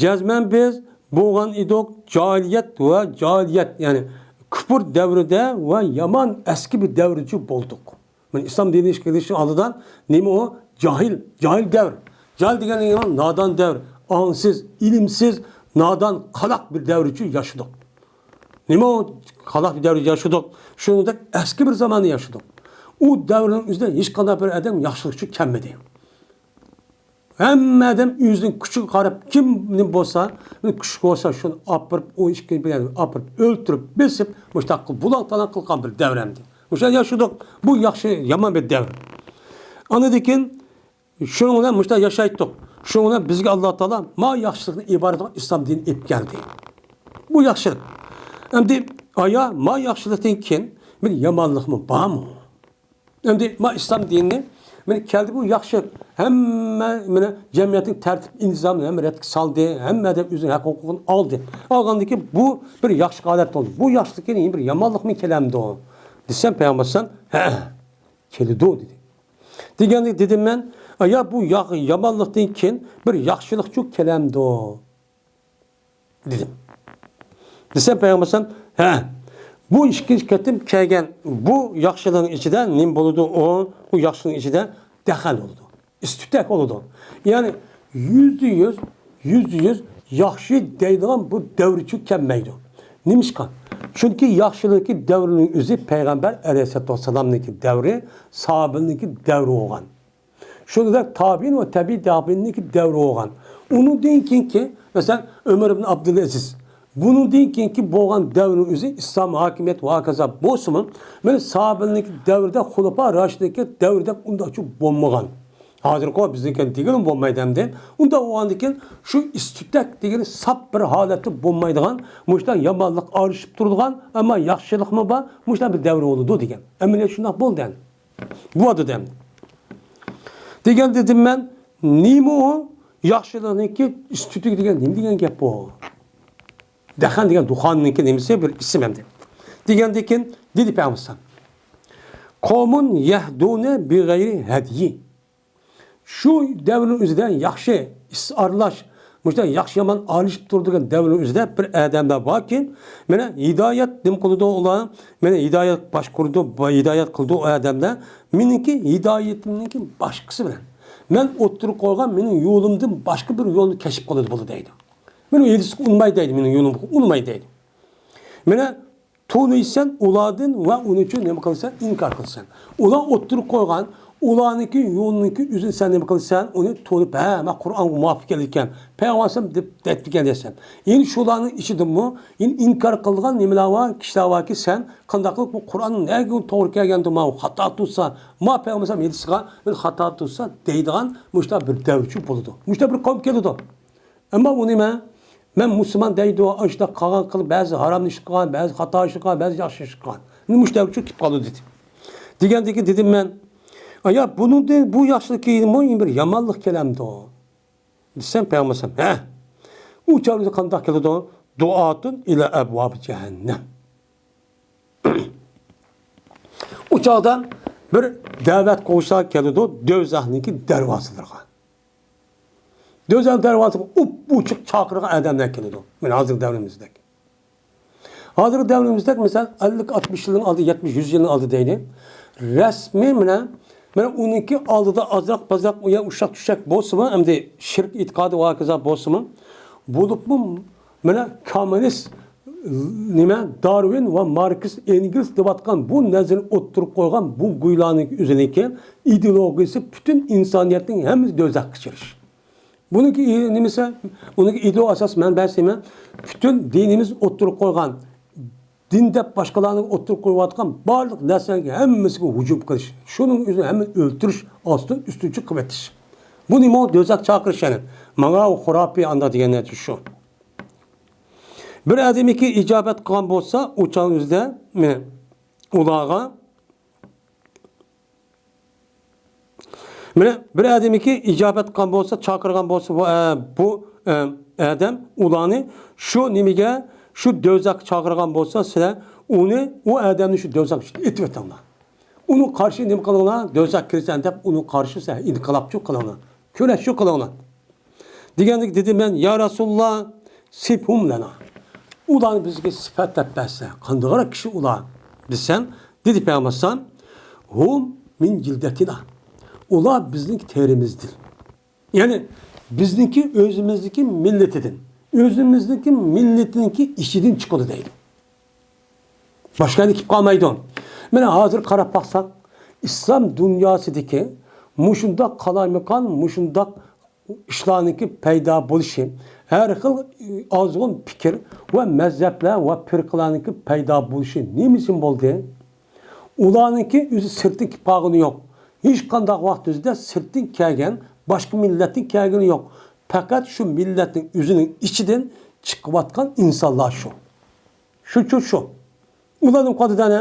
جەزمەن بىز بولغان ئىدۇق جاھىلىيەت ۋە جاھىلىيەت، يەنى كۇپۇر دەۋرىدە ۋە يامان ئەسكى بىر دەۋرىچۇ بولدۇق. مانا ئىسلام دىنىغا كىرىشنىڭ ئالدىدا نېمە ئۇ؟ جاھىل، جاھىل دەۋر. جاھىل دېگەن نېمە؟ نادان دەۋر، ئاڭسىز، ئىلىمسىز، نادان، قالاق بىر دەۋرچۇ ياشىدۇق. نېمە ئۇ؟ قالاق بىر دەۋر ياشىدۇق. شۇنىڭدەك ئەسكى بىر زاماندا ياشىدۇق. ئۇ دەۋرنىڭ ئۆزىدە ھېچقانداق بىر ئادەم ياخشىلىقچۇ كەلمىدى. ھەممە ئادەم ئۆزىنىڭ كۈچىگە قاراپ، كىم نېمە بولسا، كۈچلۈك بولسا، شۇنى ئاپىرىپ، ئۇ ئىككى بىلەن ئاپىرىپ، ئۆلتۈرۈپ، بېسىپ، مۇشۇنداق قىلىپ، بۇلاڭ-تالاڭ قىلغان بىر دەۋر ئەمدى. مۇشۇنداق ياشىدۇق. بۇ ياخشى، يامان بىر دەۋر. ئاندىن كېيىن شۇنىڭ بىلەن مۇشۇنداق ياشايتتۇق. شۇنىڭ بىلەن بىزگە ئاللا تائالا ما ياخشىلىقتىن ئىبارەت بولغان ئىسلام دىنىنى ئېلىپ كەلدى. بۇ ياخشىلىق. ئەمدى ئايا ما ياخشىلىقتىن كېيىن بىر يامانلىقمۇ بارمۇ؟ ئەمدى ما ئىسلام دىنى مانا كەلدى، بۇ ياخشى. ھەممە مانا جەمئىيەتنىڭ تەرتىپ ئىنتىزامىنى ھەممە رەتكە سالدى. ھەممە ئادەم ئۆزىنىڭ ھەق ھوقۇقىنى ئالدى. ئالغاندىن كېيىن بۇ بىر ياخشى ھالەت بولدى. بۇ ياخشىلىقتىن كېيىن بىر يامانلىقمۇ كېلەمدۇ؟ دېسەم، پەيغەمبەر ئەلەيھىسسالام، ھەئە، كېلىدۇ، دېدى. دېگەندە دېدىم مەن، يا بۇ يا-، يامانلىقتىن كېيىن بىر ياخشىلىقچۇ كېلەمدۇ؟ دېدىم. دېسەم، پەيغەمبەر ئەلەيھىسسالام، ھە، بۇ ئىككىنچى قېتىم كەلگەن بۇ ياخشىلىقنىڭ ئىچىدە نېمە بولىدۇ؟ ئۇ، بۇ ياخشىلىقنىڭ ئىچىدە دەخەل بولىدۇ. ئىس-تۈتەك بولىدۇ. يەنى يۈزدە يۈز، يۈزدە يۈز ياخشى دەيدىغان بۇ دەۋرچۇ كەلمەيدۇ. نېمىشقا؟ چۈنكى ياخشىلىقتىكى دەۋرنىڭ ئۆزى پەيغەمبەر ئەلەيھىسسالاتۇ ۋەسسالامنىڭكى دەۋرى، ساھابىلىرىنىڭكى دەۋرى بولغان. شۇنىڭدەك تابىئىن ۋە تەبىئىي تابىئىننىڭكى دەۋرى بولغان. ئۇنىڭدىن كېيىنكى، مەسىلەن، ئۆمەر ئىبن ئابدۇلئەزىز. بۇنىڭدىن كېيىنكى بولغان دەۋرنىڭ ئۆزى ئىسلام ھاكىمىيەت ۋە ھاكازا بولسىمۇ، مانا ساھابىلىرنىڭكى دەۋرىدە، خۇلەپا راشىدىنكى دەۋرىدە ئۇنداقچە بولمىغان. ھازىرقى بىزنىڭكى دېگىلىمۇ بولمايدۇ ئەمدى. ئۇنداق بولغاندىكىن شۇ ئىستۇتەك دېگىنى ساپ بىر ھالەتتە بولمايدىغان، مۇشۇنداق يامانلىق ئارىلىشىپ تۇرىدىغان، ئەمما ياخشىلىقمۇ بار، مۇشۇنداق بىر دەۋر بولىدۇ دېگەن. ئەمەلىيەت شۇنداق بولدى ئەمدى. بولدى ئەمدى. دېگەن دېدىم مەن، نېمە ئۇ؟ ياخشىلىقنىڭكى ئىستۇتىكى دېگەن نېمە دېگەن گەپ بۇ؟ دەخەن دېگەن دۇخاننىڭكى نېمىسى، بىر ئىسىم ئەمدى. دېگەندىكىن دېدى پەيغەمبەر، قومۇن يەھدۇنە بىغەيرى ھەديى. شۇ دەۋرنىڭ ئۆزىدە ياخشى ئىس ئارىلاش، مۇشۇنداق ياخشى يامان ئارىلىشىپ تۇرىدىغان دەۋرنىڭ ئۆزىدە بىر ئادەملەر باركى، مانا ھىدايەت نېمە قىلىدۇ ئۇلار؟ مانا ھىدايەت باشقۇرىدۇ، ھىدايەت قىلىدۇ ئۇ ئادەملەر. مېنىڭكى ھىدايىتىمنىڭكى باشقىسى بىلەن. مەن ئوتتۇرىغا قويغان مېنىڭ يولۇمدىن باشقا بىر يولنى كەشىپ قىلىدۇ بۇلار دەيدۇ. مېنىڭ ھېدىسقا ئۇنىمايدۇ دەيدۇ، مېنىڭ يولۇمغا ئۇنىمايدۇ دەيدۇ. مانا تونۇيسەن ئۇلاردىن ۋە ئۇنىڭ ئۈچۈن نېمە قىلىسەن؟ ئىنكار قىلىسەن. ئۇلار ئوتتۇرىغا قويغان ئۇلارنىڭكى يولىنىڭكى ئۆزىنى سەن نېمە قىلىسەن؟ ئۇنى تونۇپ، ھە، مەن قۇرئانغا مۇۋاپىق كېلىدىكەن، پەيغەمبەر ئەلەيھىسسالام دەپ دەپتىكەن دەيسەن. يەنى شۇلارنىڭ ئىچىدىمۇ يەنە ئىنكار قىلىدىغان نېمىلەر بار، كىشىلەر باركى، سەن قانداق قىلىپ بۇ قۇرئاننىڭ نەگە توغرا كەلگەندۇ، ماۋۇ خاتا تۇرسا، ما پەيغەمبەر ئەلەيھىسسالام ھېدىسىغا مەن خاتا تۇرسا دەيدىغان مۇشۇنداق بىر دەۋرچۇ بولىدۇ. مۇشۇنداق بىر قەۋم كېلىدۇ. ئەمما ئۇ نېمە؟ مەن مۇسۇلمان دەيدۇ، ئاشۇنداق قالغان قىلىپ، بەزى ھارام ئىش قىلغان، بەزى خاتا ئىش قىلغان، بەزى ياخشى ئىش قىلغان. مۇشۇ دەۋرچۇ كېلىپ قالىدۇ دېدى. دېگەندىكىن دېدىم مەن، ئايا، بۇنىڭدىن، بۇ ياخشىلىقتىن بۇ بىر يامانلىق كېلەمدۇ؟ دېسەم، پەيغەمبەر ئەلەيھىسسالام، ھە، ئۇ چاغدا قانداق كېلىدۇ؟ دۇئاتۇن ئىلە ئەبۋابى جەھەننەم. ئۇ چاغدا بىر دەۋەت قوغۇشلار كېلىدۇ دوزاخنىڭكى دەرۋازىلىرىغا. دوزاخ دەرۋازىسىغا ئۇپئوچۇق چاقىرغان ئادەملەر كېلىدۇ. مانا ھازىرقى دەۋرىمىزدەك. ھازىرقى دەۋرىمىزدەك، مىسال، ئەللىك، ئاتمىش يىلنىڭ ئالدى، يەتمىش، يۈز يىلنىڭ ئالدى دەيلى. رەسمىي مانا، مانا ئۇنىڭكى ئالدىدا ئازراق بازراق ئۇ يەر ئۇششاق چۈششەك بولسىمۇ، ئەمدى شىرك ئېتىقادى ۋە ھاكازا بولسىمۇ، بولۇپمۇ مانا كوممۇنىست، نېمە، دارۋىن ۋە ماركس ئېنگېلس دەۋاتقان بۇ نەزەرنى ئوتتۇرىغا قويغان بۇ گۇيلارنىڭ ئۆزىنىڭكى ئىدېئولوگىيىسى پۈتۈن ئىنسانىيەتنىڭ ھەممىسى دوزاخقا كىرىش. بۇنىڭكى ئى-، نېمىسى، ئۇنىڭكى ئىدىئو ئاساس مەنبەسى نېمە؟ پۈتۈن دىنىمىز ئوتتۇرىغا قويغان، دىن دەپ باشقىلارنى ئوتتۇرىغا قويۇۋاتقان بارلىق نەرسىلەرگە ھەممىسىگە ھۇجۇم قىلىش، شۇنىڭ ئۆزىنى ھەممىنى ئۆلتۈرۈش، ئاستىن ئۈستۈنچە قىلىۋېتىش. بۇ نېمە؟ دوزاخ چاقىرىش يەنى. ماڭا ئۇ خۇراپىي ئاندا دېگەن نەرسە شۇ. بىر ئادەمكى ئىجابەت قىلغان بولسا، ئۇ چاغ ئۆزىدە، مانا، ئۇلارغا مانا بىر ئادەمكى ئىجابەت قىلغان بولسا، چاقىرغان بولسا، بۇ، ئە، بۇ، ئە، ئادەم ئۇلارنى شۇ نېمىگە، شۇ دوزاخقا چاقىرغان بولسا، سىلەر ئۇنى، ئۇ ئادەمنى شۇ دوزاخ ئىچىدە ئېتىۋېتىڭلار. ئۇنىڭ قارشى نېمە قىلىڭلار؟ دوزاخ كىرىسەن دەپ ئۇنىڭ قارشىسى ئىنقىلابچۇ قىلىڭلار. كۈرەشچۇ قىلىڭلار. دېگەندىكىن دېدىم مەن، يا رەسۇلاللا، سىفھۇم لەنا. ئۇلارنى بىزگە سۈپەت دەپ بەرسە، قانداقراق كىشى ئۇلار دېسەم، دېدى پەيغەمبەر ئەلەيھىسسالام، ھۇم مىن جىلدەتىنا. ئۇلار بىزنىڭ تېرىمىزدىن. يەنى بىزنىڭكى ئۆزىمىزنىڭكى مىللىتىدىن، ئۆزىمىزنىڭكى مىللىتىنىڭكى ئىچىدىن چىقىدۇ دەيدۇ. باشقا يەردىن كېلىپ قالمايدۇ. مانا ھازىر قاراپ باقساق، ئىسلام دۇنياسىدىكى مۇشۇنداق قالايمىقان، مۇشۇنداق ئىشلارنىڭكى پەيدا بولۇشى، ھەر خىل ئازغۇن پىكىر ۋە مەزھەپلەر ۋە پىرقىلارنىڭكى پەيدا بولۇشى نېمە ئۈچۈن بولدى؟ ئۇلارنىڭكى ئۆزى سىرتتىن كېلىپ قالغىنى يوق. ھېچقانداق ۋاقىت ئۆزىدە سىرتتىن كەلگەن، باشقا مىللەتتىن كەلگىنى يوق. پەقەت شۇ مىللەتنىڭ ئۆزىنىڭ ئىچىدىن چىقىۋاتقان ئىنسانلار شۇ. شۇچۇ شۇ. ئۇلار نېمە قىلدى دەنە؟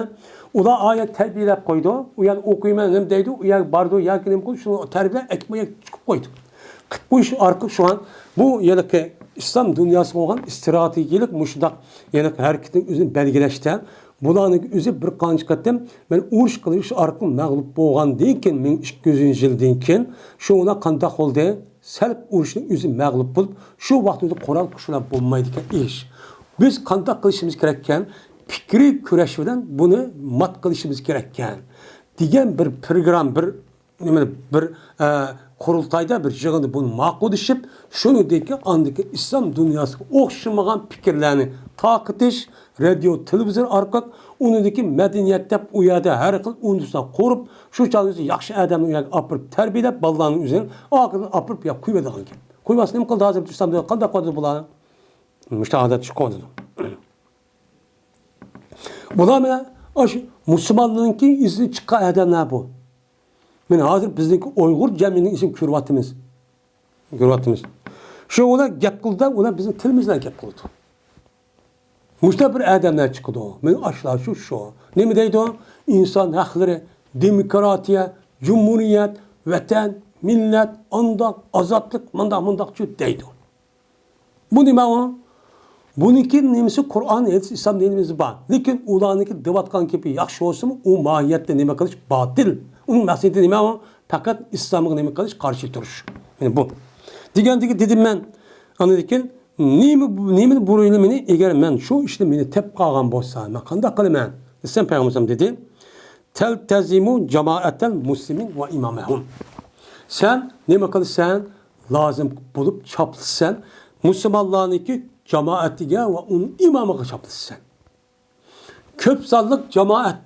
ئۇلار ئايەت تەربىيەلەپ قويىدۇ. ئۇ يەردە ئوقۇيمەن نېمە دەيدۇ، ئۇ يەرگە بارىدۇ ياكى نېمە قىلىدۇ، شۇنى تەربىيەلەپ ئەكىپ ئۇ يەرگە چىقىپ قويدى. قىلىپ قويۇش ئارقىلىق شۇڭا بۇ ھېلىقى ئىسلام دۇنياسىغا بولغان ئىستراتېگىيەلىك مۇشۇنداق ھېلىقى ھەرىكىتىنىڭ ئۆزىنى بەلگىلەشتە بۇلارنىڭ ئۆزى بىر قانچە قېتىم مەن ئۇرۇش قىلىش ئارقىلىق مەغلۇپ بولغاندىن كېيىن، مىڭ ئىككى يۈزىنچى يىلدىن كېيىن شۇ ئۇلار قانداق بولدى؟ سەل ئۇرۇشنىڭ ئۆزى مەغلۇپ بولۇپ، شۇ ۋاقىتتا قورال كۈچ بىلەن بولمايدىكەن ئىش. بىز قانداق قىلىشىمىز كېرەككەن؟ پىكرىي كۈرەش بىلەن بۇنى مات قىلىشىمىز كېرەككەن، دېگەن بىر پروگرامما، بىر نېمە، بىر، ئە، قۇرۇلتايدا، بىر يىغىندا بۇنى ماقۇللىشىپ، شۇنىڭدىن كېيىن ئاندىن كېيىن ئىسلام دۇنياسىغا ئوخشىمىغان پىكىرلەرنى تارقىتىش، رادىيو، تېلېۋىزور ئارقىلىق ئۇنىڭدىكى مەدەنىيەت دەپ ئۇ يەردە ھەر خىل ئۇنىۋېرسىتېت قۇرۇپ، شۇ چاغدا ياخشى ئادەمنى ئۇ يەرگە ئاپىرىپ تەربىيەلەپ، بالىلارنى ئۆزىنىڭ ئاخىرىدا ئاپىرىپ يا قويۇۋېتىدىغان گەپ. قويماسا نېمە قىلدى ھازىر ئىسلام دۇنيا قانداق قىلىدۇ بۇلار؟ مۇشۇنداق ئادەت چىقىۋاتىدۇ. بۇلار مانا ئاشۇ مۇسۇلمانلارنىڭكى ئىزىدىن چىققان ئادەملەر بۇ. مانا ھازىر بىزنىڭكى ئۇيغۇر جەمئىيىتىنىڭ ئىچىدە كۆرۈۋاتىمىز. كۆرۈۋاتىمىز. شۇ ئۇلار گەپ قىلىدۇ، ئۇلار بىزنىڭ تىلىمىز بىلەن گەپ قىلىدۇ. مۇشۇنداق بىر ئادەملەر چىقىدۇ. مانا ئاشۇلار شۇ، شۇ. نېمە دەيدۇ؟ ئىنسان ھەقلىرى، دېموكراتىيە، جۇمھۇرىيەت، ۋەتەن، مىللەت، ئانداق، ئازادلىق، مانداق، مۇنداقچۇ دەيدۇ. بۇ نېمە ئۇ؟ بۇنىڭكى نېمىسى قۇرئان، ھەدىس، ئىسلام دىنىمىزدا بار. لېكىن ئۇلارنىڭكى دەۋاتقان گېپى ياخشى بولسىمۇ، ئۇ ماھىيەتتە نېمە قىلىش؟ باتىل. ئۇنىڭ مەقسىتى نېمە ئۇ؟ پەقەت ئىسلامغا نېمە قىلىش؟ قارشى تۇرۇش. مانا بۇ. دېگەندىكى دېدىم مەن. ئاندىن كېيىن نېمە، نېمىنى بۇيرۇيلى مېنى؟ ئەگەر مەن شۇ ئىشتا مېنى تېپىپ قالغان بولسا، مەن قانداق قىلىمەن؟ دېسەم، پەيغەمبەر دېدى، تەلتەزىمۇ جامائەتەل مۇسلىمىن ۋە ئىمامەھۇم. سەن نېمە قىلىسەن؟ لازىم بولۇپ چاپلىسىسەن، مۇسۇلمانلارنىڭكى جامائەتىگە ۋە ئۇنىڭ ئىمامىغا چاپلىسىسەن. كۆپ سانلىق جامائەت،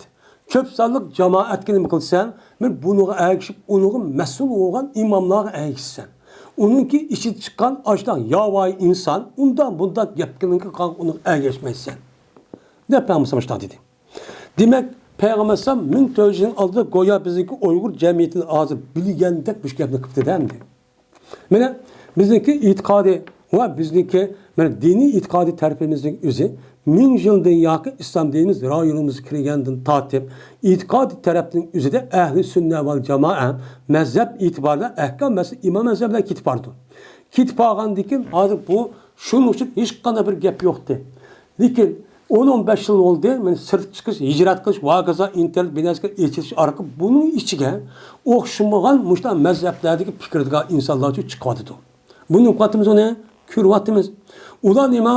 كۆپ سانلىق جامائەتكە نېمە قىلىسەن؟ مەن بۇنىڭغا ئەگىشىپ، ئۇنىڭغا مەسئۇل بولغان ئىماملارغا ئەگىشىسەن. ئۇنىڭكى ئىچىدىن چىققان ئاشۇنداق ياۋايى ئىنسان، ئۇنداق بۇنداق گەپكىنىڭكى قاغا ئۇنىڭغا ئەگەشمەيسەن. دەپ پەيغەمبەر مۇشۇنداق دېدى. دېمەك، پەيغەمبەر ئەلەيھىسسالام مىڭ تۆت يۈز يىل ئالدىدا گويا بىزنىڭكى ئۇيغۇر جەمئىيىتىنى ھازىر بىلگەندەك مۇشۇ گەپنى قىپتىدە ئەمدى. مانا بىزنىڭكى ئېتىقادى ۋە بىزنىڭكى مانا دىنىي ئېتىقادىي تەرىپىمىزنىڭ ئۆزى مىڭ يىلدىن ياقى ئىسلام دىنىمىز رايونىمىزغا كىرگەندىن تارتىپ، ئېتىقادىي تەرەپنىڭ ئۆزىدە ئەھلى سۈننە ۋەل جامائە مەزھەپ ئېتىبارىدا ئەھكام مەزھەپ ئىمام مەزھەپلەر كېتىپ بارىدۇ. كېتىپ بارغاندىن كېيىن ھازىر بۇ شۇنىڭ ئۈچۈن ھېچقانداق بىر گەپ يوقتى. لېكىن ئون، ئون بەش يىل بولدى، مانا سىرتقا چىقىش، ھىجرەت قىلىش، ۋاكازا، ئىنتېرنېت بىناسىغا ئېچىلىش ئارقىلىق بۇنىڭ ئىچىگە ئوخشىمىغان مۇشۇنداق مەزھەپلەردىكى پىكىردىكى ئىنسانلار چىقىۋاتىدۇ. بۇنى ئۇقۇۋاتىمىز ئۇنى، كۆرۈۋاتىمىز. ئۇلار نېمە؟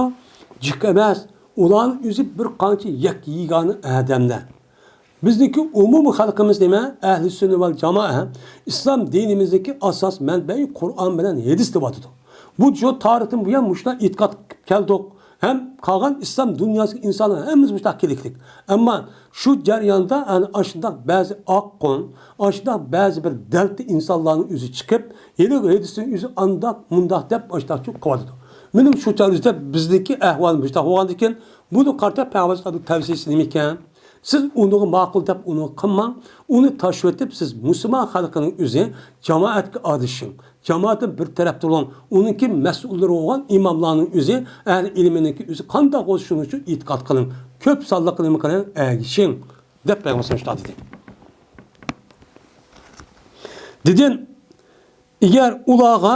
جىق ئەمەس. ئۇلارنىڭ ئۆزى بىر قانچە يەككە يېگانە ئادەملەر. بىزنىڭكى ئومۇمىي خەلقىمىز نېمە؟ ئەھلى سۈننە ۋەل جامائە ئىسلام دىنىمىزدىكى ئاساس مەنبەي قۇرئان بىلەن ھەدىس دەۋاتىدۇ. بۇ شۇ تارىختىن بۇيان مۇشۇنداق ئېتىقاد قىلىپ كەلدۇق. ھەم قالغان ئىسلام دۇنياسىدىكى ئىنسانلار ھەممىمىز مۇشۇنداق كېلىكلىك. ئەمما شۇ جەرياندا ئەنە ئاشۇنداق بەزى ئاققۇن، ئاشۇنداق بەزى بىر دەلتە ئىنسانلارنىڭ ئۆزى چىقىپ، ھېلىقى ھەدىسنىڭ ئۆزى ئانداق، مۇنداق دەپ ئاشۇنداق قىلىۋاتىدۇ. مېنىڭ شۇ چاغدا بىزنىڭكى ئەھۋالىمىز مۇشۇنداق بولغاندىكىن، بۇنى قارىتا پەيغەمبەر تەۋسىيەسى نېمىكەن؟ سىز ئۇنىڭغا ماقۇل دەپ ئۇنى قىلماڭ، ئۇنى تاشلىۋېتىپ، سىز مۇسۇلمان خەلقىنىڭ ئۆزى جامائەتكە ئادىشىڭ، جامائەتتىن بىر تەرەپتە بولۇڭ، ئۇنىڭكى مەسئۇللىرى بولغان ئىماملارنىڭ ئۆزى، ئەھلى ئىلمىنىڭكى ئۆزى قانداق بولسا شۇنىڭ ئۈچۈن ئېتىقاد قىلىڭ، كۆپ سانلىققا نېمە قىلىڭ، ئەگىشىڭ، دەپ پەيغەمبەر شۇنداق دېدى. دېدىم، ئەگەر ئۇلارغا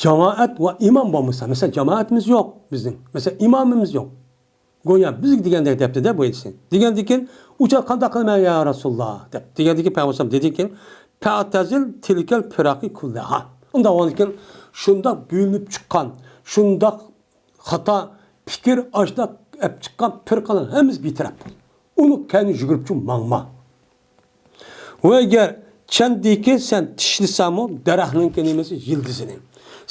جامائەت ۋە ئىمام بولمىسا، مەسىلەن، جامائەتىمىز يوق بىزنىڭ، مەسىلەن، ئىمامىمىز يوق. گويا بىزگە دېگەندەك دەپتىدە بۇ ئېيتسىن. دېگەندىكىن، ئۇ چاغ قانداق قىلىمەن يا رەسۇلاللا؟ دەپ دېگەندىكىن، پەيغەمبەر دېدىكىن، پەتەزىل تىلكەل پىراقى كۇللەھا. ئۇنداق بولغاندىكىن، شۇنداق بۆلۈنۈپ چىققان، شۇنداق خاتا پىكىر، ئاشۇنداق ئەپ چىققان پىرقىلار ھەممىسى بىتەرەپ بول. ئۇنى كەينى يۈگۈرۈپچۇ ماڭما. ۋە ئەگەر چەندىكى سەن چىشلىسەڭمۇ دەرەخنىڭكى نېمىسى يىلدىزىنى.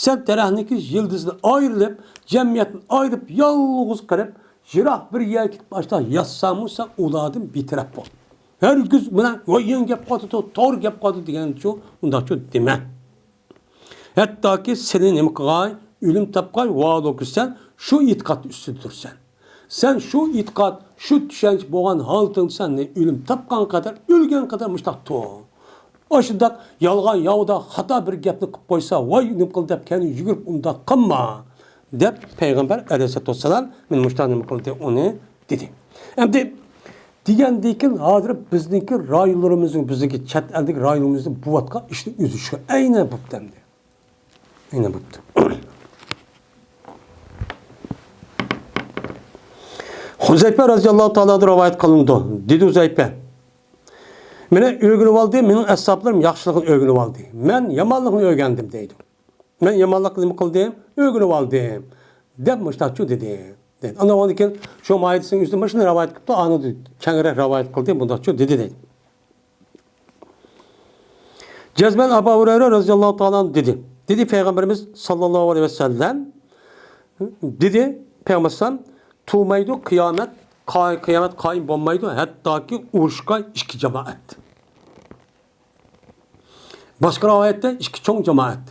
سەن دەرەخنىڭكى يىلدىزىنى ئايرىلىپ، جەمئىيەتتىن ئايرىپ، يالغۇز قېلىپ، يىراق بىر يەرگە كېتىپ ئاشتا ياتساڭمۇ سەن ئۇلاردىن بىتەرەپ بول. ھەرگىز مانا ۋاي يېڭى گەپ قىلىۋاتىدۇ، توغرا گەپ قىلىۋاتىدۇ دېگەنچۇ ئۇنداقچۇ دېمە. ھەتتاكى سېنى نېمە قىلغاي، ئۆلۈم تاپقاي، ۋالوكى سەن شۇ ئېتىقاد ئۈستىدە تۇرسەن. سەن شۇ ئېتىقاد، شۇ چۈشەنچە بولغان ھالىتىڭدە سەن ئۆلۈم تاپقان قەدەر، ئۆلگەن قەدەر مۇشتاق تۇر. ئاشۇنداق يالغان ياۋىدا خاتا بىر گەپنى قىلىپ قويسا، ۋاي نېمە قىلدى دەپ كەينى يۈگۈرۈپ ئۇنداق قىلما، دەپ پەيغەمبەر ئەلەيھىسسالاتۇ ۋەسسالام مېنى مۇشتاق نېمە قىلدى، ئۇنى دېدى. ئەمدى دېگەندىكىن ھازىر بىزنىڭكى رايونلىرىمىزنىڭ، بىزنىڭكى چەت ئەلدىكى رايونىمىزدا بولۇۋاتقان ئىشنىڭ ئۆزى شۇ، ئەينەن بوپتۇ ئەمدى. ئەينەن بوپتۇ. خۇزەيپە رەزىياللاھۇ تائالا ئەنھۇ رىۋايەت قىلىنىدۇ. دېدى خۇزەيپە، مېنى ئۆگىنىۋالدى، مېنىڭ ئەسھابلىرىم ياخشىلىقنى ئۆگىنىۋالدى. مەن يامانلىقنى ئۆگەندىم، دەيدۇ. مەن يامانلىقنى نېمە قىلدىم؟ ئۆگىنىۋالدىم، دەپ مۇشتاقچۇ دېدى. دەيدۇ. ئاندىن كېيىن شۇ ماھىيەتنىڭ ئۆزىدە مۇشۇنى رىۋايەت قىپتۇ، ئانى كەڭرەك رىۋايەت قىلدى، مۇنداقچۇ دېدى، دەيدۇ. جەزمەن ئەبۇ ھۇرەيرە رەزىياللاھۇ تائالا ئانھۇ دېدى. دېدى پەيغەمبىرىمىز ساللاللاھۇ ئەلەيھى ۋەسەللەم، دېدى پەيغەمبەر ئەلەيھىسسالام، تۇرمايدۇ قىيامەت، قا-، قىيامەت قايىم بولمايدۇ، ھەتتاكى ئۇرۇشقا ئىككى جامائەت. باشقا رىۋايەتتە ئىككى چوڭ جامائەت.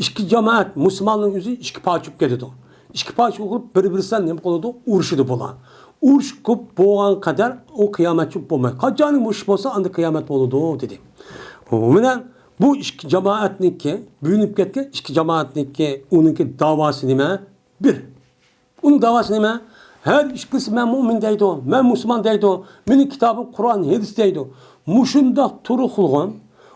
ئىككى جامائەت، مۇسۇلماننىڭ ئۆزى ئىككى پارچە بولۇپ كېتىدۇ. ئىككى پارچە بولۇپ، بىر-بىرسى بىلەن نېمە قىلىدۇ؟ ئۇرۇشىدۇ بۇلار. ئۇرۇش كۆپ بولغان قەدەر ئۇ قىيامەتچى بولمايدۇ. قاچان مۇشۇ بولسا، ئاندىن قىيامەت بولىدۇ، دېدى. مانا بۇ ئىككى جامائەتنىڭكى، بۆلۈنۈپ كەتكەن ئىككى جامائەتنىڭكى، ئۇنىڭكى داۋاسى نېمە؟ بىر. ئۇنىڭ داۋاسى نېمە؟ ھەر ئىككىسى «مەن مۇئمىن» دەيدۇ، «مەن مۇسۇلمان» دەيدۇ، «مېنىڭ كىتابىم قۇرئان، ھەدىس» دەيدۇ. مۇشۇنداق تۇرۇقلىغان،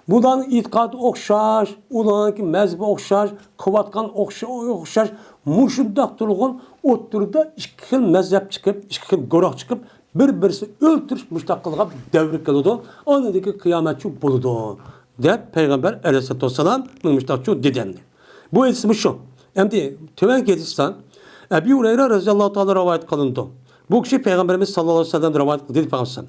بۇلارنىڭ ئېتىقادى ئوخشاش، ئۇلارنىڭكى مەزھىپى ئوخشاش، قىلىۋاتقان ئوخشا-، ئوخشاش، مۇشۇنداق تۇرغان ئوتتۇرىدا ئىككى خىل مەزھەپ چىقىپ، ئىككى خىل گۇرۇھ چىقىپ، بىر-بىرسىنى ئۆلتۈرۈش مۇشتاق قىلغان دەۋر كېلىدۇ. ئاندىن كېيىن قىيامەتچى بولىدۇ، دەپ پەيغەمبەر ئەلەيھىسسالاتۇ ۋەسسالام مۇشتاقچۇ دېدى ئەمدى. بۇ ھەدىس مۇشۇ. ئەمدى تۆۋەنكى ھەدىستە ئەبى ھۇرەيرە رەزىياللاھۇ تائالا رىۋايەت قىلىنىدۇ. بۇ كىشى پەيغەمبىرىمىز ساللاللاھۇ ئەلەيھى ۋەسەللەم رىۋايەت قىلدى دېدى پەيغەمبەر.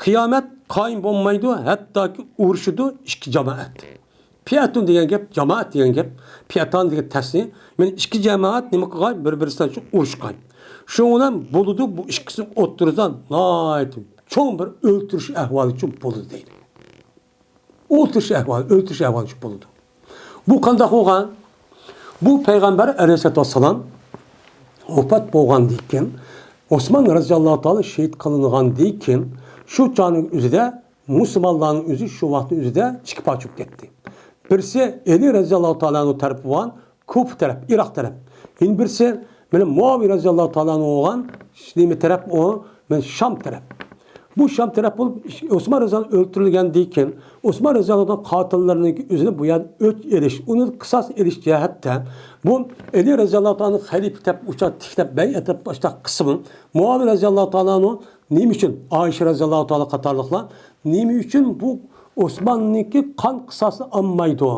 قىيامەت قايىم بولمايدۇ، ھەتتاكى ئۇرۇشىدۇ ئىككى جامائەت. پىئەتۇن دېگەن گەپ، جامائەت دېگەن گەپ. پىئەتان دېگەن تەسنىيە. مانا ئىككى جامائەت نېمە قىلغاي؟ بىر-بىرسىدىن ئۇرۇشقاي. شۇنىڭ بىلەن بولىدۇ، بۇ ئىككىسىنىڭ ئوتتۇرىسىدا ناھايىتى چوڭ بىر ئۆلتۈرۈش ئەھۋالى چۈشۈپ بولىدۇ دەيدۇ. ئولتۇرۇش ئەھۋالى، ئۆلتۈرۈش ئەھۋالى چۈشۈپ بولىدۇ. بۇ قانداق بولغان؟ بۇ پەيغەمبەر ئەلەيھىسسالاتۇ ۋەسسالام ۋاپات بولغاندىن كېيىن، ئوسمان رەزىياللاھۇ تائالا شېھىت قىلىنغاندىن كېيىن، شۇ چاغنىڭ ئۆزىدە مۇسۇلمانلارنىڭ ئۆزى شۇ ۋاقىتنىڭ ئۆزىدە ئىككى پارچە بولۇپ كەتتى. بىرسى ئەلى رەزىياللاھۇ تائالا ئەنھۇ تەرىپى بولغان كۇفا تەرەپ، ئىراق تەرەپ. يەنە بىرسى مانا مۇئاۋىيە رەزىياللاھۇ تائالا ئەنھۇ بولغان نېمە تەرەپ ئۇ؟ مانا شام تەرەپ. بۇ شام تەرەپ بولۇپ، ئوسمان رەزىياللاھۇ ئۆلتۈرۈلگەندىن كېيىن، ئوسمان رەزىياللاھۇ قاتىللىرىنىڭكى ئۆزىنى بۇ يەردە ئۆچ ئېلىش، ئۇنى قىساس ئېلىش جەھەتتە بۇ ئەلى رەزىياللاھۇ تائالا خەلىپە دەپ ئۇچار تىكلەپ، بەيئەت دەپ باشلاق قىسمى، مۇئاۋىيە رەزىياللاھۇ تائالا ئەنھۇ نېمە ئۈچۈن، ئائىشە رەزىياللاھۇ تائالا قاتارلىقلار نېمە ئۈچۈن بۇ ئوسماننىڭكى قان قىساسىنى ئالمايدۇ؟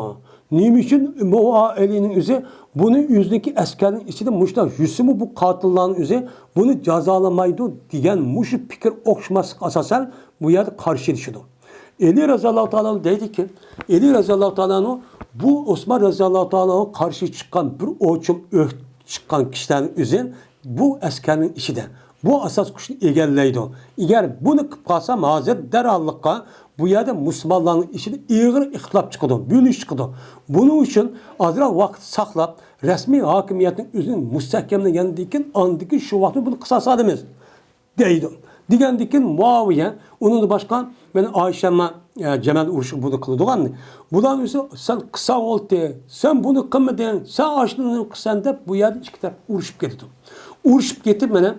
نېمە ئۈچۈن مۇئاۋىيە ئەلىنىڭ ئۆزى بۇنى ئۆزىنىڭكى ئەسكەرنىڭ ئىچىدە مۇشۇنداق يۈرسىمۇ، بۇ قاتىللارنىڭ ئۆزى بۇنى جازالىمايدۇ دېگەن مۇشۇ پىكىر ئوخشىماسلىققا ئاساسەن بۇ يەردە قارشى ئېلىشىدۇ. ئەلى رەزىياللاھۇ تائالا دەيدىكى، ئەلى رەزىياللاھۇ تائالا ئەنھۇ بۇ ئوسمان رەزىياللاھۇ تائالا ئەنھۇغا قارشى چىققان بىر ئوچۇم ئۆھ چىققان كىشىلەرنىڭ ئۆزى بۇ ئەسكەرنىڭ ئىچىدە بۇ ئاساس كۈچنى ئىگىلەيدۇ. ئەگەر بۇنى قىلىپ قالسام، ھازىر دەرھاللىققا بۇ يەردە مۇسۇلمانلارنىڭ ئىچىدە ئېغىر ئىختىلاپ چىقىدۇ، بۆلۈنۈش چىقىدۇ. بۇنىڭ ئۈچۈن ئازراق ۋاقىت ساقلاپ، رەسمىي ھاكىمىيەتنىڭ ئۆزىنى مۇستەھكەملىگەندىن كېيىن، ئاندىن كېيىن شۇ ۋاقىتتا بۇنى قىساس ئالىمىز، دەيدۇ. دېگەندىن كېيىن مۇئاۋىيە، ئۇنىڭدىن باشقا مانا ئائىشەمما، ئە، جەمەل ئۇرۇشىغا بۇنى قىلىدىغان. بۇلارنىڭ ئۆزى سەن قىلساڭ بولدى، سەن بۇنى قىلمىدىڭ، سەن ئاشۇنى قىلسەن دەپ بۇ يەردە ئىككى تەرەپ ئۇرۇشۇپ كېتىدۇ. ئۇرۇشۇپ كېتىپ مانا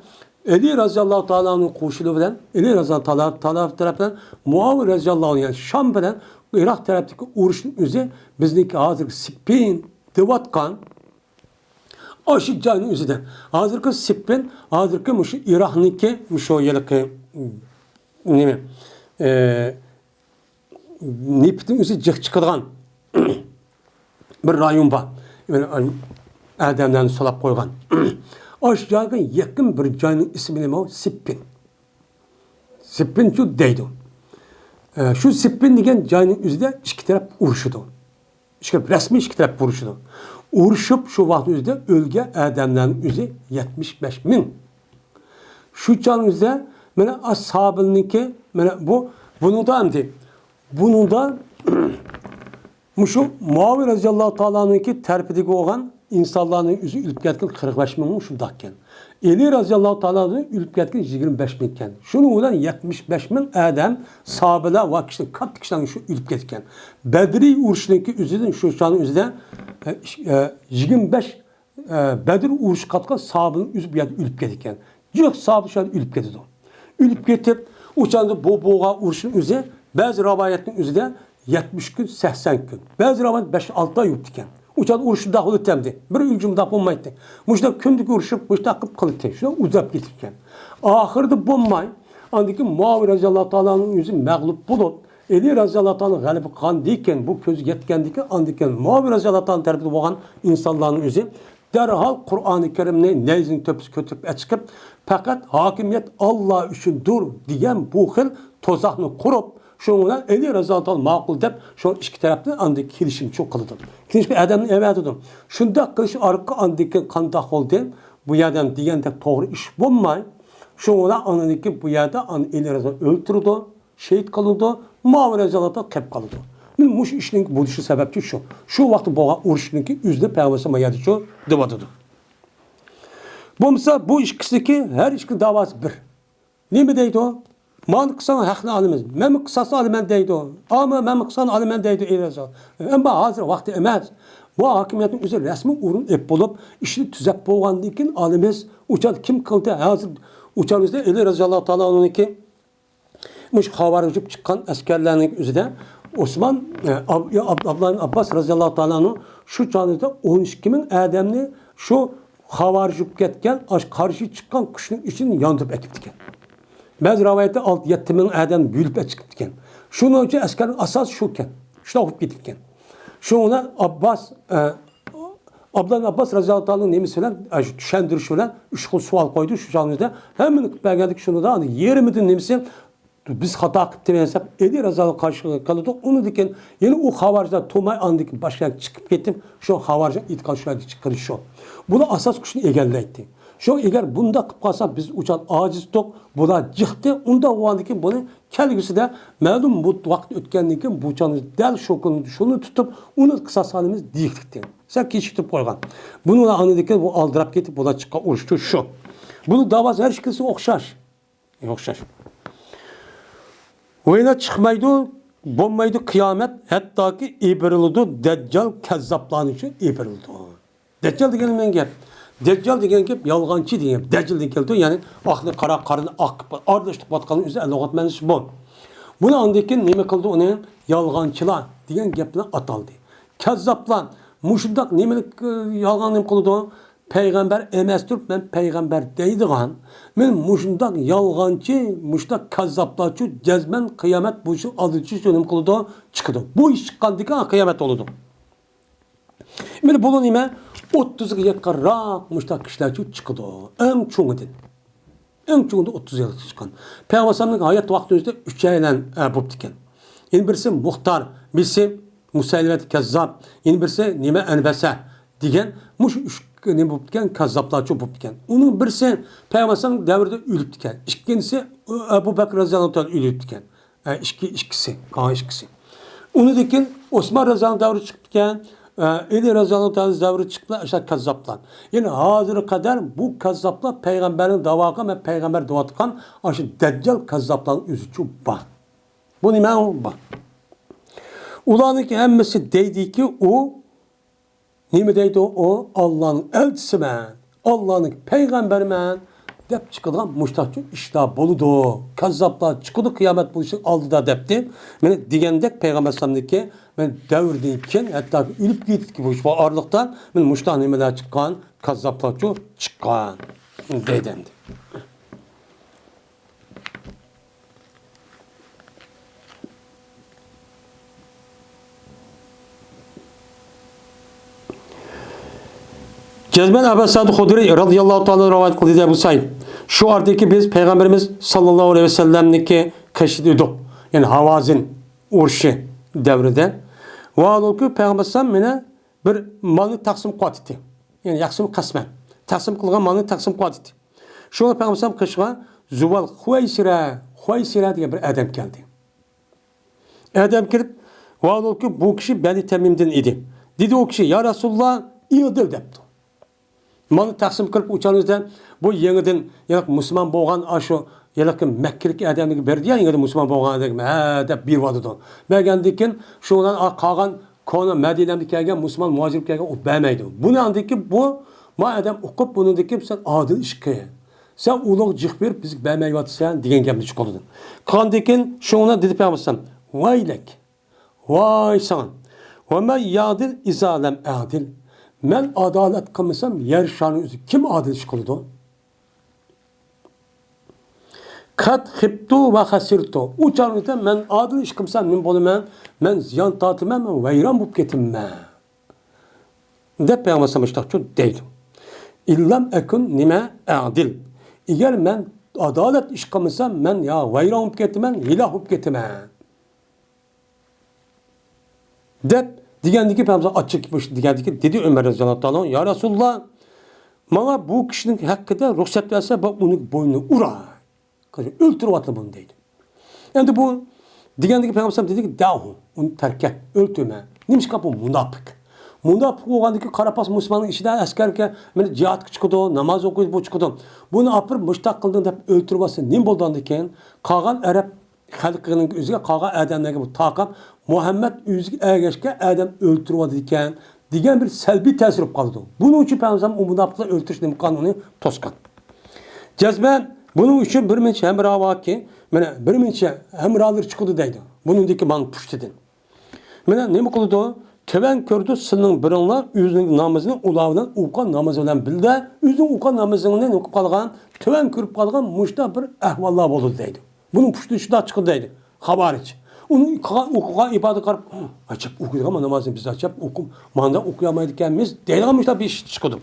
ئەلى رەزىياللاھۇ تائالا ئەنھۇ قوشۇنى بىلەن، ئەلى رەزىياللاھۇ تائالا، تائالا تەرەپىدىن مۇئاۋىيە رەزىياللاھۇ ئەنھۇ، يەنى شام بىلەن ئىراق تەرەپتىكى ئۇرۇشنىڭ ئۆزى بىزنىڭكى ھازىرقى سىپپىن دەۋاتقان ئاشۇ جاينىڭ ئۆزىدە. ھازىرقى سىپپىن، ھازىرقى مۇشۇ ئىراقنىڭكى، مۇشۇ ھېلىقى، نېمە، ئە، نېفىتنىڭ ئۆزى جىق چىقىدىغان بىر رايون بار. يەنى ئادەملەرنى سولاپ قويغان. ئاشۇ جايغا يېقىن بىر جاينىڭ ئىسمى نېمە؟ سىپپىن. سىپپىنچۇ دەيدۇ. ئە، شۇ سىپپىن دېگەن جاينىڭ ئۆزىدە ئىككى تەرەپ ئۇرۇشىدۇ. ئىككى، رەسمىي ئىككى تەرەپ ئۇرۇشىدۇ. ئۇرۇشۇپ شۇ ۋاقىت ئۆزىدە ئۆلگەن ئادەملەرنىڭ ئۆزى يەتمىش بەش مىڭ. شۇ چاغنىڭ ئۆزىدە مانا ئەسھابىنىڭكى، مانا بۇ، بۇنىڭدا ئەمدى، بۇنىڭدا مۇشۇ مۇئاۋىيە رەزىياللاھۇ تائالانىڭكى تەرىپىدىكى بولغان ئىنسانلارنىڭ ئۆزى ئۆلۈپ كەتكەن قىرىق بەش مىڭ شۇنداق ئىكەن. ئەلى رەزىياللاھۇ تائالادىن ئۆلۈپ كەتكەن يىگىرمە بەش مىڭ ئىكەن. شۇنىڭ بىلەن يەتمىش بەش مىڭ ئادەم ساھابىلەر ۋە كىشىلەر، كاتتا كىشىلەر شۇ ئۆلۈپ كەتكەن. بەدرىي ئۇرۇشىنىڭكى ئۆزىدىن شۇ چاغنىڭ ئۆزىدە، ئە، ئىش-، ئە، يىگىرمە بەش، ئە، بەدر ئۇرۇشقا قاتناشقان ساھابىنىڭ ئۆزى بۇ يەردە ئۆلۈپ كەتكەن. جىق ساھابە شۇ يەردە ئۆلۈپ كەتىدۇ. ئۆلۈپ كېتىپ، ئۇ چاغدا بۇ بولغان ئۇرۇشنىڭ ئۆزى، بەزى رىۋايەتنىڭ ئۆزىدە يەتمىش كۈن، سەكسەن كۈن، بەزى رىۋايەت بەش، ئالتە ئاي يۈرۈپتىكەن. ئۇ چاغدا ئۇرۇش شۇنداق بولۇپتىكەن. بىر ئۈنچە مۇنداق بولمايتتى. مۇشۇنداق كۈندە ئۇرۇشۇپ، مۇشۇنداق قىلىپ قىلىپتى. شۇنداق ئۇزاپ كېتىپتىكەن. ئاخىرىدا بولماي، ئاندىن كېيىن مۇئاۋىيە رەزىياللاھۇ تائالانىڭ ئۆزى مەغلۇپ بولۇپ، ئەلى رەزىياللاھۇ تائالا غەلىبە قىلغاندىن كېيىن، بۇ كۆزگە يەتكەندىن كېيىن، ئاندىن كېيىن مۇئاۋىيە رەزىياللاھۇ تائالا تەرىپىدە بولغان ئىنسانلارنىڭ ئۆزى دەرھال قۇرئانى كەرىمنى نەيزىنىڭ تۆپىسىگە كۆتۈرۈپ ئەچىقىپ، پەقەت ھاكىمىيەت ئاللا ئۈچۈندۇر دېگەن بۇ خىل تۇزاقنى قۇرۇپ، شۇنىڭ بىلەن ئەلى رەزىياللاھۇ تائالا ماقۇل دەپ، شۇ ئىككى تەرەپنى ئاندىن كېلىشىمچە قىلىدۇ. كېلىشىپ ئادەمنى ئەۋەتىدۇ. شۇنداق قىلىش ئارقىلىق ئاندىن كېيىن قانداق بولدى؟ بۇ يەردە دېگەندەك توغرا ئىش بولماي، شۇنىڭ بىلەن ئاندىن كېيىن بۇ يەردە ئەلى رەزىياللاھۇ ئۆلتۈرىدۇ، شېھىت قىلىنىدۇ، مۇئاۋىيە رەزىياللاھۇ تائالا قېلىپ قالىدۇ. مانا مۇشۇ ئىشنىڭ بولۇشى سەۋەبچى شۇ. شۇ ۋاقىتتا بولغان ئۇرۇشنىڭكى ئۆزىنى پەيغەمبەر ئەلەيھىسسالام يەردىچۇ دەۋاتىدۇ. بولمىسا بۇ ئىككىسىدىكى ھەر ئىككى داۋاسى بىر. نېمە دەيدۇ؟ مانا قىلساڭ ھەقنى ئالىمىز. مەنمۇ قىساسنى ئالىمەن دەيدۇ. ئەمما مەنمۇ قىساسنى ئالىمەن دەيدۇ ئەلى رەزىياللاھۇ. ئەمما ھازىر ۋاقتى ئەمەس. بۇ ھاكىمىيەتنىڭ ئۆزى رەسمىي ئورۇن ئېلىپ بولۇپ، ئىشنى تۈزەپ بولغاندىن كېيىن ئالىمىز. ئۇ چاغدا كىم قىلدى؟ ھازىر ئۇ چاغدا ئەلى رەزىياللاھۇ تائالا ئانھۇنىڭكى مۇشۇ خاۋارىج بولۇپ چىققان ئەسكەرلەرنىڭ ئۆزىدە ئوسمان، ئە، ئاب-، يا ئاب-، ئابدۇللا ئىبن ئابباس رەزىياللاھۇ تائالا ئەنھۇ شۇ چاغدا ئون ئىككى مىڭ ئادەمنى شۇ خاۋارىج بولۇپ كەتكەن، ئاشۇ قارشى چىققان كۈچنىڭ ئىچىدىن ياندۇرۇپ ئەكېتىپتىكەن. بەزى رىۋايەتتە ئالتە، يەتتە مىڭ ئادەم بۆلۈپ ئەكېتىپتىكەن. شۇنىڭ ئۈچۈن ئەسكەرنىڭ ئاساسى شۇكەن. شۇنداق بولۇپ كېتىپتىكەن. شۇڭا ئابباس، ئە، ئابدۇللا ئىبن ئابباس رەزىياللاھۇ تائالانىڭ نېمىسى بىلەن، ئە، شۇ چۈشەندۈرۈشى بىلەن ئۈچ خىل سوئال قويدى شۇ چاغدا. ھەممىنى قىلىپ بەرگەندىكىن شۇنىڭدا ئاندىن يېرىمىدىن نېمىسى بىز خاتا قىپتىمىز دەپ ئەلى رەزىياللاھۇ قارشى قىلىدۇ. ئۇنىڭدىن كېيىن يەنە ئۇ خاۋارىجلار تۇرماي ئاندىن كېيىن باشقا يەرگە چىقىپ كېتىپ، شۇ خاۋارىجنىڭ ئېيتقان شۇ يەردە چىققىنى شۇ. بۇلار ئاساس كۈچنى ئېگەللەيتتى. شۇ ئەگەر بۇنداق قىلىپ قالسا بىز ئۇ چاغ ئاجىزتۇق، بۇلار جىقتى، ئۇنداق بولغاندىن كېيىن بۇنى كەلگۈسىدە مەلۇم بۇ ۋاقىت ئۆتكەندىن كېيىن بۇ چاغنى دەل شۇ كۈنى شۇنى تۇتۇپ، ئۇنى قىساس ئالىمىز دېيىكلىكتىن. سەل كېچىكتۈرۈپ قويغان. بۇنى ئاندىن كېيىن بۇ ئالدىراپ كېتىپ بۇلار چىققان ئۇرۇشتۇر شۇ. بۇنىڭ داۋاسى ھەر ئىككىلىسى ئوخشاش. ئوخشاش. ۋەيلا چىقمايدۇ، بولمايدۇ قىيامەت، ھەتتاكى ئېبىرىلىدۇ دەججال كەززاپلارنىڭ ئۈچۈن ئېبىرىلىدۇ. دەججال دېگەن نېمە گەپ؟ دەججال دېگەن گەپ يالغانچى دېگەن گەپ. دەججالدىن كەلدى، يەنى ئاقنى قارا، قارىنى ئاق قىلىپ ئارىلاشتۇرۇپ ئاتقان ئۆزى لۇغەت مەنىسى بۇ. بۇنى ئاندىن كېيىن نېمە قىلدى ئۇنى؟ يالغانچىلار دېگەن گەپ بىلەن ئاتالدى. كەززاپلار مۇشۇنداق نېمىلىك، ئى، يالغان نېمە قىلىدۇ؟ پەيغەمبەر ئەمەس تۇرۇپ، مەن پەيغەمبەر دەيدىغان، مەن مۇشۇنداق يالغانچى، مۇشۇنداق كاززاپلارچۇ جەزمەن قىيامەت بولۇشى ئالدىنچى شۇ نېمە قىلىدۇ؟ چىقىدۇ. بۇ ئىش چىققاندىكىن قىيامەت بولىدۇ. مانا بۇلار نېمە؟ ئوتتۇزغا يېقىنراق مۇشۇنداق كىشىلەرچۇ چىقىدۇ. ئەڭ چوڭىدىن. ئەڭ چوڭىدا ئوتتۇز يىل چىققان. پەيغەمبەر ئەلەيھىسسالامنىڭ ھايات ۋاقتى ئۆزىدە ئۈچەيلەن، ئە، بوپتىكەن. يەنە بىرسى مۇختار، بىرسى مۇسەيلىمەتۇل كەززاب، يەنە بىرسى نېمە ئەنبەسە دېگەن مۇشۇ ئۈچ نېمە بوپتىكەن، كەززاپلارچۇ بوپتىكەن. ئۇنىڭ بىرسى پەيغەمبەر ئەلەيھىسسالام دەۋرىدە ئۆلۈپتىكەن. ئىككىنچىسى ئەبۇ بەكرى رەزىياللاھۇ تائالا ئۆلۈپتىكەن. ئە، ئىككى، ئىككىسى، قالغان ئىككىسى. ئۇنىڭدىن كېيىن ئوسمان رەزىياللاھۇ دەۋرى چىقىپتىكەن، ئە، ئەلى رەزىياللاھۇ تائالا دەۋرى چىقىپلا ئاشۇ كاززاپلار. يەنى ھازىرغا قەدەر بۇ كاززاپلار پەيغەمبەرنىڭ داۋاغا مەن پەيغەمبەر دەۋاتقان ئاشۇ دەججال كاززاپلارنىڭ ئۆزىچۇ بار. بۇ نېمە ئۇ؟ بار. ئۇلارنىڭكى ھەممىسى دەيدىكى، ئۇ نېمە دەيدۇ؟ ئۇ ئاللانىڭ ئەلچىسىمەن، ئاللانىڭ پەيغەمبىرىمەن دەپ چىقىدىغان مۇشتاقچۇ ئىشلار بولىدۇ. كاززاپلار چىقىدۇ قىيامەت بولۇشنىڭ ئالدىدا دەپتى. مانا دېگەندەك پەيغەمبەر ئەلەيھىسسالامنىڭكى مانا دەۋردىن كېيىن ھەتتاكى ئۆلۈپ كېتىدىكى بۇ ئارىلىقتا مانا مۇشتاق نېمىلەر چىققان، كاززاپلارچۇ چىققان دەيدۇ ئەمدى. جەزمەن ئەبۇ سەئىد خۇدرى رەزىياللاھۇ تائالا رىۋايەت قىلدى دەپ بولساي، شۇ ئارىدىكى بىز پەيغەمبىرىمىز ساللاللاھۇ ئەلەيھى ۋەسەللەمنىڭكى قېشىدا ئىدۇق. يەنى ھاۋازىن ئۇرۇشى دەۋرىدە. ۋاھالۇكى پەيغەمبەر ئەلەيھىسسالام مانا بىر مالنى تەقسىم قىلىۋاتىدۇ. يەنى يەقسىم قەسمەن. تەقسىم قىلغان مالنى تەقسىم قىلىۋاتىدۇ. شۇڭا پەيغەمبەر ئەلەيھىسسالام قېشىغا زۇۋەل خۇۋەيسىرە، خۇۋەيسىرە دېگەن بىر ئادەم كەلدى. ئادەم كىرىپ، ۋاھالۇكى بۇ كىشى بەنى تەمىمدىن ئىدى. دېدى ئۇ كىشى، يا رەسۇلاللا، ئىئدىل دەپتۇ. مالنى تەقسىم قىلىپ ئۇچارمىزدا، بۇ يېڭىدىن يەنە مۇسۇلمان بولغان ئاشۇ ھېلىقى مەككىلىك ئادەمگە بەردى يا، يېڭىدىن مۇسۇلمان بولغان ئادەمگە، ھە دەپ بېرىۋاتىدۇ. بەرگەندىن كېيىن شۇنىڭ بىلەن قالغان كونا مەدىنەدىن كەلگەن مۇسۇلمان مۇھاجىر كەلگەن ئۇ بەرمەيدۇ. بۇنى ئاندىن كېيىن بۇ، ما ئادەم ئۇقۇپ بۇنىڭدىن كېيىن سەن ئادىل ئىش قىل. سەن ئۇلارغا جىق بېرىپ بىزگە بەرمەيۋاتىسەن دېگەن گەپنى چىقىرىدۇ. قاندىن كېيىن شۇڭا دېدى پەيغەمبەر، ۋايلەك. ۋاي ساڭا! ۋە مەن يەئدىل ئىزا لەم ئەئدىل. مەن ئادالەت قىلمىسام، يەر شارنىڭ ئۆزى كىم ئادىل ئىش قىلىدۇ؟ قەد خىبتۇ ۋە خەسىرتۇ. ئۇ چاغدا مەن ئادىل ئىش قىلمىسام، نېمە بولىمەن؟ مەن زىيان تارتىمەن، مەن ۋەيران بولۇپ كېتىمەن. دەپ پەيغەمبەر ئەلەيھىسسالام مۇشۇنداقچۇ دەيدۇ. ئىللەم ئەكۇن نېمە ئەئدىل. ئەگەر مەن ئادالەت ئىش قىلمىسام، مەن يا ۋەيران بولۇپ كېتىمەن، ھالاك بولۇپ كېتىمەن. دەپ دېگەندىكىن، پەيغەمبەر ئاچچىق گېپى دېگەندىكىن، دېدى ئۆمەر رەزىياللاھۇ تائالا ئانھۇ، يا رەسۇلاللا، ماڭا بۇ كىشىنىڭ ھەققىدە رۇخسەت بەرسە، مەن ئۇنىڭ بوينىنى ئۇراي. ئۆلتۈرۈۋاتىمەن بۇنى دەيدۇ. ئەمدى بۇ دېگەندىكىن پەيغەمبەر دېدىكى، دەئۇھۇ، ئۇنى تەرك ئەت، ئۆلتۈرمە. نېمىشقا؟ بۇ مۇناپىق. مۇناپىق بولغاندىكىن قارا پاس مۇسۇلماننىڭ ئىچىدە ئەسكەرگە، مانا جىھادقا چىقىدۇ، ناماز ئوقۇيدۇ، بۇ چىقىدۇ. بۇنى ئاپىرىپ مۇشتاق قىلدىڭ دەپ ئۆلتۈرۈۋاتسا نېمە بولىدىغاندىكىن؟ قالغان ئەرەب خەلقىنىڭ ئۆزىگە، قالغان ئادەملەرگە بۇ تاقاپ، مۇھەممەد ئۆزىگە ئەگەشكەن ئادەم ئۆلتۈرۈۋاتىدىكەن دېگەن بىر سەلبىي تەسىر بولۇپ قالىدۇ. بۇنىڭ ئۈچۈن پەيغەمبەر ئۇ مۇناپىقلار ئۆلتۈرۈش نېمە قانۇنى توسقان. جەزمەن بۇنىڭ ئۈچۈن بىر نەچچە ھەمراھ باركى، مانا بىر نەچچە ھەمراھلىرى چىقىدۇ دەيدۇ. بۇنىڭدىكى ماڭا پۇشتىدىن. مانا نېمە قىلىدۇ؟ تۆۋەن كۆرىدۇ، سىلىنىڭ بىرىڭلار ئۆزىنىڭ نامىزىنى ئۇلار بىلەن ئوقۇغان نامىزى بىلەن بىللە ئۆزىنىڭ ئوقۇغان نامىزىڭنى نېمە قىلىپ قالغان، تۆۋەن كۆرۈپ قالغان مۇشۇنداق بىر ئەھۋاللار بولىدۇ دەيدۇ. بۇنىڭ پۇشتى شۇنداق چىقىدۇ دەيدۇ. خاۋارىج. ئۇنىڭ قىلغان، ئوقۇغان ئىبادىتىگە قاراپ، ئەجەب ئوقۇيدىغانمۇ نامازنى بىز ئەجەب ئوقۇ-، ماندا ئوقۇيالمايدىكەنمىز دەيدىغان مۇشۇنداق بىر ئىش چىقىدۇ.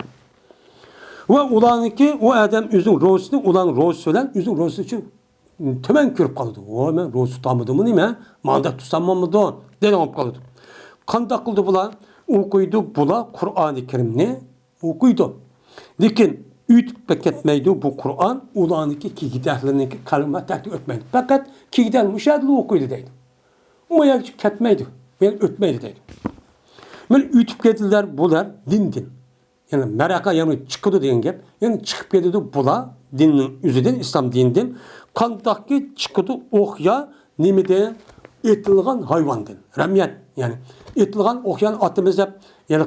ۋە ئۇلارنىڭكى، ئۇ ئادەم ئۆزىنىڭ روزىسىنى، ئۇلارنىڭ روزىسى بىلەن ئۆزىنىڭ روزىسى ئۈچۈن تۆۋەن كۆرۈپ قالىدۇ. ۋوي، مەن روزا تۇتالمىدىممۇ نېمە؟ مانداق تۇتسام بولمامدۇ؟ دەيدىغان بولۇپ قالىدۇ. قانداق قىلىدۇ بۇلار؟ ئوقۇيدۇ بۇلار قۇرئانى كەرىمنى. ئوقۇيدۇ. لېكىن ئۆتۈپ كەتمەيدۇ بۇ قۇرئان، ئۇلارنىڭكى كىگدەكلىرىنىڭكى قەلبىمە تەكتە ئۆتمەيدۇ. پەقەت كىگدەك مۇشۇ يەردىلا ئوقۇيدۇ دەيدۇ. ئۇ يەرگىچە كەتمەيدۇ. يەنى ئۆتمەيدۇ دەيدۇ. مانا ئۆتۈپ كەتتىلەر بۇلار دىندىن. يەنى مەرەقە، يەنى چىقىدۇ دېگەن گەپ. يەنى چىقىپ كېتىدۇ بۇلار دىننىڭ ئۆزىدىن، ئىسلام دىنىدىن. قانداقكى چىقىدۇ ئوقيا نېمىدىن؟ ئېتىلغان ھايۋاندىن. رەميەت، يەنى ئېتىلغان ئوقيانى ئاتىمىز دەپ، يەنى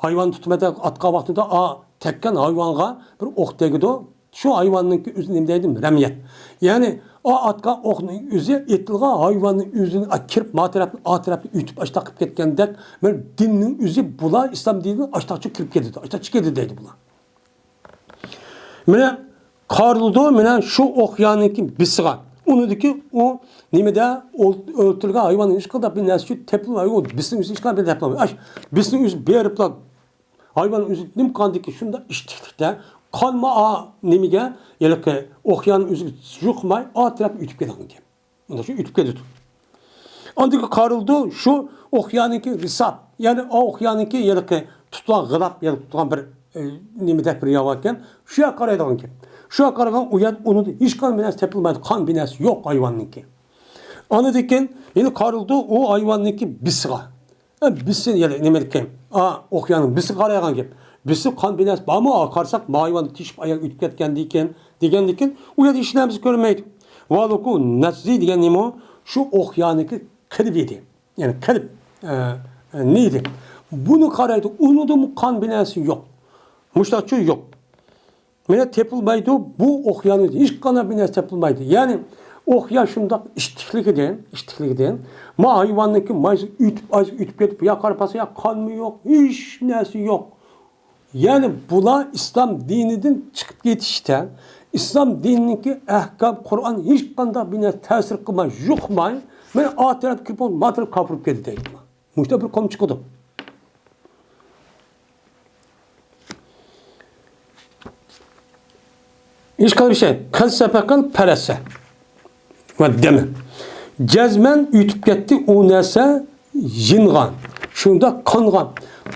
ھايۋان تۇتىمەن دەپ ئاتقان ۋاقتىدا، ئا، تەگكەن ھايۋانغا بىر ئوق تېگىدۇ. شۇ ھايۋاننىڭكى ئۆزى نېمە دەيدۇ؟ رەميەت. يەنى ئا ئاتقان ئوقنىڭ ئۆزى ئېتىلغان ھايۋاننىڭ ئۆزىنى، ئا، كىرىپ ما تەرەپتىن، ئا تەرەپتىن ئۆتۈپ ئاشتاق قىلىپ كەتكەندەك، بىر دىننىڭ ئۆزى بۇلار ئىسلام دىنىدىن ئاشتاقچە كىرىپ كېتىدۇ. ئاشتاقچە كېتىدۇ دەيدۇ بۇلار. مانا قارىلىدۇ، مانا شۇ ئوقيانىڭكى بىسىغا. ئۇنىڭدىكى ئۇ نېمىدە ئۆل-، ئۆلتۈرگەن ھايۋاننىڭ ھېچقانداق بىر نەرسىسى تېپىلمايدۇ. ئۇ بىسىنىڭ ئۆزى ھېچقانداق بىر تېپىلمايدۇ. ئاش، بىسىنىڭ ئۆزى بېرىپلا ھايۋان ئۆزى نېمە قىلغاندىكىن شۇنداق ئىشتىكلىكتە قانمۇ ئا نېمىگە، ھېلىقى ئوقياننىڭ ئۆزىگە يۇقماي، ئا تەرەپ ئۆتۈپ كېتىدىكەن. مۇنداق شۇ ئۆتۈپ كېتىدۇ. ئاندىن كېيىن قارىلىدۇ، شۇ ئوقياننىڭكى رىساب، يەنى ئوقياننىڭكى ھېلىقى تۇتۇلغان غىلاپ، يەنى تۇتۇلغان بىر، ئە، نېمىدەك بىر يەر باركەن، شۇ يەرگە قارايدىغانكەن. شۇ يەرگە قارايدىغان، ئۇ يەردە ئۇنىڭدىن ھېچقانداق بىر نەرسە تېپىلمايدۇ، قان بىر نەرسە يوق ھايۋاننىڭكى. ئاندىن كېيىن يەنە قارىلىدۇ ئۇ ھايۋاننىڭكى بىسىغا. ئە، بىسى، يەنى نېمىدىكى؟ ئا، ئوقياننىڭ بىسى قارايدىغان گەپ. بىسى قان بىر نەرسە بارمۇ؟ ئا، قارىساق، ما ھايۋان تېشىپ ئاياغ ئۆتۈپ كەتكەندىكىن، دېگەندىكىن، ئۇ يەردە ھېچ نەرسە كۆرمەيدۇ. ۋالۇكۇ نەززى دېگەن نېمە؟ شۇ ئوقيانىڭكى قېلىپ ئىدى. يەنى قېلىپ، ئە، ئە، نېمە ئىدى؟ بۇنى قارايدۇ، ئۇنىڭدىمۇ قان بىر نەرسە يوق. مۇشتاقچۇ يوق. مانا تېپىلمايدۇ، بۇ ئوقياننىڭ ھېچقانداق بىر نەرسە تېپىلمايدۇ. يەنى ئوقيا شۇنداق ئىتتىكلىكىدىن، ئىتتىكلىكىدىن، ما ھايۋاننىڭكى مايسى ئۆتۈپ، ئۆتۈپ كېتىپ، يا قارا پاسا، يا قانمۇ يوق، ھېچ نەرسە يوق. يەنى بۇلار ئىسلام دىنىدىن چىقىپ كېتىشتە، ئىسلام دىنىنىڭكى ئەھكام، قۇرئان ھېچقانداق بىر نەرسە تەسىر قىلماي، يۇقماي، مانا ئا تەرەپ كىرىپ، ما تەرەپ كاپىر بولۇپ كەتتى دەيدۇ. مۇشۇنداق بىر قوم چىقىدۇ. ئىشقىلىپ شەي، قەلسەپە قىل پەرەسە. ۋە دەمە. جەزمەن ئۆتۈپ كەتتى ئۇ نەرسە يىنغا. شۇنداق قانغا.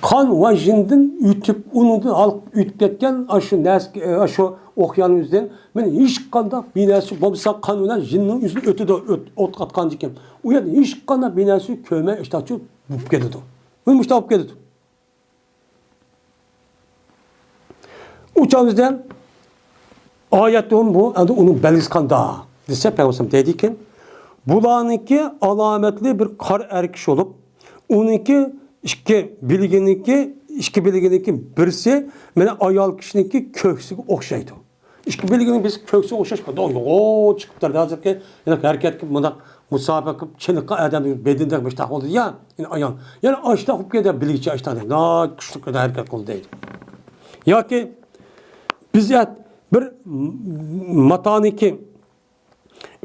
قان ۋە يىندىن ئۆتۈپ، ئۇنىڭدىن ھالقىپ ئۆتۈپ كەتكەن ئاشۇ نەرسە، ئاشۇ ئوقياننىڭ ئۆزىدىن مانا ھېچقانداق بىر نەرسە بولمىسا، قان بىلەن يىننىڭ ئۆزىدىن ئۆتىدۇ، ئۆت-، ئوت ئاتقاندىكىن. ئۇ يەردە ھېچقانداق بىر نەرسە كۆرمەي، ئىشتاچۇ بولۇپ كېتىدۇ. مۇشۇنداق بولۇپ كېتىدۇ. ئۇ چاغدا ئايەتتىن بۇ، ئەمدى ئۇنىڭ بەلگىسى قانداق دېسە، پەيغەمبەر دەيدىكەن، بۇلارنىڭكى ئالامەتلىرى بىر قارا ئەر كىشى بولۇپ، ئۇنىڭكى ئىككى بىلىگىنىڭكى، ئىككى بىلىگىنىڭكى بىرسى مانا ئايال كىشىنىڭكى كۆكسىگە ئوخشايدۇ. ئىككى بىلىگىنىڭ بىرسى كۆكسىگە ئوخشاش، يوغان چىقىپ تۇرىدۇ. ھازىرقى ھېلىقى ھەرىكەت قىلىپ، مۇنداق مۇسابىقە قىلىپ، چېنىققان ئادەمنىڭ بەدىنىدەك مۇشتاق بولىدۇ يا، يەنى ئايال. يەنى ئاشتاق بولۇپ كېتىدۇ، بىلگۈچى ئاشتاق دەيدۇ. ناھايىتى كۈچلۈك ھەرىكەت قىلىدۇ دەيدۇ. ياكى بىزەت بىر ماتانىكى،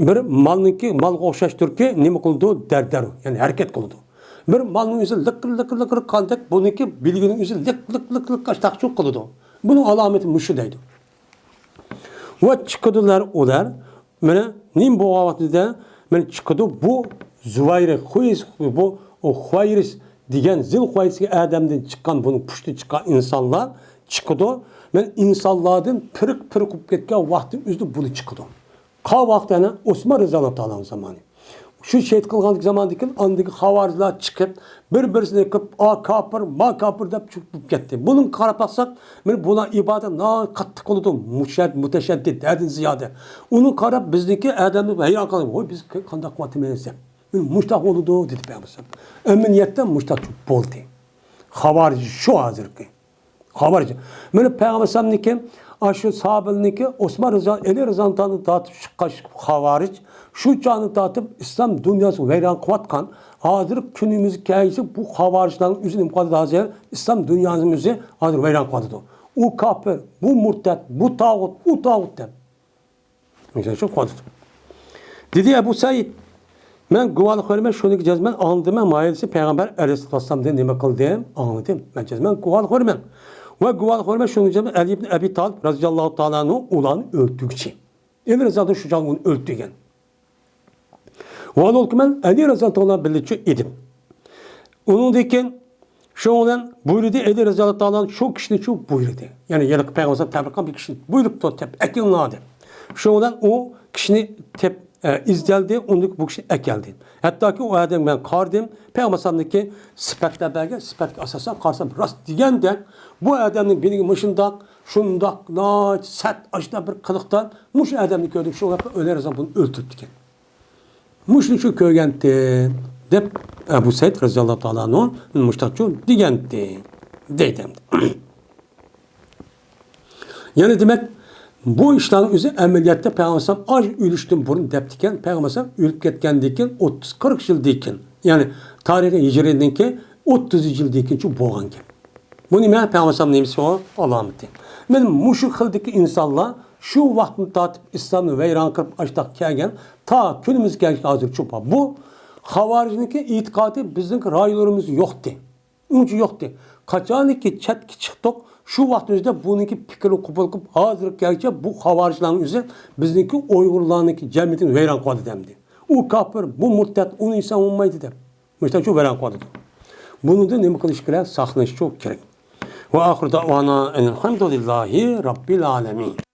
بىر مالنىڭكى، مالغا ئوخشاشتۇركى، نېمە قىلىدۇ؟ دەردەر، يەنى ھەرىكەت قىلىدۇ. بىر مالنىڭ ئۆزى لىق، لىق، لىق، لىق قاندەك، بۇنىڭكى بىلگىنىڭ ئۆزى لىق، لىق، لىق، لىق قاشتاقچۇ قىلىدۇ. بۇنىڭ ئالامىتى مۇشۇ دەيدۇ. ۋە چىقىدۇلار ئۇلار، مانا نېمە بولغان ۋاقتىدا، مانا چىقىدۇ بۇ زۇۋايرى، خۇيز، بۇ، ئۇ خۇۋايرىس دېگەن زىل قۇۋۋەتلىك ئادەمدىن چىققان، بۇنىڭ پۇشتى چىققان ئىنسانلار چىقىدۇ. مەن ئىنسانلاردىن پىرىق-پىرىق بولۇپ كەتكەن ۋاقتىم ئۆزىدە بۇلار چىقىدۇ. قا ۋاقىت يەنە ئوسمان رەزىياللاھۇ تائالا زامانى. شۇ شېھىت قىلغان زاماندىن كېيىن ئاندىكى خاۋارىجلار چىقىپ، بىر-بىرسىنى قىلىپ، «ئا كاپىر، ما كاپىر» دەپ چۆكۈپ كەتتى. بۇنىڭغا قاراپ باقساق، مانا بۇلار ئىبادەت ناھايىتى قاتتىق قىلىدۇ، مۇشەد-، مۇتەشەددىت، ھەددىدىن زىيادە. ئۇنى قاراپ بىزنىڭكى ئادەملەر ھەيران قالدى. «ۋاي، بىز قانداق قىلىۋاتىمىز؟» دەپ. «مۇشۇنداق بولىدۇ» دېدى پەيغەمبەر. ئەمەلىيەتتە مۇشۇنداق بولدى. خاۋارىج شۇ ھازىرقى. خاۋارىج. مانا پەيغەمبەر ئەلەيھىسسالامنىڭكى، ئاشۇ ساھابىلىرىنىڭكى، ئوسمان رەزىياللاھۇ، ئەلى رەزىياللاھۇ تائالادىن تارتىپ چىققان خاۋارىج، شۇ چاغدىن تارتىپ ئىسلام دۇنياسىنى ۋەيران قىلىۋاتقان، ھازىرقى كۈنىمىزگە كەلگۈچە بۇ خاۋارىجلارنىڭ ئۆزى نېمە قىلىۋاتىدۇ ھازىر؟ ئىسلام دۇنياسىنىڭ ئۆزى ھازىر ۋەيران قىلىۋاتىدۇ. ئۇ كاپىر، بۇ مۇرتەت، بۇ تاغۇت، ئۇ تاغۇت دەپ. مىسال ئۈچۈن قويدۇق. دېدى ئەبۇ سەئىد، مەن گۇۋاھلىق بېرىمەن، شۇنىڭغا جەزمەن ئاندىن مەن مايىلسى پەيغەمبەر ئەلەيھىسسالامدىن نېمە قىلدىم؟ ئاڭلىدىم. مەن جەزمەن گۇۋاھلىق بېرىمەن. ۋە گۇۋاھلىق بېرىمەن، شۇنىڭغا جەزمەن ئەلى ئىبن ئەبى تالىپ رەزىياللاھۇ تائالا ئەنھۇ ئۇلارنى ئۆلتۈرگۈچى. ئەلى رەزىياللاھۇ شۇ چاغدا ئۇنى ئۆلتۈرگەن. ۋاھالەنكى مەن ئەلى رەزىياللاھۇ تائالا بىلەنچۇ ئىدىم. ئۇنىڭدىن كېيىن شۇنىڭ بىلەن بۇيرۇدى، ئەلى رەزىياللاھۇ تائالا شۇ كىشىنى شۇ بۇيرۇدى. يەنى ھېلىقى پەيغەمبەر تەبىر قىلغان بىر كىشىنى بۇيرۇپتۇ، تېپىپ ئەكېلىڭلار دەپ. شۇنىڭ بىلەن ئۇ كىشىنى تېپ-، ئە، ئىزدەلدى، ئۇنى بۇ كىشى ئەكەلدى. ھەتتاكى ئۇ ئادەمگە مەن قارىدىم، پەيغەمبەر ئەلەيھىسسالامنىڭكى سۈپەتلەر بەرگەن، سۈپەتكە ئاساسەن قارىسام، راست دېگەندەك، بۇ ئادەمنىڭ بېلىگە مۇشۇنداق، شۇنداق، ناھايىتى سەت، ئاشۇنداق بىر قىلىقتا مۇشۇ ئادەمنى كۆردۈم، شۇ ۋاقىتتا ئەلى رەزىياللاھۇ بۇنى ئۆلتۈرۈپتىكەن. مۇشۇنى شۇ كۆرگەنتى، دەپ ئەبۇ سەئىد رەزىياللاھۇ تائالا ئەنھۇ مۇشتاقچۇ دېگەنتى، دەيدۇ ئەمدى. يەنى دېمەك، بۇ ئىشلارنىڭ ئۆزى ئەمەلىيەتتە پەيغەمبەر ئەلەيھىسسالام ئاز ئۆلۈشتىن بۇرۇن دەپتىكەن، پەيغەمبەر ئەلەيھىسسالام ئۆلۈپ كەتكەندىن كېيىن ئوتتۇز قىرىق يىلدىن كېيىن، يەنى تارىخىي ھىجرىيەدىكى ئوتتۇزىنچى يىلدىن كېيىن شۇ بولغانكەن. بۇ نېمە؟ پەيغەمبەر ئەلەيھىسسالام نېمىسى ئۇ؟ ئالامىتى. مانا مۇشۇ خىلدىكى ئىنسانلار شۇ ۋاقىتتىن تارتىپ ئىسلامنى ۋەيران قىلىپ ئاشتاق كەلگەن، تا كۈنىمىزگە كەلگەن ھازىرچۇ بار. بۇ خاۋارىجنىڭكى ئېتىقادى بىزنىڭ رايونلىرىمىزدا يوقتى. ئۇنچە يوقتى. قاچانكى چەتكە چىقتۇق، شۇ ۋاقىت ئۆزىدە بۇنىڭكى پىكرىنى قوبۇل قىلىپ، ھازىرغىچە بۇ خاۋارىجلارنىڭ ئۆزى بىزنىڭكى ئۇيغۇرلارنىڭكى جەمئىيىتىنى ۋەيران قىلىۋاتىدۇ ئەمدى. ئۇ كاپىر، بۇ مۇرتەت، ئۇنى ئىنسان بولمايدۇ دەپ. مۇشۇنچە ۋەيران قىلىۋاتىدۇ. بۇنىڭدىن نېمە قىلىش كېرەك؟ ساقلىنىشچۇ كېرەك. ۋە ئاخىر دەئۋانا ئەنىل ھەمدۇلىللاھى رەببىل ئالەمىن.